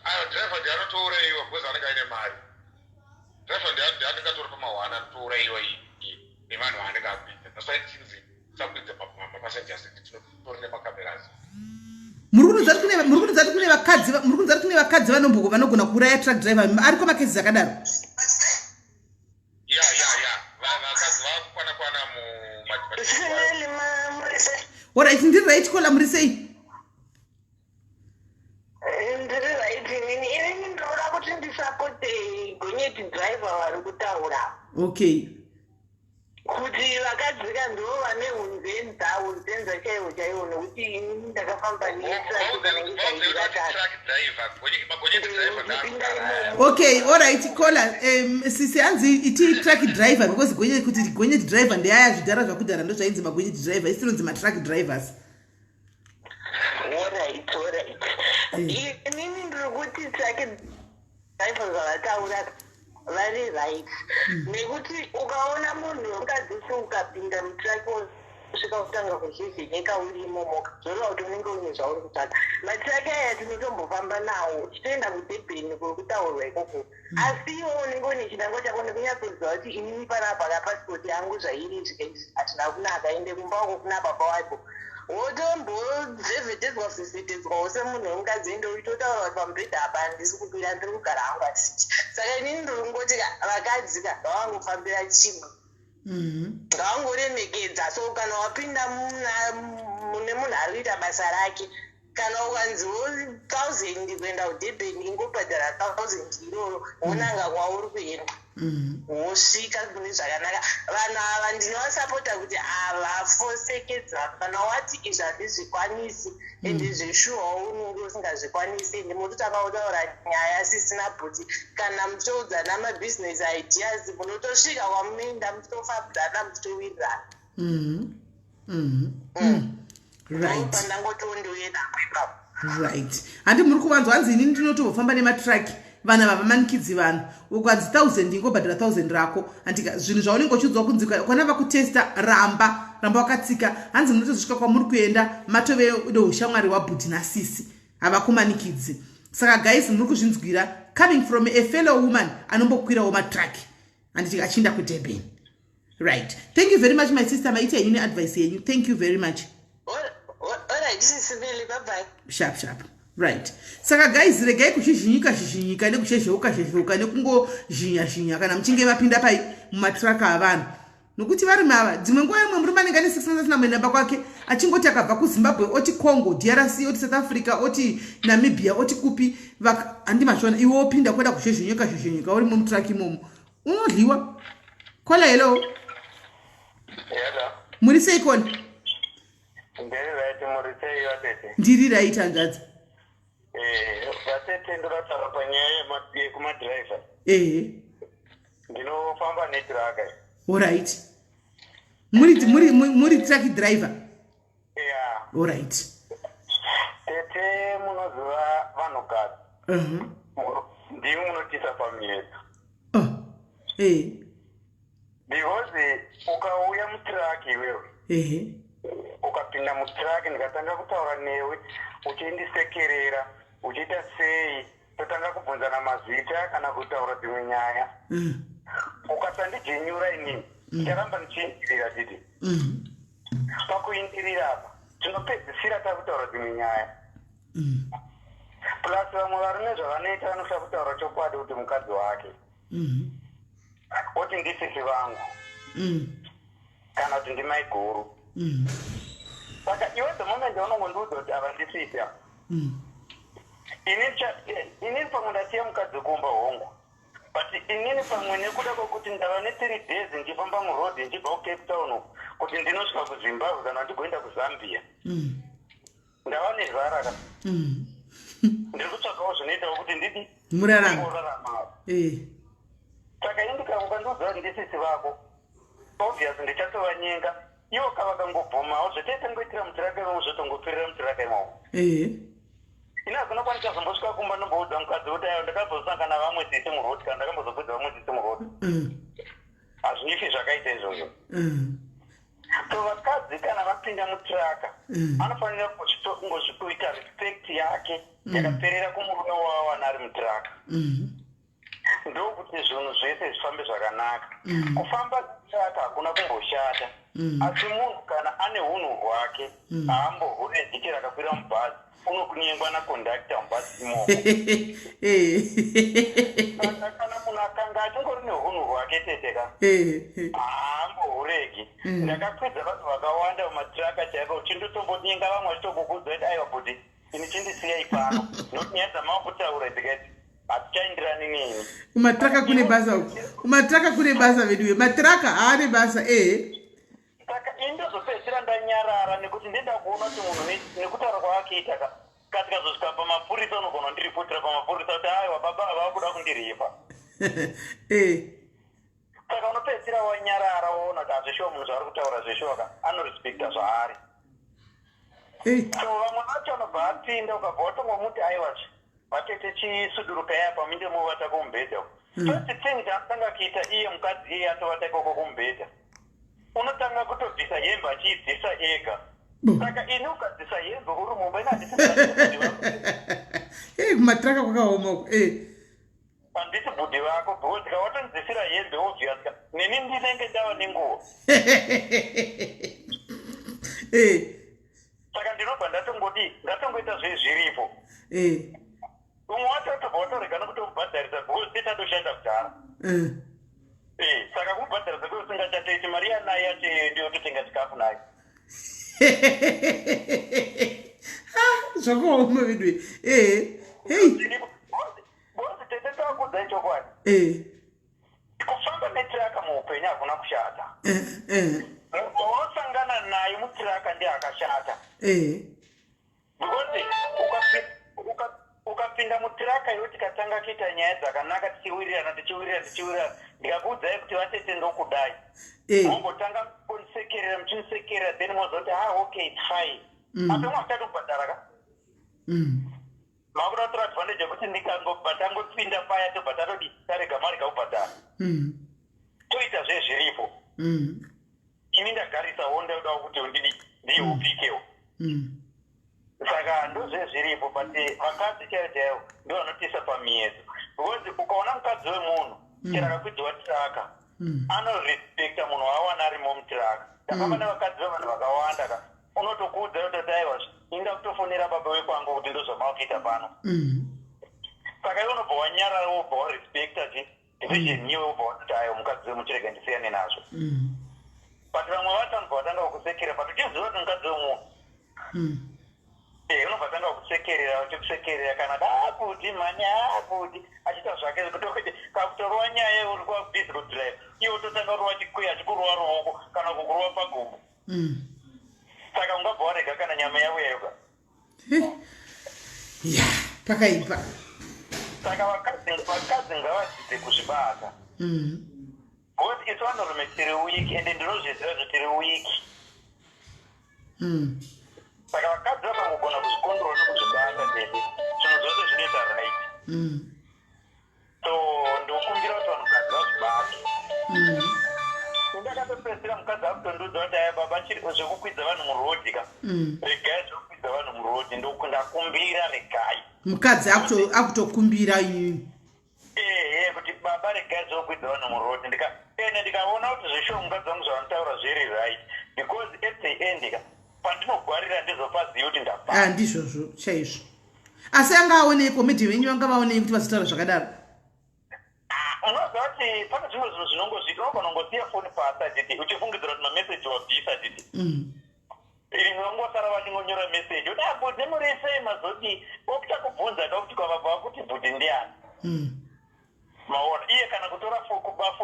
Ayo, driver ndiye anotourayiwa because anenge aine mari. Driver ndiye anenge atori pamahwana, anotourayiwa nevanhu vaanenge akwidza. That's why tichinzi tisakwidza mapassengers, tinotori nemacameras. Muri kunzwa kuti kune vakadzi vanogona kuuraya truck driver? Ariko macases akadaro? Ya, vakadzi vakukwana kwana muma Sineli mamurise. Alright, ndiri right. Caller, muri sei? Ndiri right inini. Inini ndinoda kuti ndisapote gonyeti driver vari kutaura kuti vakadzika ndo vane unzenza, unzenza chaiwo chaiwo, nekuti inini ndakafamba netruck kanenge kairi katatu. Magonyeti driver ngaakugara. Okay, alright, caller, sisi hanzi iti truck driver because kuti gonyeti driver ndeyaya zvidhara zvakudhara, ndo zvainzi magonyeti driver, isi tinonzi matruck drivers. Alright, inini ndiri kuti truck driver zvavataura vari right, nekuti ukaona munhu wemukadzi ukapinda mutruck, kusvika kutanga kuzvivheneka uri imomo, zvoreva kuti unenge une zvauri kutsvaga. Matruck aya tinotombofamba nawo tichitoenda kuDurban kuri kutaurwa ikoko, asi iwo unenge une chinangwa chako nekunyatsoziva kuti inini panapa kapasipoti yangu zvairi izvi hazvina kunaka, ende kumba uko kuna baba wako, wotombovhevhetedzwa vhevhetedzwawo semunhu wemukadzi, ende uchitotaura kuti pamubhedha apa handisi kukwira, ndiri kugara hangu asiti. Saka inini ndiri kungoti vakadzi ka ngavangofambira chimwe, ngavangoremekedza. So kana wapinda mune munhu ari kuita basa rake, kana ukanziwo 1000 kuenda kuDurban, ingobhadhara 1000 iroro, wonanga kwauri kuenda, wosvika kune zvakanaka. Vanhu ava ndinovasapota kuti havafosekedza. Kana wati izvi handizvikwanisi, ende zveshuwawo unenge usingazvikwanisi, ende mototanga kutaura nyaya sisina bhuti, kana muchitoudzana mabusiness ideas, munotosvika kwamunoenda muchitofambidzana, muchitowirirana. Right. Pandangotiwo ndiuye napo ipapo. Right, handi muri kuvanzwa? Hanzi inini ndinotofamba nematruck, vana vavamanikidzi vanhu. Ukanzi 1000, ingobhadhara 1000 rako. Handika zvinhu zvaunenge uchiudzwa kunzi kwana vakutesta, ramba, ramba wakatsika. Hanzi munotozosvika kwamuri kuenda matove neushamwari hwabhudhi nasisi, havakumanikidzi. Saka guys, muri kuzvinzwira coming from a fellow woman anombokwirawo matruck, handiti, achienda kuDurban. Right, thank you very much, my sister. Maita yenyu neadvice yenyu, thank you very much. Alright, sisibili, bye bye. Sharp sharp. Right, saka guys, regai kuzhizhinyika zhizhinyika nekushezheuka zhezheuka nekungozhinya zhinya kana muchinge vapinda pai mumatruck avanhu, nokuti varume ava dzimwe nguva imwe murume anenge ane 6 months asina kuenda kwake, achingoti akabva kuZimbabwe, oti Congo DRC, oti South Africa, oti Namibia, oti kupi, handi mazviona? Iwe wopinda kweda kuzhezhenyeka zhezhenyeka uri mumutruck imomo, unodliwa. Caller, hello. Hello. Muri sei, caller? Ndiri right, muri sei vatete? Ndiri right, hanzvadzi. Vatete, ndoda panyaya yekumadhiraivha. Ndinofamba netruck. Alright, muri truck driver? Ya. Alright. Tete, munoziva vanhukadzi ndimi munotisa pamiedzo. Oh. Because ukauya mutruck iwewe, ukapinda mutruck, ndikatanga kutaura newe uchindisekerera, uchiita sei, totanga kubvunzana mazita kana kutaura dzimwe nyaya, ukasandijenyura inini, ndicharamba ndichiindirira titi. Pakuindirira apa tinopedzisira takutaura dzimwe nyaya. Plus vamwe varume zvavanoita, vanofanira kutaura chokwadi kuti mukadzi wake, oti ndisisi vangu kana kuti ndimaiguru. Saka iwe the moment yaunongondiudza kuti ava ndisisi ava, inini pamwe ndasiya mukadzi kumba, hongu, but inini pamwe nekuda kwekuti ndava ne3 days ndichifamba muroad ndichibva kuCape Town uku kuti ndinosvika kuZimbabwe kana ndigoenda kuZambia, ndava nezara ka, ndiri kutsvagawo zvinoitawo kuti ndidi murarama. Ndingoraramawo. Saka indika ukandiudza kuti ndisisi vako. Obvious ndichatovanyenga ivo kavakangobvumawo zvataitangoitira mutiraka imomo zvotongopirira mutiraka imomo. Ini hakuna kwandichazombosvika kumba ndomboudza mukadzi kuti aiwa ndakambosangana vamwe sisi muroad kana ndakambozokwidza vamwe sisi muroad. Hazvifi zvakaita izvozvo. So vakadzi kana vapinda mutiraka anofanira kungozvikuita respect yake yakaperera kumurume wawawana ari mutiraka. Ndokuti zvinhu zvese zvifambe zvakanaka. Kufamba tiraka hakuna kumboshata. Asi munhu kana ane unhu hwake haambohuregi rakakwira mubhazi unokunyengwa nakondakta mubhazi imomo. Saka kana munhu akanga achingori neunhu hwake teteka haambohuregi. Ndakakwidza vanhu vakawanda mumatiraka chaiko uchindotombonyenga vamwe vachitokukudza kuti aiwa kuti ini chindisiyai pano nokuti nyaya dzamava ndikati hatichaenderani neni. Kumatraka kune basa uku. Kumatraka kune basa veduwe. Matraka haane basa ehe. Saka ini ndozopedzisira ndanyarara nekuti ndenda kuona kuti munhu nekutaura kwaakaita ka katikazosvika pamapurisa unogona kundiripotera pamapurisa kuti aiwa baba ava vakuda kundiripa. Saka unopedzisira wanyarara woona kuti hazvishuwa munhu zvaari kutaura zvishuwa ka anorespekta zvaari. So vamwe vacho vanobva apinda ukabva watongomuti aiwazve vatete chisudurukai apa minde movata kumubhedha. First thing chaanotanga kuita iye mukadzi iye atovata ikoko kumubhedha. Unotanga kutobvisa hembe achiibvisa ega. Saka ini ukabvisa hembe uri mumba ini handisi bhudhi vako. Kumatraka kwakaoma uku. Handisi bhudhi vako because ka watonzisira hembe obvious ka neni ndinenge ndava nenguva. Saka ndinobva ndatongodi ndatongoita zvezviripo. Umwe wacho atobva watorega nekutomubhadharisa because tetoshanda kudhara. Saka kumubhadharisa kwe usingachatoiti mari yanayo yacho iyoyo ndiyo totenga chikafu nayo. Zvakaoma veduwe. Hey. Bosi tete takuudzai chokwadi. Kufamba netiraka muupenyu hakuna kushata. Munhu waunosangana naye mutiraka ndiye akashata. Because ukapinda mutiraka iwe tikatanga kuita nyaya dzakanaka tichiwirirana tichiwirirana ndikakuudzai kuti vatete ndokudai. Mombotanga kundisekerera muchinisekerera then mozoti okay it's fine. Asi mwasati kubhadhara ka? Makuda kutora advantage yekuti ndikangobva tangopinda paya tobva tatodi tarega marega kubhadhara. Toita zvezviripo. Ini ndagarisawo ndaudawo kuti ndidi ndiupikewo. Saka ndozvezviripo but vakadzi chaivo chaivo ndo vanotisa pamiedzo because ukaona mukadzi wemunhu chero akakwidziwa tiraka anorespekta munhu waawana arimo mutiraka. Ndafamba nevakadzi vevanhu vakawanda ka unotokuudza kutoti aiwa inda kutofonera baba wekwangu kuti ndozvamava kuita pano. Saka iwe unobva wanyarara wobva warespekta chi decision iwe wobva watoti aiwa mukadzi wemuchirega ndisiyane nazvo. But vamwe vacho vanobva vatanga kukusekera but uchiziva kuti mukadzi wemunhu unobva tanga kusekerera uchikusekerera kana dakuti mhani akuti achiita zvake zvekuti kakutorova nyaya uri kwabhizi kudrive iwe utotanga kurova chikweya achikurova ruoko kana kukurova pagumbo. Saka ungabva warega kana nyama yauya yoga. Ya pakaipa. Saka vakadzi ngavadzidze kuzvibata. Because isu vanhurume tiri weak ende ndinozviziva kuti tiri weak. Saka vakadzi vakangogona kuzvikondrola nekuzvibata tete zvinhu zvose zvinoita right. So ndokumbira kuti vanhukadzi vazvibate. Ndakatopedzisira mukadzi akutondiudza kuti aya baba zvekukwidza vanhu murodhi ka. Regai zvekukwidza vanhu murodhi ndakumbira regai. Mukadzi akutokumbira inini. Ehe kuti baba regai zvekukwidza vanhu murodhi ende ndikaona kuti zveshuwa mukadzi wangu zvavanotaura zviri right because at the end ka pandinogwarira ndizopaziva kuti ndapa. Ndizvozvo chaizvo. Asi anga aonei komedhi venyu vanga vaonei kuti vazotaura zvakadaro? Unoziva kuti pane zvimwe zvinhu zvinongozviita unogona kungosiya foni pasi achiti uchifungidzira kuti mameseji wabvisa achiti. Rimwe vangosara vachingonyora meseji kuti bhudhi muri sei mazodii okuta kubvunza ka kuti kwavabva vakuti bhudhi ndiani. Maona iye kana kutora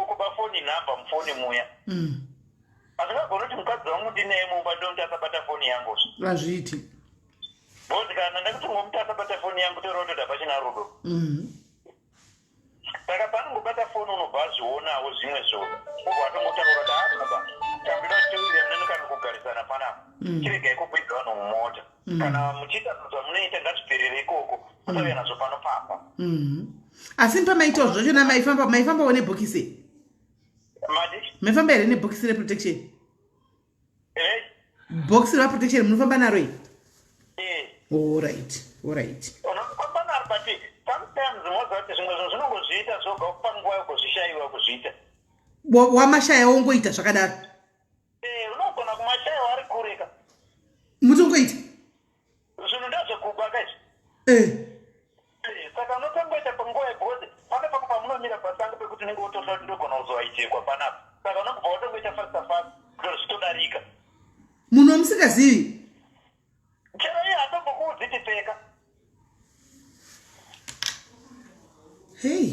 kuba foni nhamba mufoni muya. Hazvingagoni kuti mukadzi wangu ndinaye mumba ndomuti asabata foni yangu. Hazviiti. Because kana ndakuti ngomuti asabata foni yangu toreva kuti hapachina rudo. Saka paanongobata foni unobva azvionawo zvimwe zvo obva atongotaura kuti haa baba tambira tiwirirane kana kugarisana panapa. Chiregai kukwidza vanhu mumota. Kana muchiita zvinhu zvamunoita ngazviperere ikoko musauya nazvo pano pamba. Asi pamaitawo zvachona maifamba maifambawo nebhokisi? Madi? Maifamba here nebhokisi reprotection? Eh? Bhokisi reprotection munofamba naro here? Eh. Alright, alright. Unofamba naro but sometimes moziva kuti zvimwe zvinhu zvinongozviita zvoga panguva yekuzvishaiwa kuzviita. Wamashaya wongoita zvakadaro. Eh, unogona kumashaiwa ari kure ka. Mutongoita. Zvinhu ndezvekuba ka izvi. Eh. Eh, saka unotongoita panguva yebhozi pane pamwe pamunomira pasango pekuti unenge wotofa kuti ndogona kuzohijekwa panapa. Saka unobva watongoita fasta fasta kuti zvitodarika. Munhu wamusingazivi. Chero iye hatombokuudzi kuti pfeka. Hey.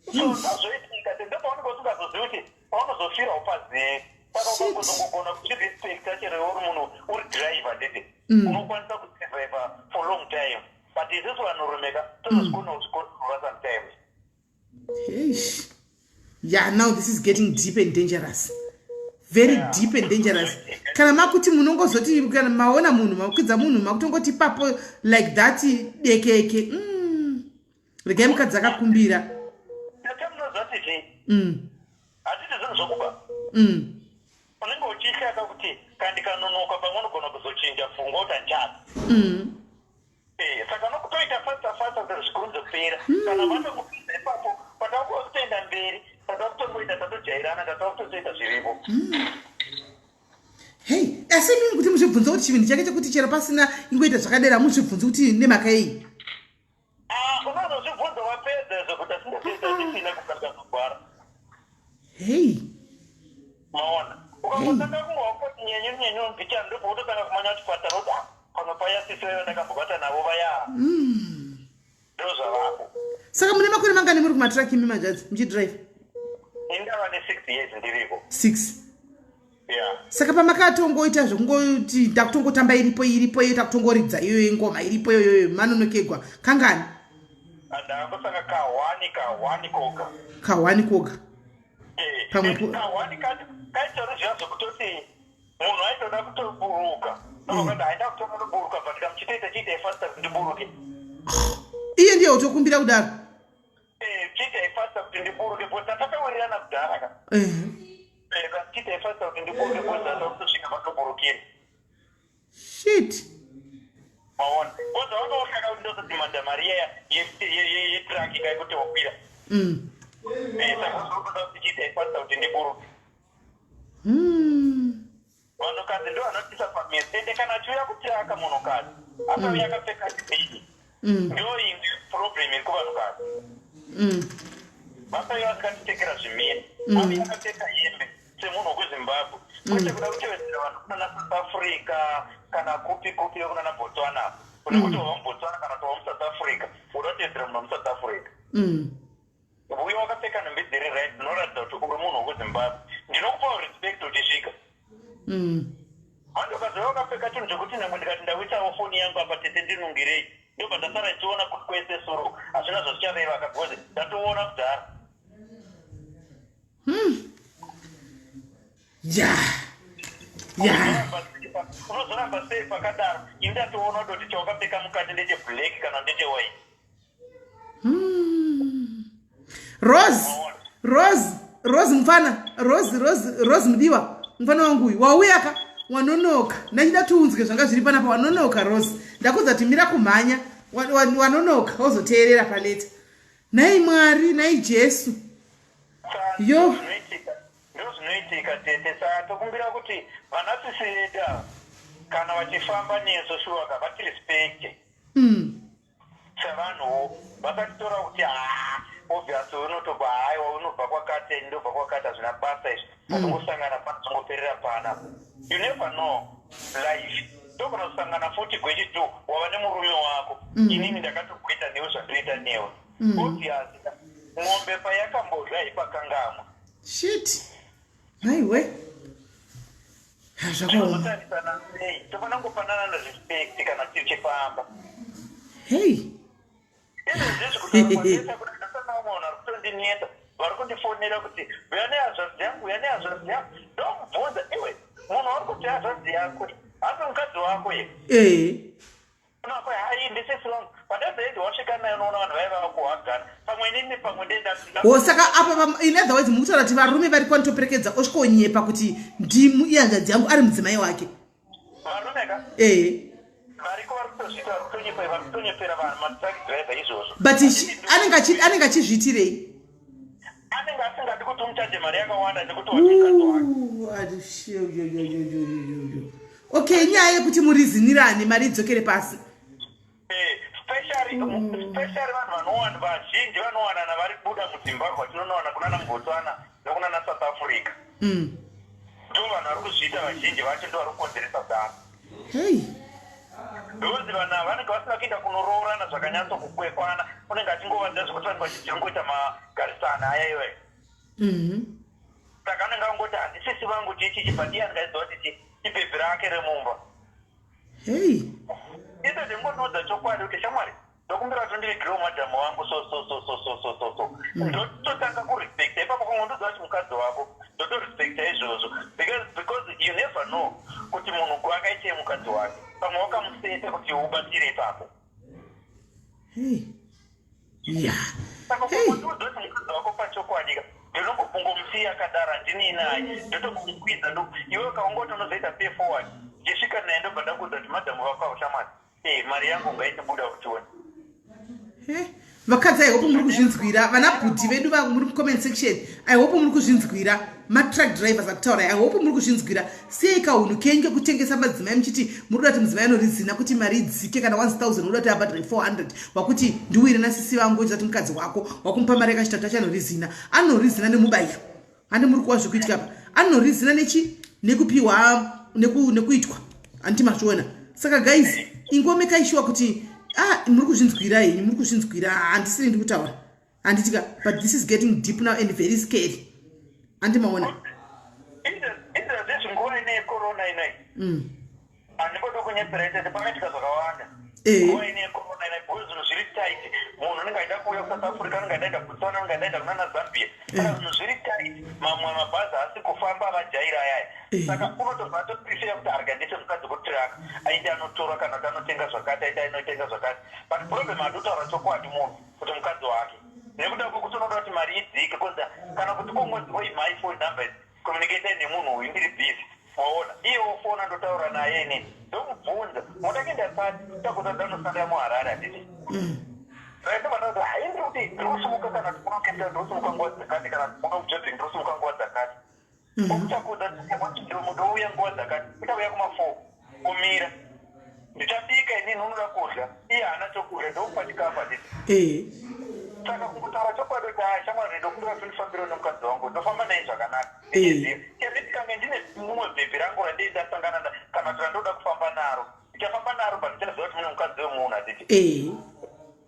So ndozvoitika ndopaunenge usingazozivi kuti paunozofira upazivi. Saka ukangozongogona kuzvirespecta chero iwe uri munhu uri driver ndete. Unokwanisa kusurvive for long time. But isusu vanhurume ka tozozvikona kuzvikontrora sometimes. Eish. Yeah, now this is getting deep and dangerous. Very yeah. Deep and dangerous. Kana makuti munongozoti kana maona munhu makwidza munhu makutongoti ipapo like that dekeke. Regai mukadzi akakumbira. Tete munozoti chii? Hatiti zvinhu zvokuba. Unenge uchihlaka kuti kana ndikanonoka pamwe unogona kuzochinja pfungwa kuti handichada. Eh, saka nokutoita fasta fasta kuti zvikurumidze kupera. Kana vatongopinda ipapo patava kutoenda mberi tatava kutongoita tatojairana tatava kutotoita zviripo. Hei, asi imimi kuti muzvibvunze kuti chivindi chake chekuti chero pasina ingoita zvakadera muzvibvunze kuti nemhaka yei? Ah, unozozvibvunza wapedza izvo kuti asingapedza ndisina kukanga kugwara. Hei. Maona. Ukangotanga kunge wakoti nyenyu nyenyu mbichana ndipo wototanga kumanya kuchipatara kuti ah, pamwe paya sisi vaiva ndakambobata navo vaya. Ndozvavapo. Saka mune makore mangani muri kumatraki imi majadzi muchidrive? Indava ne 6 years ndiriko. 6. Yeah. Saka pamakatongoita zvekungoti ndakutongotamba iripo iripo iyo takutongoridza iyoyo ingoma iripo iyoyo manonokegwa kangani? Ndakangosaka kahwani kahwani koga. Kahwani koga. Eh, Pamwe po- kahwani kacho kaitori zviya zvekutoti munhu aitoda kutoburuka. Ndakati haenda kutoda kuburuka but kamuchitoita chiita faster kuti ndiburuke. Iye ndiye utokumbira kudaro. Eh, chiita faster kuti ndiburuke because takawirirana kudhara ka. Eh, chiita faster kuti ndiburuke because tatosvika patoburukira. Shit. Maona. Because wanga ushaka kuti ndozodhimanda mari iya yetraki kaikuti wakwira. Eh, saka unotoda kuti chiita faster kuti ndiburuke. Vanhukadzi ndo vanotisa pamese ende kana achiuya kutiraka munhukadzi akauya akapfeka chibhini. Ndo imwe problem iri kuvanhukadzi. Vasauya vasingatipfekera zvimini. Auya akapfeka hembe semunhu wekuZimbabwe. Kwete kuda kutevedzera vanhu kunana South Africa kana kupi kupi kunana Botswana. Kune kuti wava muBotswana kana kuti wava muSouth Africa unoda kutevedzera munhu wemuSouth Africa. Uye wakapfeka nhumbi dziri right dzinoratidza kuti uri munhu wekuZimbabwe. Ndinokupawo respect uchisvika. Manje ukazouya wakapfeka chinhu chekuti nyangwe ndikati ndawisawo foni yangu apa tete ndinungirei ndobva ndasara ndichiona kuti kwese soro hazvina zvazvichareva ka because ndatoona kudhara. Yeah. Yeah. Unozoramba sei pakadaro ini ndatoona kuti chawakapfeka mukati ndeche black kana ndeche white. Rose, Rose, Rose mfana, Rose, Rose, Rose mudiwa, mfana wangu uyu wauya ka wanonoka. Ndachida tiunzwe zvanga zviri panapa wanonoka Rose. Ndakudza kuti mira kumhanya wanonoka wozoteerera paleta. Nhai Mwari, nhai Jesu. Yo. Ndozvinoitika tete saka tokumbira kuti vana sisi vedu ava kana vachifamba nesu shuwa ka vatirespecte. Sevanhuwo vasatitora kuti haa obvious unotobva haiwa unobva kwakati ini ndobva kwakati hazvina basa izvi tatongosangana pano zvongoperera pana. You never know life togona kusangana futi gwechi two wava nemurume wako inini ndakatokuita newe zvandinoita newe. Obvious mombe payakambodya haipakangamwa. Shit. Maiwe. Zvakaoma. Tinotarisana sei? Tofanira kungopanana respect kana tichifamba. Hey. Izvezvi kutaura kwandinoita kudai ndasangana kutondinetsa, vari kundifonera kuti uya nehazvanzi yangu, uya nehazvanzi yangu. Ndomubvunza, iwe, munhu wari kuti hazvanzi yako asi mukadzi wako ye? Unako hai, ndisisi vangu. Pandazoendi wasvika naye, unoona vanhu vaiva vakuhagana, pamwe inini, pamwe ndenda. O, saka apa in other words mukutaura kuti varume vari kwanotoperekedza osvikonyepa kuti ndimu ihanzvadzi yangu, ari mudzimai wake? Varume ka. Variko vari kutozviita, vari kutonyepa, vari kutonyepera vanhu, matruck driver, izvozvo. But anenge achizviitirei? Anenge asingadi kuti umuchaje mari yakawanda nekuti wati mukadzi wake. Okay, nyaya yekuti murizinirane, mari idzokere pasi. Especially vanhu vanowana, vazhinji vanowanana vari buda muZimbabwe, vachinonowana kunana muBotswana nekunana South Africa. Ndo vanhu vari kuzviita, vazhinji vacho ndo vari kukonzeresa dano. Because vanhu ava vanenge vasina kuenda kunoroorana zvakanyatsokukwekwana, unenge achingovadza zvekuti vanenge vachichangoita magarisana aya iwayo. Saka anenge angoti handisisi vangu, chichichi, but iye anenge achiziva kuti ibhebhi rake remumba. Ito ndingondiudza chokwadi kuti, shamwari, ndokumbira kuti ndirigirewo madhamu wangu, so so so so so so so so. Ndototanga kurespecta ipapo, kungondiudza kuti mukadzi wako, ndotorespecta izvozvo, because you never know kuti munhu akaitei mukadzi wake. Pamwe wakamuseta kuti ubatire ipapo. Saka kungondiudza kuti mukadzi wako pachokwadi ka, ndinongofungomusiya akadaro, handinii naye, ndotomukwidza. Iwe kaungoti unozoita pay forward, ndichisvika naye, ndobva ndakuudza kuti madhamu vako avo, shamwari, mari yangu ngaitibuda kutione. Vakadzi, I hope muri kuzvinzwira. Vana bhudhi vedu muri mucomment section, I hope muri kuzvinzwira. Matruck drivers akutaura, I hope muri kuzvinzwira. Siyai kahunhu kenyu kekutengesa madzimai muchiti muri kuda kuti mudzimai anorizina kuti mari idzike. Kana 1000, unoda kuti abhadhare 400, wakuti ndiwire nasisi vangu, uchizati mukadzi wako, wakumupa mari yakachitatu, achanorizina. Anorizina nemubayiro. Handi muri kuwa zvekuitika pa anorizina nechi nekupiwa, nekuitwa, handiti mazviona? Saka guys, ingomekai sure kuti, ah, muri kuzvinzwira henyu, muri kuzvinzwira. Handisiri ndiri kutaura, handitika? But this is getting deep now and very scary, handi maona? Izvezvi nguva ine yecorona inoi, handimbodi kunyepera itete, pakaitika zvakawanda. Nguva ine yecorona inoi, because zvinhu zviri tight, munhu unenge aida kuuya kuSouth Africa, unenge adaenda Botswana, unenge adaenda kunana Zambia. Saka zvinhu zviri tight, mamwe mabhazi haasi kufamba, vajaira ayaya. Saka unotobva atoprefera kuti arga ndise mukadzi kutiraka, aende anotora, kana kuti anotenga zvakati, aende anotenga zvakati. But problem, handotaura chokwadi, munhu kuti mukadzi wake, nekuda kwekuti unoda kuti mari idzike konza, kana kuti kongonzi, oi, my phone number, communicate nemunhu uyu, ndiri busy. Waona iye wofona, ndotaura naye inini, ndomubvunza, moda kuenda pati? Takutadza anoshandira muHarare, handiti? Raitobandakuti hai, ndiri kuti ndiri kusimuka, kana kuti kuno Cape Town ndiri kusimuka nguva dzakati, kana kuti kuno kuJoburg ndiri kusimuka nguva dzakati. Okuchakudza ndouya nguva dzakati, uchauya kuma4, kumira, ndichabika inini, unoda kudya, iye haana chokudya, ndokupa chikafu, handiti? Saka kungotaura chokwadi kuti, aya shamwari, ndokumbira kuti ndifambire nemukadzi wangu, ndofamba naye zvakanaka, ndichiziva chero tikange ndine mumwe bhebhi rangu randii ndasangana kana kuti randoda kufamba naro, ndichafamba naro, but ndichaziva kuti mune mukadzi wemunhu, handiti?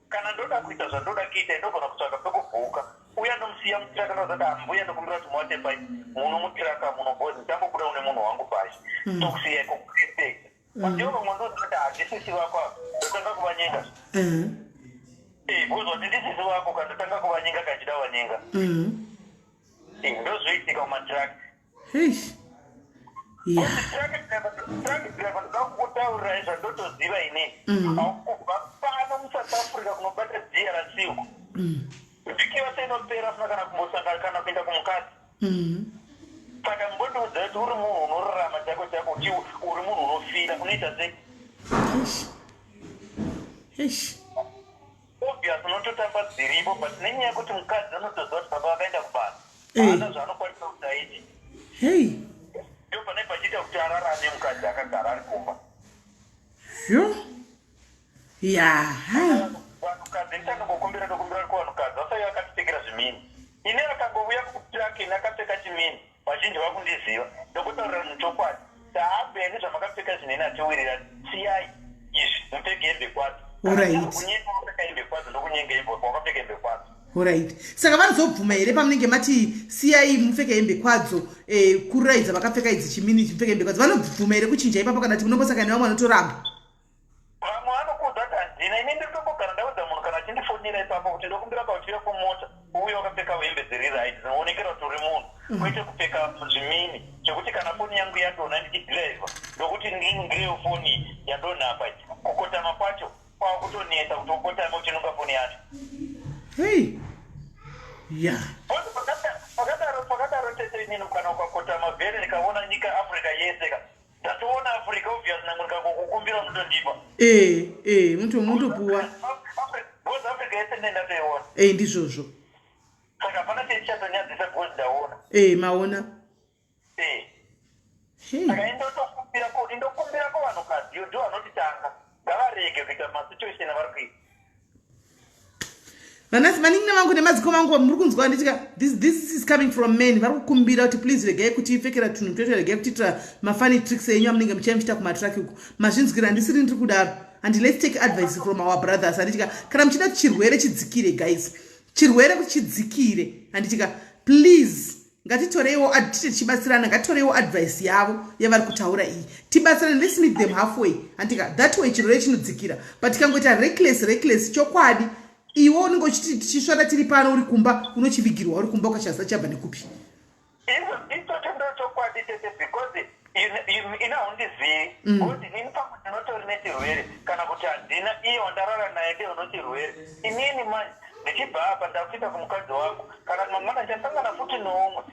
Kana ndoda kuita zvandoda kuita, ndogona kutsvaka pekubhuka, uya ndomusiya mutiraka, ndozati, ambuya, ndokumbira kuti muwate pai muno mutiraka muno, because ndichangobuda une munhu wangu pashi. Tokusiya iko, respect. But ivo vamwe ndoziva kuti handisisi vako ava, ndotanga kuvanyenga. Because wati ndisisi vako, kandotanga kuvanyenga, kanchida vanyenga. Ndozvoitika mumatiraki. Truck driver, ndoda kukutaurirai zvandotoziva inini. Kubva pano muSouth Africa kunobata DRC uko, vhiki yose inopera usina kana kumbosangana kana kuenda kumukadzi. Saka mbondiudza kuti uri munhu unorarama chako chako, uchi uri munhu unofira, unoita sei? Eish. Obvious unototamba dziripo, but nenyaya yekuti mukadzi anotoziva kuti baba vakaenda kubasa, haana zvaanokwanisa kuti aite. Ndo pane pachiita kuti ararame mukadzi akagara ari kumba. Sure, ya. Vanhukadzi, ndichanongokumbira, ndokumbira kuvanhukadzi vasai vakatipfekera zvimini. Ini akangouya kutraki akapfeka chimini, vazhinji vakundiziva, ndokotaurira munhu chokwadi, taambeni, zvamakapfeka zvineni hatiwirirani, siyai izvi, mupfeke hembe kwadzo. Kunyenga wakapfeka hembe kwadzo, ndokunyenga hembe wakapfeka hembe kwadzo. Alright, saka vanozobvuma here pamunenge mati siyai mupfeke hembe kwadzo, kururaidza vakapfeka idzi chimini, mupfeke hembe kwadzo? Vanobvuma here kuchinja ipapo, kana kuti munombosangana nevamwe vanotoramba? Vamwe vanokuudza kuti handina. Ini ndiri tombogara ndaudza munhu kana achindifonera ipapo kuti ndokumbira kauchiuya kumota. Uuye wakapfeka hembe dziri right, dzinoonekera kuti uri munhu, kwete kupfeka zvimini zvekuti kana foni yangu yadonha ndichidhiraivha, ndokuti ndingireyo foni yadonha apa, kukotama kwacho kwakutonetsa kuti ukotame uchinonga foni yacho. Hei, ya. Pakadaro, pakadaro tete, inini kana ukakotama vhene, ndikaona nyika Africa yese ka, ndatoona Africa obvious, nangu ndikakukumbira unotondipa. Ee, mutopuwa. Because Africa yese ndine ndatoiona. Ee, ndizvozvo. Saka hapana chechatonyadzisa because ndaona. Ee, maona. Ee. Saka indokumbira kuvanhukadzi, yo ndo vanotitanga, ngavarege kuita masituation avari kuita. Vanasi, vanin'ina vangu nemadziko vangu, muri kunzwa nditika this is coming from men vari kukumbira kuti please regai kutipfekera tunhu toita, regai kutiitira mafunny tricks enyu amunenge muchimuchiita kumatraki uku. Mazvinzwira, handisiri ndiri kudaro. And let's take advice from our brothers, handitika? Kana muchida kuti chirwere chidzikire, guys, chirwere kuti chidzikire, handitika, please ngatitoreiwo, tite tichibatsirana, ngatitoreiwo advice yavo yavari kutaura iyi, tibatsirane. Let's meet them halfway, handika? That way chirwere chinodzikira. But tikangoita reckless, reckless, chokwadi iwe unenge uchiti tichisvada tiri pano, uri kumba unochivigirwa, uri kumba ukashaza chabva nekupi. Ichocho ndo chokwadi tete, because ina haundizivi kuti inini pamwe ndinotori nechirwere kana kuti handina. Iye wandarara naye ndiye unochirwere. Inini manje ndichibva apa ndakuenda kumukadzi wangu, kana kuti mangwana ndichasangana futi noumwe,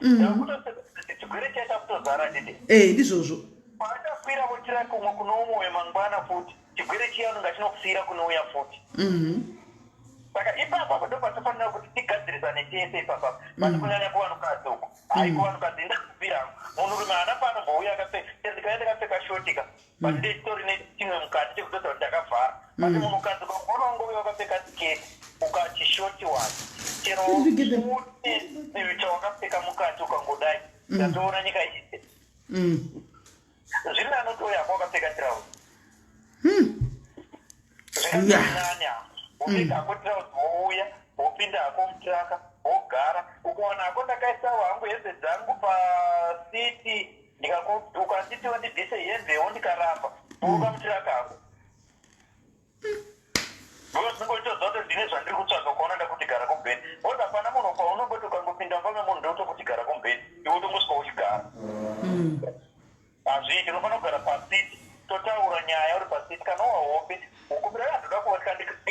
chirwere chaita kutozara tete. Ee, ndizvozvo. Paatakwira votira kumwe kuno umwe mangwana futi, chirwere chiya unonga chinokusiyira kunouya futi. Saka ipapa ndo patofanira kuti tigadzirisane tese ipapa, but kunyanya kuvanhukadzi uko, hai, kuvanhukadzi ndakumbira. Munhurume haana paanombouya akapfeka, ndikauya ndakapfeka short ka, but ndechitori nechimwe mukati chekutoti kuti ndakavhara. But munhukadzi ukaona ungouya wakapfeka sketi, ukachishort wacho, chero une chawakapfeka mukati, ukangodai, ndatoona nyika yese. Zviri anotouya ako wakapfeka tirauzi, zvinani wopfeka hako tirauzi, wouya wopinda hako mutiraka, wogara. Ukawana hako ndakaisawo hangu hembe dzangu paseat, ukanditiwo ndibvise hembewo, ndikaramba, buruka mutiraka hako, because ndingoitoziva kuti ndine zvandiri kutsvaga. Ukaona ndakuti gara kumubhedhi, because hapana munhu paunongoti ukangopinda mumba memunhu ndotokuti gara kumubhedhi, iwe utongosvika uchigara, hazviiti. Unofanira kugara paseat, totaura nyaya uri paseat. Kana wahope, ukumbira, "Ndoda kuva,"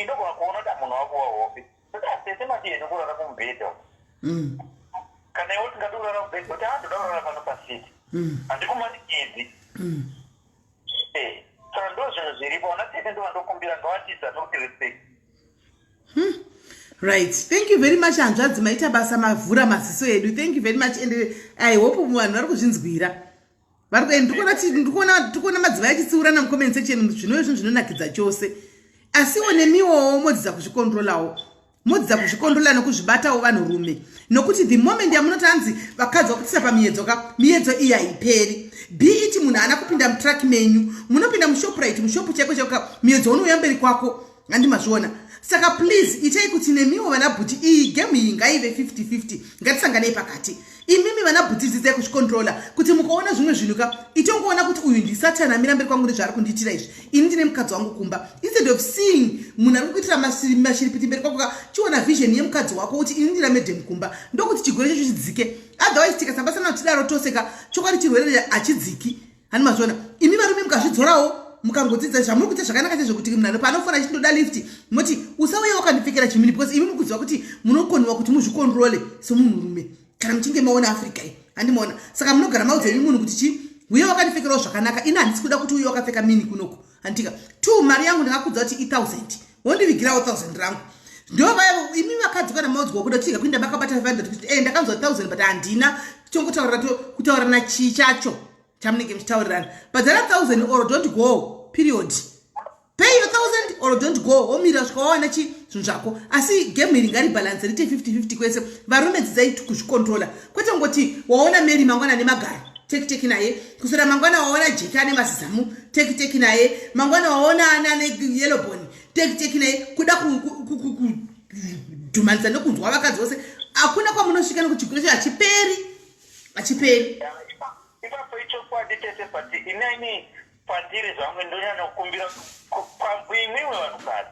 indogona kuona kuti munhu wako wahope, toti asese mati ende kurara kumubhedha. Kana iwe tingadi kurara mubhedha, kuti ndoda kurara pano paseat, handikumanikidzi. Saka ndo zvinhu zviripo. Vana tete ndo vandokumbira, ngavatizame kuti respect. Right, thank you very much, hanzvadzi. Maita basa, mavhura maziso edu. Thank you very much, and I hope vanhu vari kuzvinzwira. Ndikuona madzimai achitsiurana mucomment section. Zvinove zvinhu zvinonakidza chose, asiwo nemiwowo modzidza kuzvicontrolawo, modzidza kuzvicontrola nokuzvibatawo vanhurume, nokuti the moment yamunoti hanzi vakadzi vakutisa pamiedzo ka, miedzo iyi haiperi. Be it munhu haana kupinda mutruck menyu, munopinda muShoprite, mushopu chaiko chaiko ka, miedzo unouya mberi kwako, handi mazviona? Saka please itai kuti nemiwo vana bhuti, iyi game iyi ngaive 50-50, ngatisanganei pakati. Imimi vana bhuti, dzidzai kuzvicontrola kuti mukaona zvimwe zvinhu ka, itongoona kuti uyu ndisatani amira mberi kwangu nezvaari kundiitira izvi. Ini ndine mukadzi wangu kumba. Instead of seeing munhu ari kukuitira mashiripiti mberi kwako ka, chiona vision yemukadzi wako kuti ini ndina madam kumba, ndokuti chigwere chacho chidzike. Otherwise tikasambasana tidaro tose ka, chokwadi chirwere hachidziki, hani mazviona? Imi varume mukazvidzorawo, mukangodzidza zvamuri kuita zvakanaka chaizvo, kuti munhu paanofona achindoda lift, moti usauye wakandipfekera chimini, because imi mukuziva kuti munokoniwa kuti muzvicontrole semunhurume kana muchinge maona Africa iyi, handimaona? Saka munogara maudza imi munhu kuti chi uye wakandipfekerawo zvakanaka, ini handisi kuda kuti uye wakapfeka mini kunoku, handika? Two, mari yangu ndakakudza kuti i1000, wondivigirawo 1000 rangu. Ndo vaya imi vakadzi, kana maudzwa kuda tiga kuinda makabata 500 kuti ndakanzwa 1000, but handina, tongotaurira kutaurirana chii chacho chamunenge muchitaurirana. Bhadhara 1000 or don't go, period. Pay your 1000 or don't go, womira svika wawana chi zvinhu zvako. Asi game iri ngaribalance, riite 50-50 kwese. Varume, dzidzai kuzvicontrola, kwete kungoti waona Mary mangwana nemagaro, teki teki naye kuswera mangwana, waona Jeki ane mazizamu, teki teki naye mangwana, waona ana ane yellowbone, teki teki naye. Kuda kudhumanisa nekunzwa vakadzi vose, hakuna kwamunosvika, nekuti chigure cho hachiperi, hachiperi. Ipapo ichokwadi tete, but inini pandiri zvangu ndonyanya kukumbira imwiwe vanhukadzi,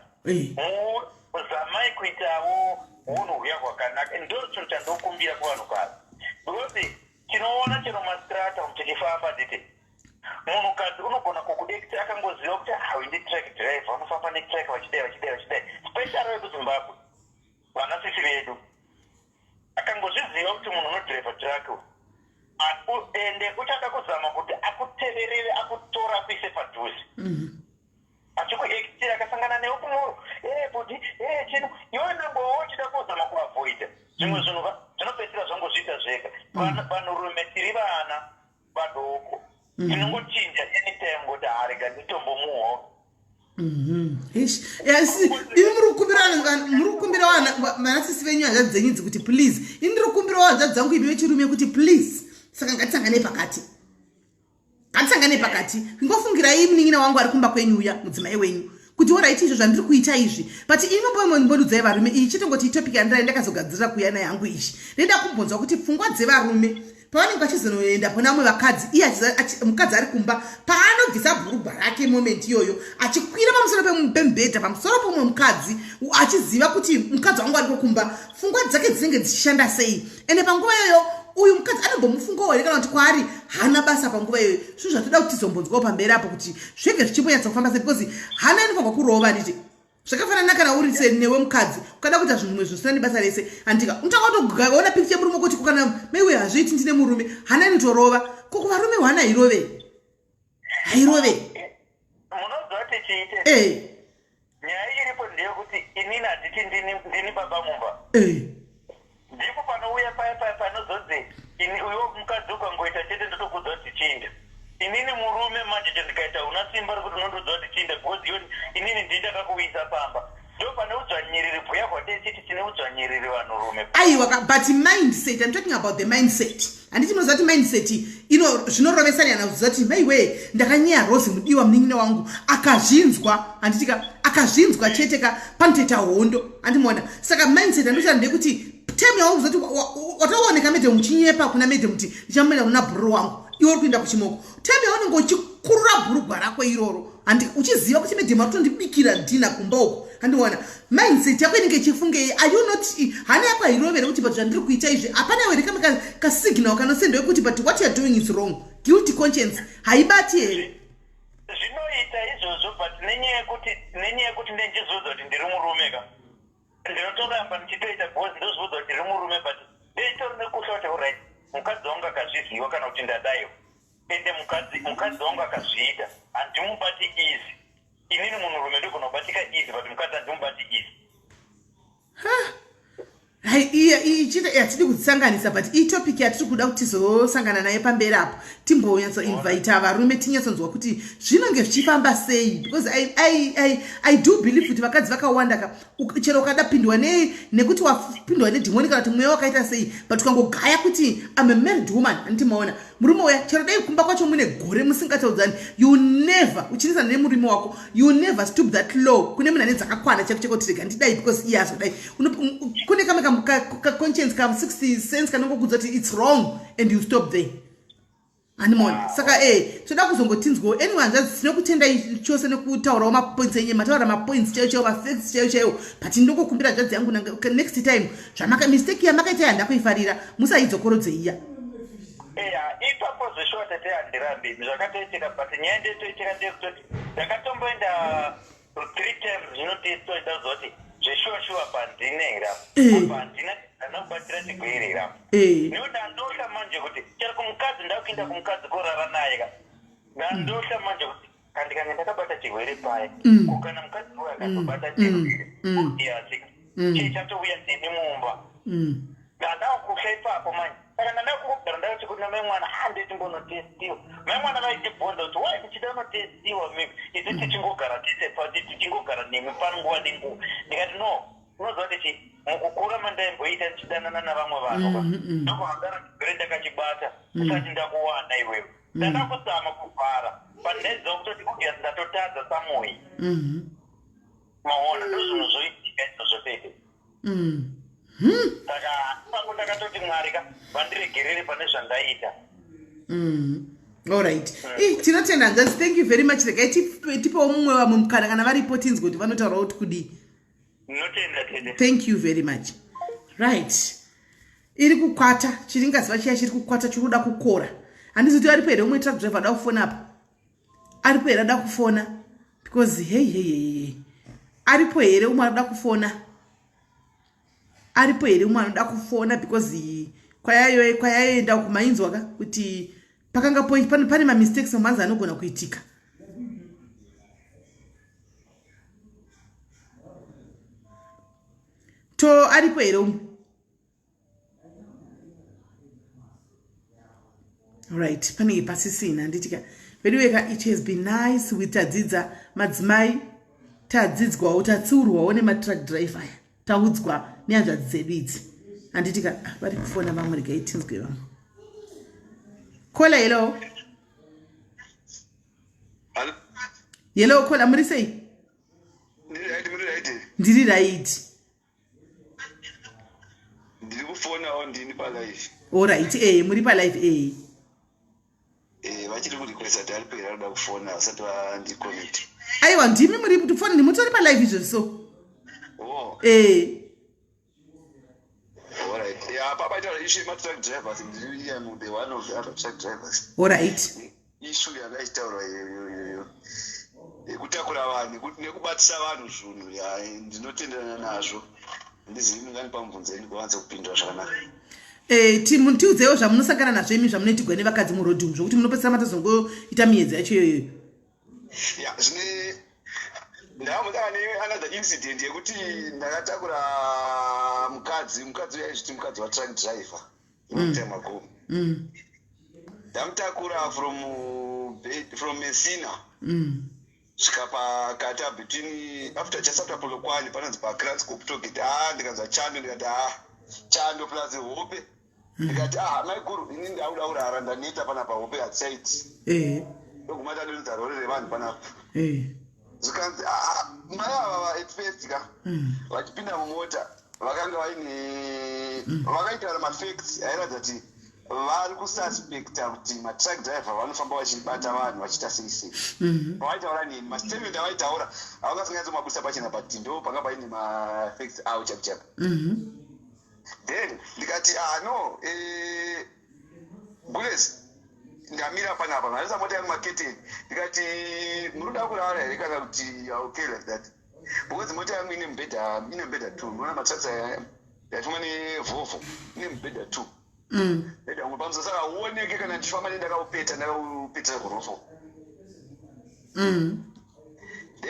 muzamai kuitawo. Hunhu huya hwakanaka. Ndo chinhu chandokumbira kuvanhukadzi, because tinoona chero mastrata umu tichifamba, nditi munhukadzi unogona kukuekta akangoziva kuti hawi nditruck driver, vanofamba netruck vachidai, vachidai, vachidai, special vekuZimbabwe, vanasisi vedu. Akangozviziva kuti munhu unodhiraivha truck, ende uchada kuzama kuti akuteverere, akutora, akuise padhuze, achikuekitira. Akasangana newe kumoro, e budi, e chino, iwe nangowo uchida kuzama kuavoida zvimwe zvinhu, zvinopedzisira zvangozviita zvega. Vanhurume tiri vana vadoko, tinongochinja anytime, kuti harega nditombomuhwa. Eish, asi imi muri kukumbira vanasisi venyu, hanzvadzi dzenyu idzi, kuti please. Ini ndiri kukumbirawo hanzvadzi dzangu imi vechirume kuti please. Saka ngatisanganei pakati, ngatisanganei pakati. Ingofungirai munin'ina wangu ari kumba kwenyu uya, mudzimai wenyu, kuti alright, izvo zvandiri kuita izvi, but imi mbondudzai varume. Iyi chitongoti itopic yandirai ndakazogadzirira kuuya naye hangu izvi. Ndenda kumbonzwa kuti pfungwa dzevarume pavanenge vachizonoenda pona vamwe vakadzi, iye mukadzi ari kumba, paanobvisa bhurugwa rake moment iyoyo, achikwira pamusoro pemubhedha, pamusoro pomumwe mukadzi, achiziva kuti mukadzi wangu ariko kumba, pfungwa dzake dzinenge dzichishanda sei? Ende panguva iyoyo uyu mukadzi anombomufungawo here, kana kuti kwaari haana basa panguva iyoyo? Zvinhu zvatoda kuti tizombonzwawo pamberi apo kuti zvenge zvichimbonyatsa kufamba sei, because hana inofanirwa kurova, nditi zvakafanana kana uri newe mukadzi, ukada kuita zvinhu zvimwe zvisina nebasa rese, andika unotanga kutoona picture yemurume kuti kana maiwe hazviiti, ndine murume, hana inotorova. Koko varume hwana hairove, hairove. Munoziva tichiite nyaya iripo ndeyekuti inini handiti ndini baba mumba. Ndipo panouya paya paya panozonzi ini uyo mukadzi ukangoita chete, ndotokudza kuti chinja. Inini murume manje chandikaita, una simba rekuti unondiudza kuti chinja, because iwe inini ndini ndakakuuyisa pamba. Ndo pane udzvanyiriri bhuya kwatechiti tine udzvanyiriri vanhurume. Aiwa, but mindset, I'm talking about the mindset. Handiti munoziva kuti mindset ino zvinorovesana kuziva kuti maiwe, ndakanyeya Rose mudiwa munin'ina wangu akazvinzwa, handitika akazvinzwa chete ka, panotoita hondo, handimuona. Saka mindset andotaura ndeyekuti time yawakuziva kuti watooneka madam uchinyepa kuna madam kuti ndichamuenda kuna bhururu wangu, iwe uri kuenda kuchimoko, time yaunenge uchikurura bhurugwa rako iroro, handi uchiziva kuti madam ari kutondibikira dinner kumba uko, handiona mindset yako inenge ichifungei? Are you not, hana yako hairovere kuti but zvandiri kuita izvi hapana here kamwe kasignal kanosendwa kuti but what you are doing is wrong? Guilty conscience haibati here? Zvinoita izvozvo, but nenyaya yekuti ndendichiziudza kuti ndiri murume ka, ndinotoramba ndichitoita because ndozviudza kuti ndiri murume, but ndechitori nekutya kuti alright, mukadzi wangu akazviziva kana kuti ndadaiwo, ende mukadzi wangu akazviita, handimubati easy. Inini munhurume ndogona kubatika easy, but mukadzi handimubati easy. Hai, iya ichita hatidi kudzisanganisa, but itopic yatiri kuda kuti tizosangana naye pamberi apo, timbonyatsoinvita varume, tinyatsonzwa kuti zvinonge zvichifamba sei, because I do believe kuti vakadzi vakawanda ka, chero ukada pindwa nekuti wapindwa nedhimoni kana kuti mweya wakaita sei, but ukangogaya kuti I'm a married woman, handiti maona murume uya, chero dai kumba kwacho mune gore musingataudzani, you never uchinisana nemurume wako, you never stoop that low kune munhu ane dzakakwana chako chako kuti rega ndidai because iye azodai. Kune kamwe kaconscience, kam60 sense kanongokudza kuti it's wrong and you stop there, hanimona. Saka toda kuzongotinzwawo. Anyway, hanzvadzi, tinokutendai chose nekutaurawo mapoints enyu. Mataura mapoints chaiwo chaiwo, mafacts chaiwo chaiwo, but ndinongokumbira, hanzvadzi yangu, next time zvamaka mistake yamakaita yandakuifarira, musaidzokorodze iya. Eya, ipapo zveshuwa tete, handirambi zvakatoitika, but nyaya ndetoitika ndeyekutoti ndakatomboenda three times zvinotestwa, ndakuziva kuti zveshuwa shuwa pandine here apa. Apa handina, handina kubatira chigwere here apa? Nekuti ndandosha manje kuti chero kumukadzi, ndakuenda kumukadzi korara naye ka, ndandosha manje kuti kandikange ndakabata chirwere paya, ko kana mukadzi uyo akazobata chirwere, yasika chii chatouya neni mumba? Ndandakusha ipapo manje. Saka ndandakungogara ndakati kuti namai mwana handetimbonotestiwa. Mai mwana vaitibvunza kuti wai ndichida unotestiwa mimi, isu tichingogara tese, tichingogara nemi panguva nenguva. Ndikati no, unoziva kuti chi mukukura mandaimboita ndichidanana navamwe vanhu ka, ndokuvagara chirwere ndakachibata usati ndakuwana iwewe. Ndakakuzama kuvhara, but ndaiziva kutoti obvious ndatotadza samoyi. Maona, ndozvinhu zvoitika izvozvo tete. Saka pangu ndakatoti Mwari ka vandiregerere pane zvandaita. Alright, tinotenda hanzvadzi, thank you very much. Regai tipewo mumwe, vamwe mukana kana varipo, tinzwe kuti vanotaurawo kuti kudii. Ndinotenda tete. Thank you very much. Right, iri kukwata chiringaziva chiya chiri kukwata, chiri kuda kukora. Handizi kuti aripo here umwe truck driver ada kufona apa? Aripo here ada kufona? Because hey, hey, hey, hey. Aripo here umwe anoda kufona? Aripo here umwe anoda kufona? Because kwayayo kwayayoenda kumainzwa ka kuti pakanga pane mamistakes mamanzi anogona kuitika. To aripo here umwe? Right, panenge pasisina, handitika veduweka? It has been nice with tadzidza madzimai, tadzidzwawo, tatsiurwawo nematruck driver aya, taudzwa nehanzvadzi dzedu idzi, handitika? Ah, vari kufona vamwe, regai tinzwe vamwe. Caller, hello. Hello caller, muri sei? Ndiri right. Ndiri kufonawo, ndini palive. Alright, muri palive. Vachiri kurequesta kuti ari pera anoda kufona, vasati vandiconnect. Aiwa, ndimi muri kufona, ndimutori palive izvozvi so. Oh. Alright, yeah, papaita issue yematruck drivers, ndiri am the one of the other truck drivers. Issue yanga ichitaurwa iyoyo yekutakura vanhu nekubatisa vanhu zvinhu, ya, ndinotenderana nazvo. Handizivi, munganipa mubvunzo ini kuvanze kupindura zvakanaka. Tiudzeiwo zvamunosangana nazvo imi, zvamunoitigwa nevakadzi murodhi umu, zvokuti munopedzisira matazongoita miedzo yacho iyoyo. Ya, zvine ndakambotanga neanother incident yekuti ndakatakura mukadzi. Mukadzi uyu aizviti mukadzi watruck driver long time ago. Ndamutakura from Messina svika pakati between after just after Polokwane, panonzi paKranskop tollgate. Ah, ndikanzwa chando, ndikati, ah, chando plus hope. Ndikati, ah, maiguru, ini ndauda kurara, ndaneta panapa, hope hatichaiti. Ndoguma tadonedza rori revanhu panapa. Zvikanzi, ah, mai ava at first ka vachipinda mumota vakanga vaine vakaitaura mafacts airatidza kuti vari kususpecta kuti matruck driver vanofamba vachibata vanhu vachiita sei sei. Pavaitaura neni, mastatement avaitaura avanga pachena, but ndo panga paine mafacts avo chapo chapo. Then ndikati, ah, no, gules, ndamira panapa, marisa mota yangu maketeni. Ndikati, muri kuda kurara here kana kuti okay like that? Because mota yangu ine mubhedha, ine mubhedha two. Unoona matrucks yatumwa neVolvo, ine mubhedha two. Mubhedha umwe pamusoro, saka uoneke kana ndichifamba ne ndakaupeta, ndakaupetera kurofo. Then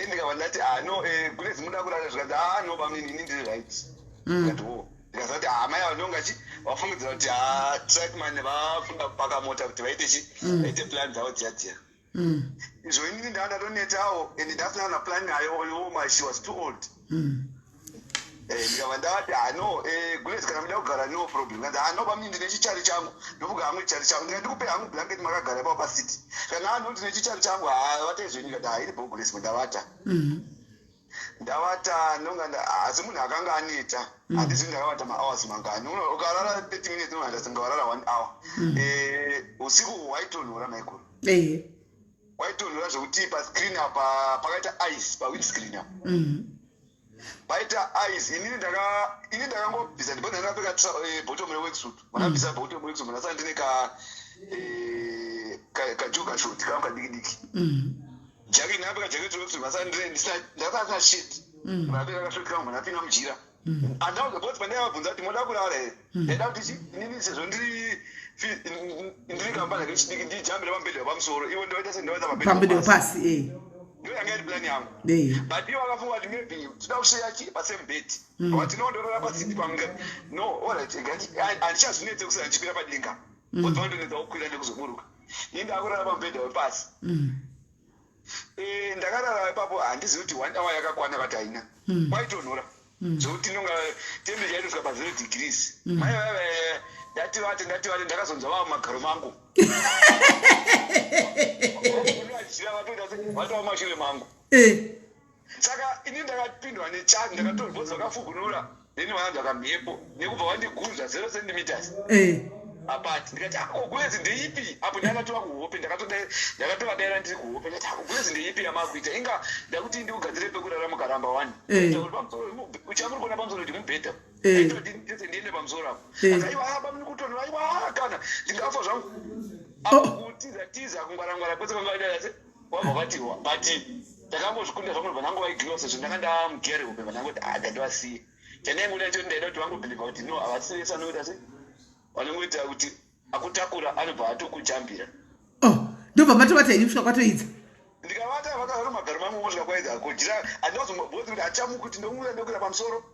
ndikabva ndati, ah, no, gulezi, muda kurara? Zvikanzi, ah, no, bamnini, ini ndiri right. Ndikati, oh, ndikazati, ah, mai ava ndonga chi vafungidzira kuti, ah, truckman vafunga kupaka mota kuti vaite chi vaite plan dzavo dziya dziya. Izvo inini ndaa ndatonetawo and ndasina kana plan nayo iwo, she was too old. Ndikabva ndavati, ah, no, gulezi, kana muda kugara, no problem. Kanzi, ah, no, bamnini, ndine chichari changu, ndofuga hangu chichari changu. Ndikati, ndikupe hangu blanket makagara ipapo pasiti? Kana, ah, no, ndine chichari changu. Ha, vatai zvenyu. Ndikati, ah, iri bho gulezi, ndavata. Ndavata ndonga asi munhu akanga aneta. Handizivi ndakavata mahours mangani. Ukarara 30 minutes unoita senge warara one hour. Usiku hwaitonhora, maiguru. Kwaitonhora zvekuti pascreen apa pakaita ice, pawindscreen apa paita ice. Inini ini ndakangobvisa, ndibona ndakapfeka bottom reworksuit, mandabvisa bottom reworksuit, mandasara ndine ka kajogger short kangu kadiki diki. Jacket, ndakapfeka jacket reworksuit, masara ndakasina shirt. Ndakapfeka kashort kangu, mandapinda mujira. Andauza because pandakavabvunza kuti moda kurara here, ndaida kuti chi inini sezvo ndiri kambana kechidiki ndijambire pamubhedha wepamusoro, ivo ndovaita se ndovaita pamubhedha wepasi. Ndo yanga iri plan yangu. But ivo vakafunga kuti maybe toda kusheya chi pasame bed, vakati no, ndorara pasiti panga. No, alright, handichazvinetse kusara ndichikwira padenga, because vanondonetsa kukwira nekuzoburuka. Ini ndakurara pamubhedha wepasi. Ndakarara ipapo, handizivi kuti one hour yakakwana kati haina. Kwaitonhora zvokuti inonga temperature yaitosvika pa0 degrees. Mai vaiva ndati vate, ndati vate, ndakazonzwa vava mumagaro mangu vachira, vatova mashure mangu. Saka ini ndakapindwa nechando, ndakatoribhodzi vakafugunura, then vananzwa kamhepo nekubva vandigunzva 0 centimeters apart. Ndikati, ako gulezi, ndeipi apo? Ndakatova kuhope, ndakatovadaira ndiri kuhope. Ndati, ako gulezi, ndeipi yamakuita? Inga ndakuti ndikugadzire pekurara mukaramba wani. Uchamuri kuona pamusoro kuti mubhedha. Aitoti ndiende pamusoro apo. Akaiwa aba mukutonhora, aiwa kana ndingafa zvangu. Oh. Kutiza tiza, kungwarangwara kwese kwanga vaita se wabva vatirwa, but ndakangozvikunda zvangu, ndobva ndangovaigiwa sezvo ndanga ndamugere upe, ndangoti ah, ndandivasiye. Chandaingoda cho, ndaida kuti vangobhilivha kuti no, havasi vese vanoita se vanongoita kuti akutakura anobva atokujambira. Oh, ndobva matovata henyu kusvika kwatoidza? Ndikavata, vakazara magaro mangu kusvika kwaidza kujira. Handinazombozi kuti hachamuki, kuti ndomuya ndokwira pamusoro.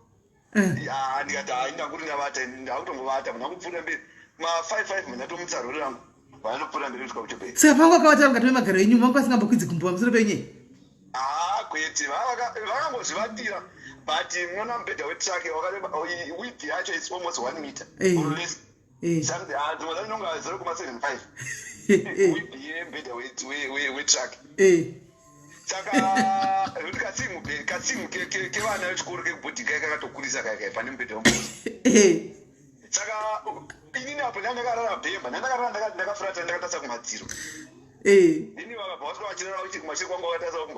Ya, ndikati hai, ndanguri ndavata, ndakutongovata. Munhu angopfuura mberi ma5 5, munhu atomutsa rori rangu, vanotopfuura mberi kusvika kuchobheri. Saka panga wakavata mukati memagaro enyu, manga vasingambokwidzi gumbo pamusoro penyu? Haa, kwete, vakangozvivatira, but munoona mubhedha wetruck wakareba, width yacho is almost 1 meter or less. Something, ah, dzimwe dzacho inonga 0.75 width yemubhedha wetruck. Saka zvekuti katsimu kevana vechikoro kekubhodhi kai kakatokurisa kai kai pane mubhedha wemubosi. Saka inini apo ndanga ndakarara bhemba, ndandakarara ndakafurata, ndakatarisa kumadziro. Ini vakabva vasvika vachirara vachi kumashure kwangu,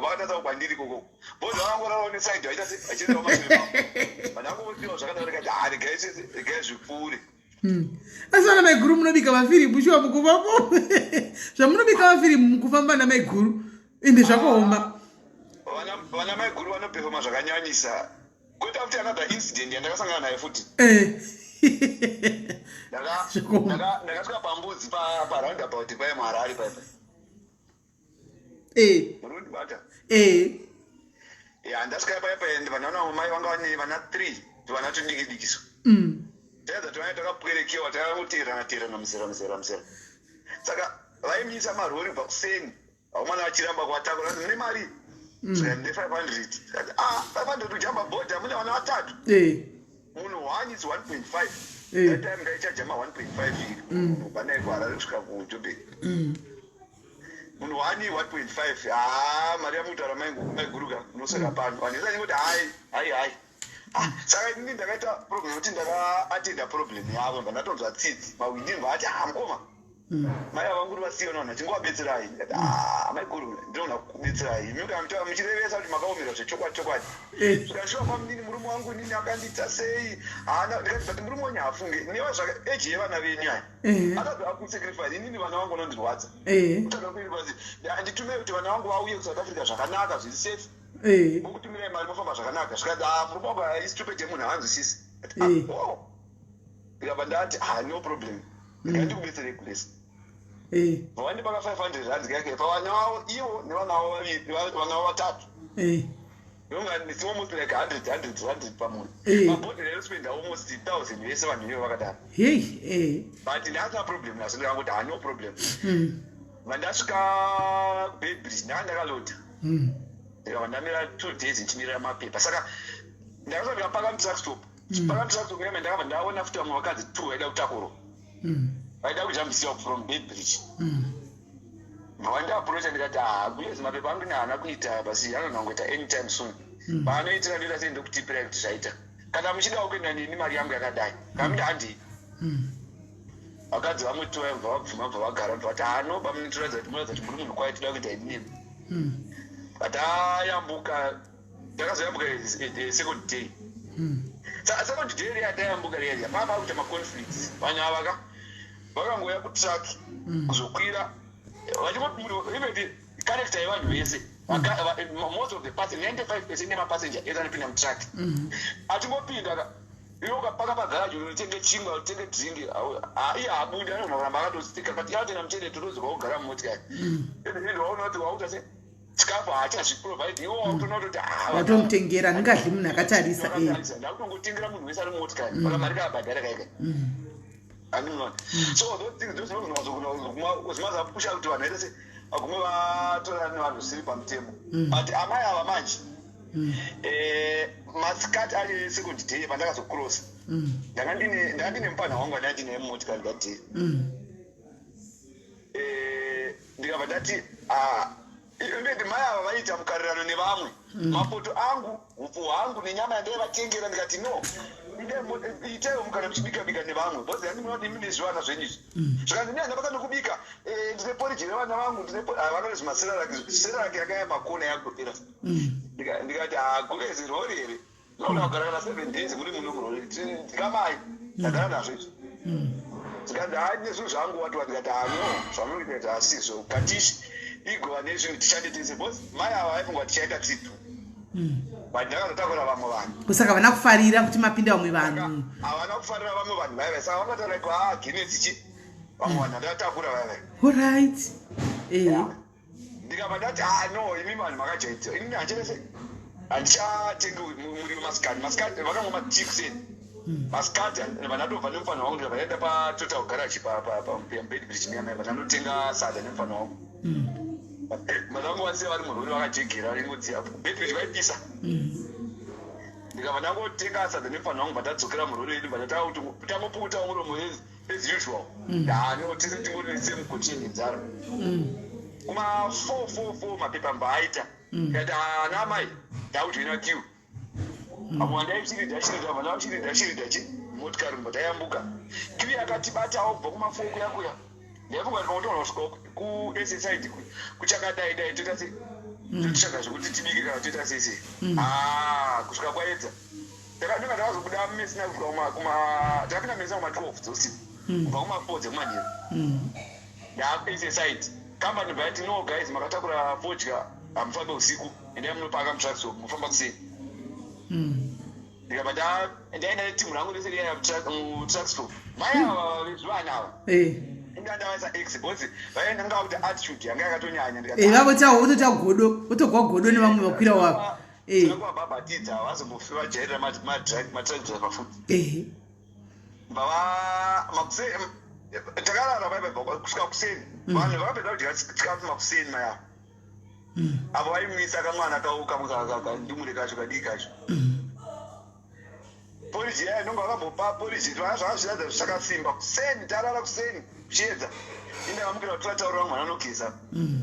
vakatarisa kwandiri ikoko, bozi vakangorarawo neside, vaita se vachirara mashure mangu. Vandangosiwa zvakadaro, ndikati ha, regai sese, regai zvipfuure. Asi vana maiguru munobika mafirimu shuwa mukufamba, zvamunobika mafirimu mukufamba namaiguru, ende zvakaoma. Vana maiguru vanopefoma zvakanyanyisa. Kwete futi another incident yandakasangana nayo futi. Zvakaoma. Ndakasvika pambudzi paroundabout paya muHarare paipa. Muri kundibata? Eh. Ya, ndasvika paya paya, ndivanaona mai vanga vane vana three, tuvana tudiki dikiso. Taedza tivana takapwerekewa, takangoteerana teerana muzera muzera muzera. Saka vaimisa marori kubva kuseni, vamwana vachiramba kuvatakura. Mune mari? Saka ndine 500. Saka ah, 500 kujamba bhodha mune vana vatatu? Munhu one is 1.5. That time ndaichaja ma 1.5 kubva naye kuHarare kusvika kuJobek. Munhu one 1.5. Haa, mari yamutaura maiguruka, unoswera pano. Vanhu vese vachingoti hai hai hai. Ah, saka inini ndakaita problem yekuti ndakaatenda problem yavo, ndobva ndatonzwa tsitsi mawindi, ndobva ati ah, mukoma, mai ava nguri vasiya vanhu vachingovabetserai. Ndikati ah, maiguru, ndinoona kukubetserai imi kana muchirevesa kuti makaomerwa zvechokwadi chokwadi. Zvikashuwa pamunini, murume wangu inini akandiita sei, haana. Ndikati but murume wenyu haafunge neva zvaka eji yevana venyu aya. Akabva akusacrifice. Inini vana vangu vanondirwadza. Kutadza kuirwadzi, nditumei kuti vana vangu vauye kuSouth Africa zvakanaka, zviri safe. Vokutumirai mari, mofamba zvakanaka. Zvikati ah, murume wangu aistupid yemunhu, haanzwisisi. Oh. Ndikabva ndati ah, no problem, ndikati ndikubetserei kulesi. Vandipaka 500 rands kake pavana vavo ivo nevana vavo vaviri, vana vavo vatatu. Ndonga it's almost like 100 100 100 pamunhu. Mabhodhera ekuspenda almost 1000 vese vanhu ivo vakadaro. Hei, eh. But ndasina problem nazvo, ndikangoti ah, no problem. Vandasvika kuBeitbridge, ndanga ndakalodha. Ndikabva ndamira 2 days ndichimirira mapepa. Saka ndakasvika ndikapaka mutruck stop. Paka mutruck stop yame, ndakabva ndaona futi vamwe vakadzi two vaida kutakurwa, vaida kujambisiwa from Beitbridge. Vandiapproacha, ndikati ah, kuyezi mapepa angu haana kuita basi, anonangoita anytime soon. Paanoitira ndoita sei, ndokutipirai kuti zvaita. Kana muchidawo kuenda neni, mari yangu yakadai, kana muti handei. Vakadzi vamwe two vaibva vabvuma, bva vagara, bva vati hano bamunitoratidza kuti munoratidza kuti muri munhu kwaye, toda kuita inini. Vatayambuka, takazoyambuka second day. Saka second day riya tayambuka riya riya, paa pakuita maconflicts. Vanhu ava ka vakangouya kutruck kuzokwira vachingoti even character yevanhu vese, most of the passenger, 95% yemapassenger ese anopinda mutruck, achingopinda ka, iwe ukapaka pagaraji, unotenge chingwa, utenge drink, iye haabudi, anogona kuramba akatostika, but iye muchene totodzoka kugara mumotikari. Ende waona kuti wauta se chikafu haachazviprovide, iwe wautoona kutoti ah, Watomutengera, ndingadli munhu akatarisa. Akatarisa, ndakutongotengera munhu wese ari mumotikari, paka mari kaabhadhara kaika. Andinoona, so those things ndozvinozimazapusha kuti vanhu vaite se vagume vatorana nevanhu zvisiri pamutemo. But amai ava manje, masikati ari second day pandakazocrossa, ndanga ndine mupana wangu wandanga ndine mumotikari that day. Ndikabva ndati ah, ndeti mai ava vaiita mukarirano nevamwe, mapoto angu, upfu hwangu nenyama yandaivatengera. Ndikati no, itaiwo mukana muchibika bika nevamwe, because handinoona kuti imi nezvivana zvenyu izvi. Zvikanzi ne handabasa nekubika, ndine poriji revana vangu, ndine vana zvimaseraraki, seraraki yakaya makona yakutopera. Ndikati haguvezi rori here. Unoona kugara kana 7 days muri muno murori. Ndikamai ndagara nazvo izvi. Zikanzi, "Hayi, nezvinhu zvangu." Wati ndikati, "Hano zvamunoita hasizvo. Katishi igova nezvinhu, tishande tese," because mai ava vaifunga kuti tichaita tripu, but ndakazotakura vamwe vanhu. Saka havana kufarira kuti mapinda vamwe vanhu. Havana kufarira vamwe vanhu vaiva, saka vangataura kuti, "Ah, Guinness chi vamwe vanhu handatakura vaiva." Alright, eh. Ndikabva ndati, "Ah, no, imi vanhu makajaidza. Inini handichaese, handichatengi muriwo masikati." Masikati vakangwa matii kuseni. Masikati vanatobva nemufana wangu, ndikabva ndaenda paTotal Garage paBeitbridge miyamai, vananotenga sadza nemufana wangu. Vanangu vasiya vari murori vakajegera ingodziya Beitbridge vaipisa. Ndikabva ndangotenga sadza nemufana wangu, bvatadzokera murori yedu, bvatatakuti tangopukuta muromo as usual. Ndano tese tingori semukocheni nzara. Kuma 444 mapepa mbaaita. Ndikati, "Ana mai, ndakujoina queue." Vamwe vandaichiridha chiridha, vana vachiridha chiridha chi motikari, mba tayambuka. Queue yakatibatawo kubva kuma4 kuya kuya. Ndaifunga kuti pamwe kusvika kuSSide kuchakadai dai, toita sei, totsvaga zvekuti tibike kana toita sei sei. Ah, kusvika kwaedza. Ndinga ndakazobuda Messina kusvika kuma takapinda Messina kuma 12 dzeusiku, kubva kuma4 dzekumanheru. NdaSSide kambani bvaiti, "No guys, makatakura fodya, hamufambe usiku. Endai munopaka mutruckstop, mufamba kuseni." Ndikabva ndaenda netimu rangu rese riya mutruckstop. Mai ava vezvivana ava, inga ndavaisa x because vaenda nga kuti attitude yanga yakatonyanya. Ndikati, Vavota votota godo, votogwa godo nevamwe vakwira wavo. Kuvabhabhatidza, havazombofi vajairira matruck driver futi. Bava makuseni takarara vaibva kusvika kuseni. Vanhu vakapedza kudya chikafu makuseni maya avo vaimwisa kamwana kavo kamwe kandumure kacho kadiki kacho poriji yaya. Inonga vakambopa poriji vanga zvakazviratidza zvichakasimba. Kuseni tarara, kuseni kuchiedza, indakamukira kuti tataurira mwana anogeza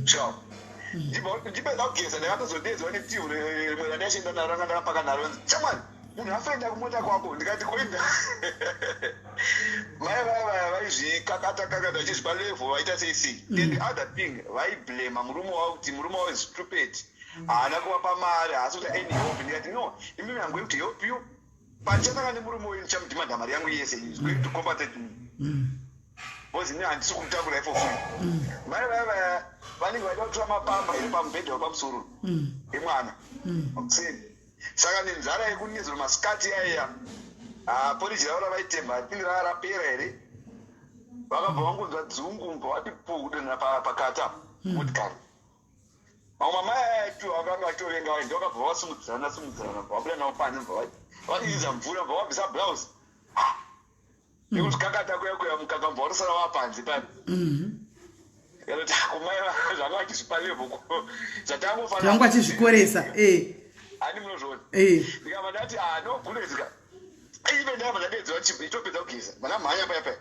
sha. Ndipedza kugeza, ndakatozodedzwa netimu rimwe randaisenda naro, ranga ndakapaka naro. "Chamwani, munhu afenda kumota kwako." Ndikati, "Koinda mai vaya vaya vaizvikakata kakata vachizvipa level, vaita sei sei." And the other thing, vaiblema murume wavo kuti murume wavo is stupid, haana kuvapa mari, haasi kuita any help. Ndikati, "No, imimi, I'm going to help you. Pandichatanga nemurume wenyu, ndichamudhimanda mari yangu yese. Is going to compensate me because ini handisi kumutakura for free." Mai vaya vaya vanenge vaida kutora mapamba iri pamubhedha wepamusoro emwana makuseni. Saka nenzara yekunezwa masikati yaiya, poriji ravo ravaitemba tinge rava rapera here, vakabva vangonzwa dzungu, mbva vati pu kudonhera pakati apo motikari. Mamwe mamai aya aitiwa vakanga vachitovenga vaindi, vakabva vasimudzirana simudzirana, bva vabuda navo panze, bva vadiridza mvura, bva vabvisa blouse nekuti kakata kuya kuya mukaka, bva vatosara vapanze pano. Yakati kumai zvanga vachizvipa level zvatangofanira. Zvanga vachizvikoresa. Hani munozviona? Ndikabva ndati, "Ah, no gulezika." Ive ndakabva ndadedzwa, itopedza kugeza, mandamhanya paya paya.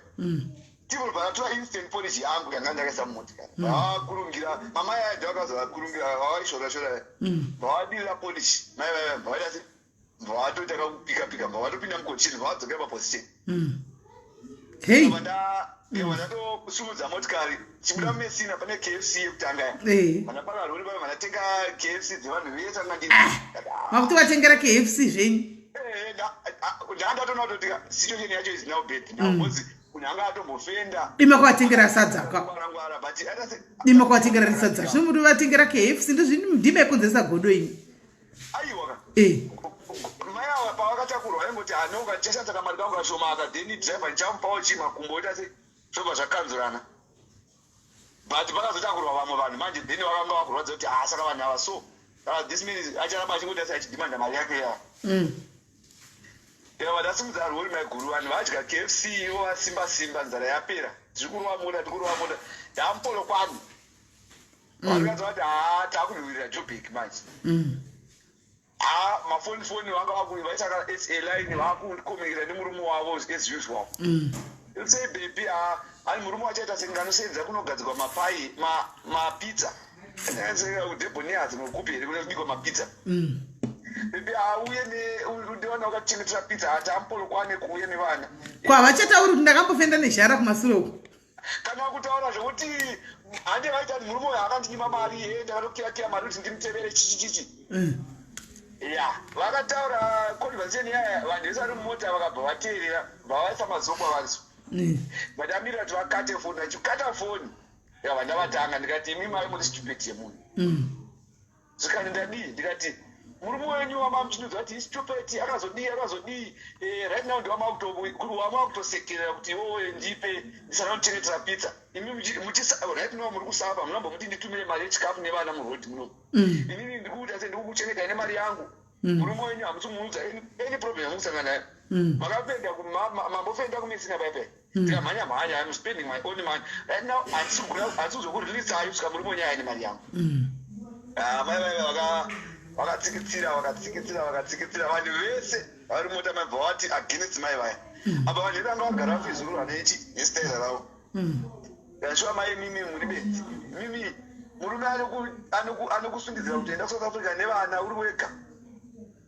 Timu vakatora instant porridge yangu yanga ndakaisa mumotikari, vavakurungira. Mamai aya ndovakazovakurungira, vavaishora shora, vavadirira porridge. Mai vaya vaita se vavatoita kakupika pika, vavatopinda mukochini, vavadzokera paposition. Hei. Ndatosumudza motikari, chibuda muMessina, pane KFC yekutanga. Vandapaka rori paya, vandatenga KFC dzevanhu vese anga ndini. Makutovatengera KFC zvenyu? Ndanga ndatoona kutoti situation yacho is now bad now, because munhu anga atombofenda. Ima kuvatengera sadza ka. Ngwara, but atase. Ima kuvatengera sadza, zvino muri vatengera KFC, ndozvindima yekonzeresa godo ini. Aiwa ka. Mai ava pavakatakurwa vaingoti, "Anonga ndichashandisa kamari kangu kashoma aka, then driver ndichamupawo chii makumbo." Oita se zvobva zvakanzurana, but pakazotakurwa vamwe vanhu manje, then vakanga vakurwadza kuti, "Ah, saka vanhu ava so." Saka this means acharamba achingoita se achidhimanda mari yake ya. Ndikabva ndasimudza rori maiguru, vanhu vadya KFC, ivo vasimba simba, nzara yapera. Tiri kurova mota, tiri kurova mota, ndamuPolokwane. Vanhu vati, "Haa, taakunhuwirira Joburg manje." Ha, mafoni foni vanga vaisaka sa line, vakukomekera nemurume wavo as usual. Say, "Baby." Ha, ani murume wacho aita senge anosenza kunogadzirwa mapai, mapizza kudebonias nokupi here kunobikwa mapizza. "Baby, auye ndiwana wakachengetera pizza." Hati amuPolokwane kuuye nevana. Ko havachatauri kuti ndakambofenda nezhara kumasure uku? Kana kutaura zvokuti hande vaita kuti murume uyu akandinyima mari, ye ndakatokiyakiya mari kuti ndimutevere, chichi chichi. Ya, vakataura conversation yaya, vanhu vese vari mumota vakabva vateerera, bva vaisa maziso kwavari so. Ndamirira kuti vakate foni. Vachikata foni, ndikabva ndavatanga, ndikati, "Imi mai muri stupid yemunhu." Zvikati, "Ndadii?" Ndikati, "Murume wenyu wamamuchinudza kuti istupid akazodii, akazodii? Right now ndiwamakutosekerera kuti iwowe ndipe ndisana kuchengetera pizza. Imi right now muri kusava, munombomuti nditumire mari yechikafu nevana murodhi muno. Inini ndikuita se ndikukuchengetai nemari yangu. Murume wenyu hamusi kumuudza any problem yamukusangana nayo. Makapenda mambofenda kuMessina paipai, ndikamhanya mhanya. I'm spending my own money right now. Handisi kuzokureleasai kusvika murume wenyu aine mari yangu." Ah, mai vai vakatsikitsira, vakatsikitsira, vakatsikitsira. Vanhu vese vari mumota maibva vati against mai vaya. Apa vanhu vanga vagara vafizurwa nechi nestaira ravo. Yashuwa mai, mimi muri benzi mimi. Murume anokusundidzira kuti enda kuSouth Africa nevana uri wega,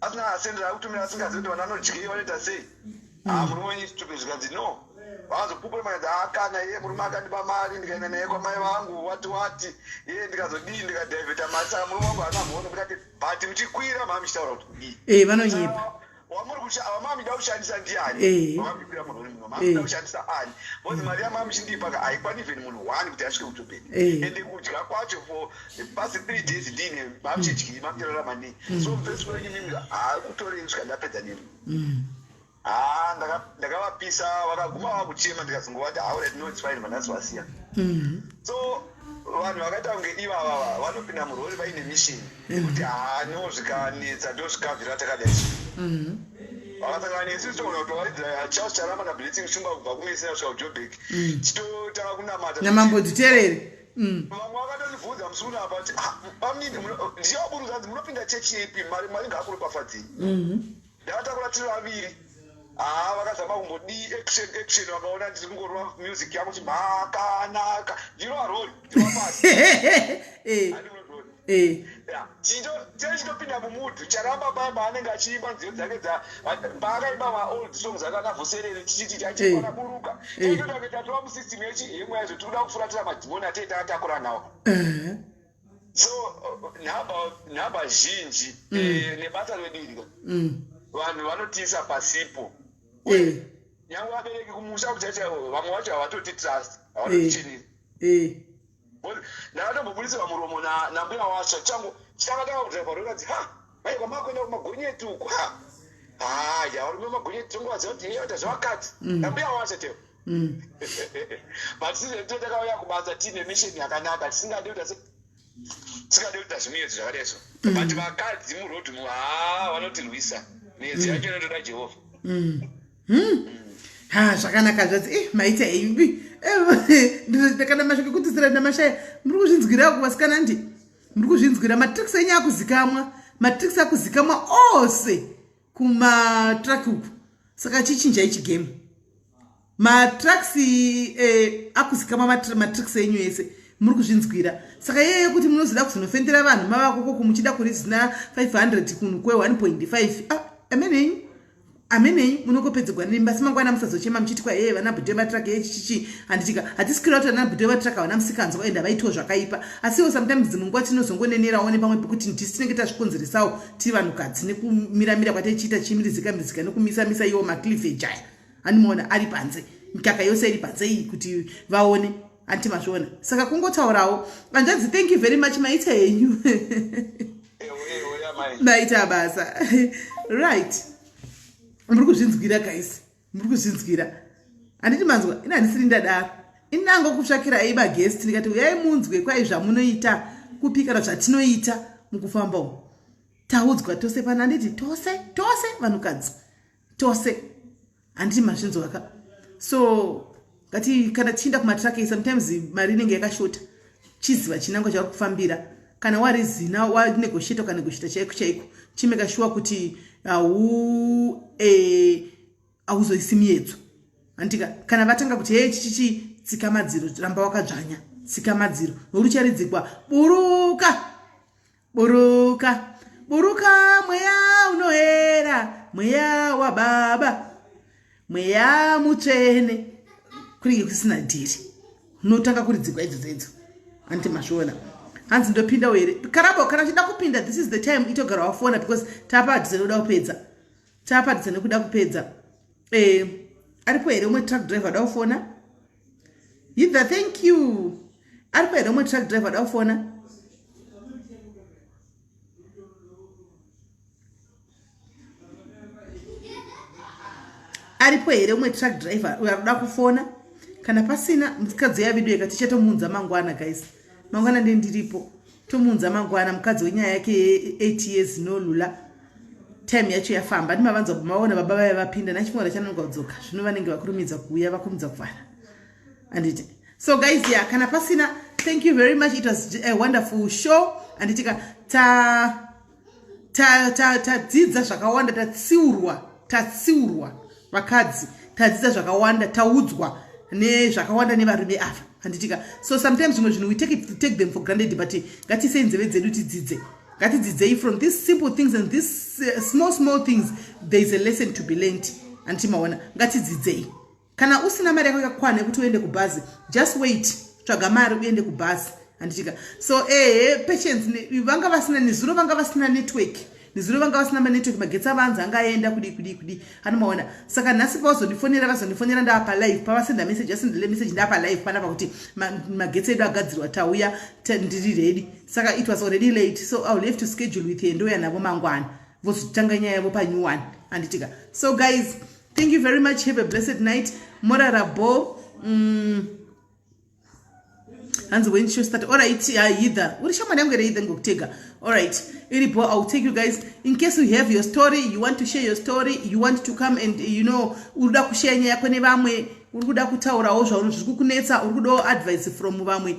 asina asendera akutumira, asingazivi kuti vana vanodyei, vanoita sei. Ah, murume wenyu stupid. Zvikanzi no, vakazopupura makanzi, akana iye murume akandipa mari, ndikaenda naye kwamai vangu, wati wati iye, ndikazodii, ndikadhaivheta mari, saka murume wangu haana mhono. Ndikati, "But muchikwira maa muchitaura kuti kudii?" Vanonyepa. Wamamida kushandisa ndiani? Wamamukwira munhu muno mamuda kushandisa ani? Because mari yamamuchindipa haikwani even munhu one kuti asvike kuJoburg. Ende kudya kwacho for the past 3 days ndine mamuchidyi, mamuchirarama nei? So mufesi wenyu mimi haakutorei kusvika ndapedza nemi." Ha, ndakavapisa, vakaguma vakuchema. Ndikazongovati, "Alright, no, it's fine." Vanhasi vasiya. So vanhu vakaita kunge ivava vanopinda murori vaine mission yekuti, "Ha, no, zvikanetsa ndozvikavhira takadai." Vakasangana nesu, togona kutovaridzira Charles Charamba naBlessing Shumba kubva kuMessina kusvika kuJoburg, titotanga kunamata. Namambo Dhuterere. Vamwe vakatondibvunza musi unapa kuti, "Ah, pamunini ndichavaburudza nzi munopinda chechi ipi? Mari, Mwari ngaakuropafadzei." Ndakatakura tiri vaviri. Haa, vakazama kumbodii, action action, vakaona ndiri kungorova music yangu kuti makanaka, ndirova rori, ndirova pasi. Handiri rori. Chitopinda mumudhu Charamba paya paanenge achiimba nziyo dzake paakaimba maold songs ake anavhuserere, chichiti achikwana buruka. Tototange tatova musystem yemweya izvo, tiri kuda kufuratira madhimoni atee takatakura nawo. So nhamba zhinji, nebasa redu iri, vanhu vanotiisa pasipo. Nyange vabereki kumusha kuchaichaiwo, vamwe vacho havatoti trust, havatoticheneri. Ndakatombobudisirwa muromo nambuya wacho changu chitanga tanga kudhiraivha rokanzi, "Ha, mai, kwamakuenda kumagonyeti uku? Ha, haya, varume vemagonyeti tongovaziva kuti iye vaita zvevakadzi." Nambuya wacho teo. But sizvo takauya kubasa tiine mission yakanaka, tisingadi kuita tisingadi kuita zvimiedzo zvakadai so. But vakadzi murodhi mu, haa, vanotirwisa. Miedzo yacho inotoda Jehovha. Ha, zvakanaka zvadzi. Maita eibi kana mashoko ekututsira namashaya. Muri kuzvinzwira kuvasikana, ndi muri kuzvinzwira matricks enyu akuzikamwa, matricks akuzikamwa ose kumatruck uku. Saka chichinjai chigame. Matrucks akuzikamwa, matricks enyu ese muri kuzvinzwira. Saka iyeye kuti munozoda kuzonofendera vanhu mavakokoko muchida kurizina 500 kunhu kwe1.5. Ah, amenenyu, amenei, munongopedzegwa nemba. Asi mangwana musazochema muchiti kwa ee vana bhudhe vatruck echichichi. Handitika hatisi kureva kuti vana bhudhe vatruck havana musikanzwa ende havaitiwo zvakaipa, asiwo sometimes dzimwe nguva tinozongonenerawo nepamwe pekuti ndisi tinenge tazvikonzeresawo tiri vanhukadzi nekumiramira kwataichiita, chiimirizika mirizika nekumisa-misa iwo macleavage aya. Handimuona ari panze, mikaka yose iri panze iyi kuti vaone. Handiti mazviona? Saka kungotaurawo. Hanzvadzi, thank you very much, maita henyu. Ewe, ewe, amai. Maita basa. Right, muri kuzvinzwira guys, muri kuzvinzwira, handiti manzwa? Ina handisiri ndadaro, inangokutsvakirai maguest, ndikati uyai munzwe kwai zvamunoita kupi kana zvatinoita mukufamba umu. Taudzwa tose pano, handiti? Tose tose vanhukadzi tose, handiti mazvinzwa ka? So ngati kana tichienda kumatraki, sometimes mari inenge yakashota. Chiziva chinangwa chauri kufambira. Kana warizina, wanegotiata, ukanegotiata chaiko chaiko, chimeka sure kuti hauzoisi miedzo, handika? Kana vatanga kuti hei chichichi, tsika madziro, ramba wakadzvanya, tsika madziro, nokuti ucharidzikwa buruka, buruka, buruka, mweya unoera, mweya wababa, mweya mutsvene. Kunenge kusina dhiri, unotanga kuridzikwa idzodzo idzo, handiti mazviona? Hanzi ndopindawo here? Karabo, kana uchida kupinda, this is the time. Itogara wafona because tapadhuze nekuda kupedza, tapadhuze nekuda kupedza. Aripo here umwe truck driver ada kufona? Either, thank you. Aripo here umwe truck driver ada kufona? Aripo here umwe truck driver uyo arikuda kufona? Kana pasina, mukadzi yavidio ika, tichatomuunza mangwana, guys. Mangwana ndiye ndiripo, tomuunza mangwana mukadzi wenyaya yake ye8 years nolula. Time yacho yafamba. Ndimavanzwa, maona baba vaya vapinda nachifungwa chanonoka kudzoka. Zvino vanenge vakurumidza kuuya, vakurumidza kuvhara, anditi? So guys, yeah, kana pasina, thank you very much. It was a wonderful show, anditika? Tadzidza zvakawanda, tatsiurwa, tatsiurwa vakadzi, tadzidza zvakawanda, taudzwa nezvakawanda nevarume ava, handitika? So sometimes zvimwe zvinhu we take them for granted, but ngatisei nzeve dzedu tidzidze. Ngatidzidzei from these simple things and these small small things. There is a lesson to be learned, handiti maona? Ngatidzidzei. Kana usina mari yako yakakwana yekuti uende kubhazi, just wait, tsvaga mari uende kubhazi, handitika? So ehe, patience. Vanga vasina nezuro, vanga vasina network nezuro, vanga vasina manetwork, magetsi avanzi angaenda kudii kudii kudii, anomaona? Saka nhasi pavazondifonera, vazondifonera ndaapa live. Pavasenda message, vasendele message ndaapa live panapa kuti magetsi edu agadzirwa, tauya, ndiri ready. Saka it was already late, so I will have to schedule with her, ndouya navo mangwana, vozotanga nyaya yavo panew one, handitika? So guys, thank you very much. Have a blessed night. Morara bo. Hanzi when show start? Alright, either uri shamwari yangu here? Either ngokutega. Alright, iripo. I will take you guys in case you have your story, you want to share your story, you want to come and uri kuda kushare nyaya yako nevamwe, uri kuda kutaurawo zvauri zviri kukunetsa, uri kudawo advice from vamwe,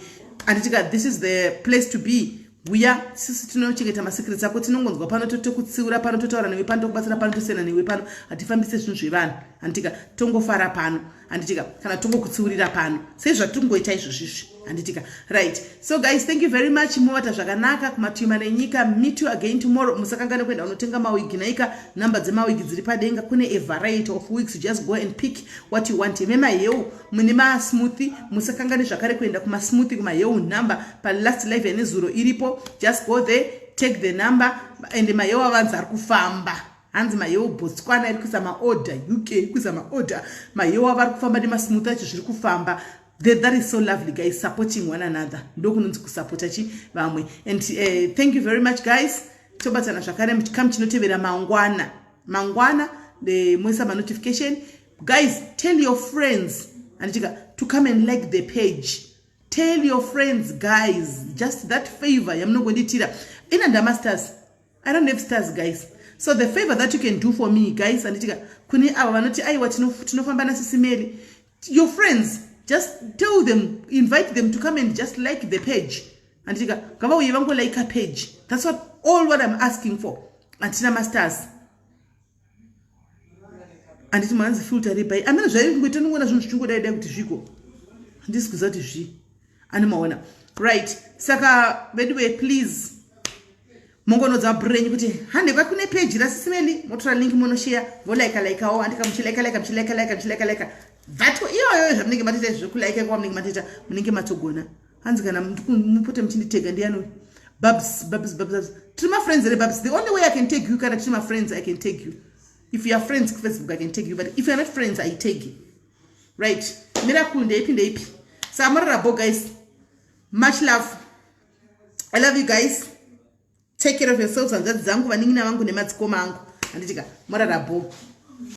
anditika? This is the place to be. Uya, sisi tinochengeta masecrets ako. Tinongonzwa pano, tokutsiura pano, totaura newe pano, tokubatsira pano, tosiyana newe pano. Hatifambise zvinhu zvevanhu, handitika? Tongofara pano, handitika? Kana tongokutsiurira pano seizvatingoita izvozvizvi, handitika? Right, so guys, thank you very much. Muvata zvakanaka kumativi nenyika. Meet you again tomorrow. Musakangane kuenda unotenga mawigi naika. Namba dzemawigi dziri padenga. Kune a variety of wigs, just go and pick what you want. Memaheu, mune masmoothie. Musakangane zvakare kuenda kumasmoothie, kumaheu. Number palast live yanezuro iripo. Just go there, take the number. And maheu avanzi ari kufamba. Hanzi maheu, Botswana iri kuisa maorder, UK iri kuisa maorder, maheu ava ari kufamba nemasmoothie acho, zviri kufamba. That is so lovely, guys, supporting one another. Ndokunonzi kusapota chi vamwe. And thank you very much, guys. Tobatana zvakare muchikamu chinotevera mangwana. Mangwana moisa manotification. Guys, tell your friends, anditika, to come and like the page. Tell your friends, guys. Just that favor yamunongonditira. Ina ndamasters, I don't have stars, guys. So the favor that you can do for me, guys, anditika, kune ava vanoti aiwa, tinofamba nasisi Mary, your friends, just tell them, invite them to come and just like the page, anditika? Ngavauye vangolike page. That's what all what I'm asking for. Handina masters, handiti? Manzi filter ripai amene zvaingoita. Ndingoona zvinhu zvichingodai dai kuti zviko, handisi kuziva kuti zvi ani maona. Right, saka veduwe, please mongonodza bhurenyu kuti handekwa kune peji rasisi Mary, motora link, monoshare, volaika laikawo, handika? Muchilaika laika, muchilaika laika, muchilaika laika that iyoyo zvamunenge matoita zvekulaika kwa munenge matoita, munenge matogona. Hanzi kana mupote muchinditega. Ndiani? Babs, Babs, Babs, tiri mafriends here, Babs? The only way I can take you, kana tiri mafriends, I can take you. If you are friends Facebook, I can take you, but if you are not friends, I take you. Right, miracle ndeipi, ndeipi? Saka morarabo, guys. Much love. I love you guys. Take care of yourselves, hanzvadzi dzangu, vanin'ina vangu nemadzikoma angu, handitika? Morarabo.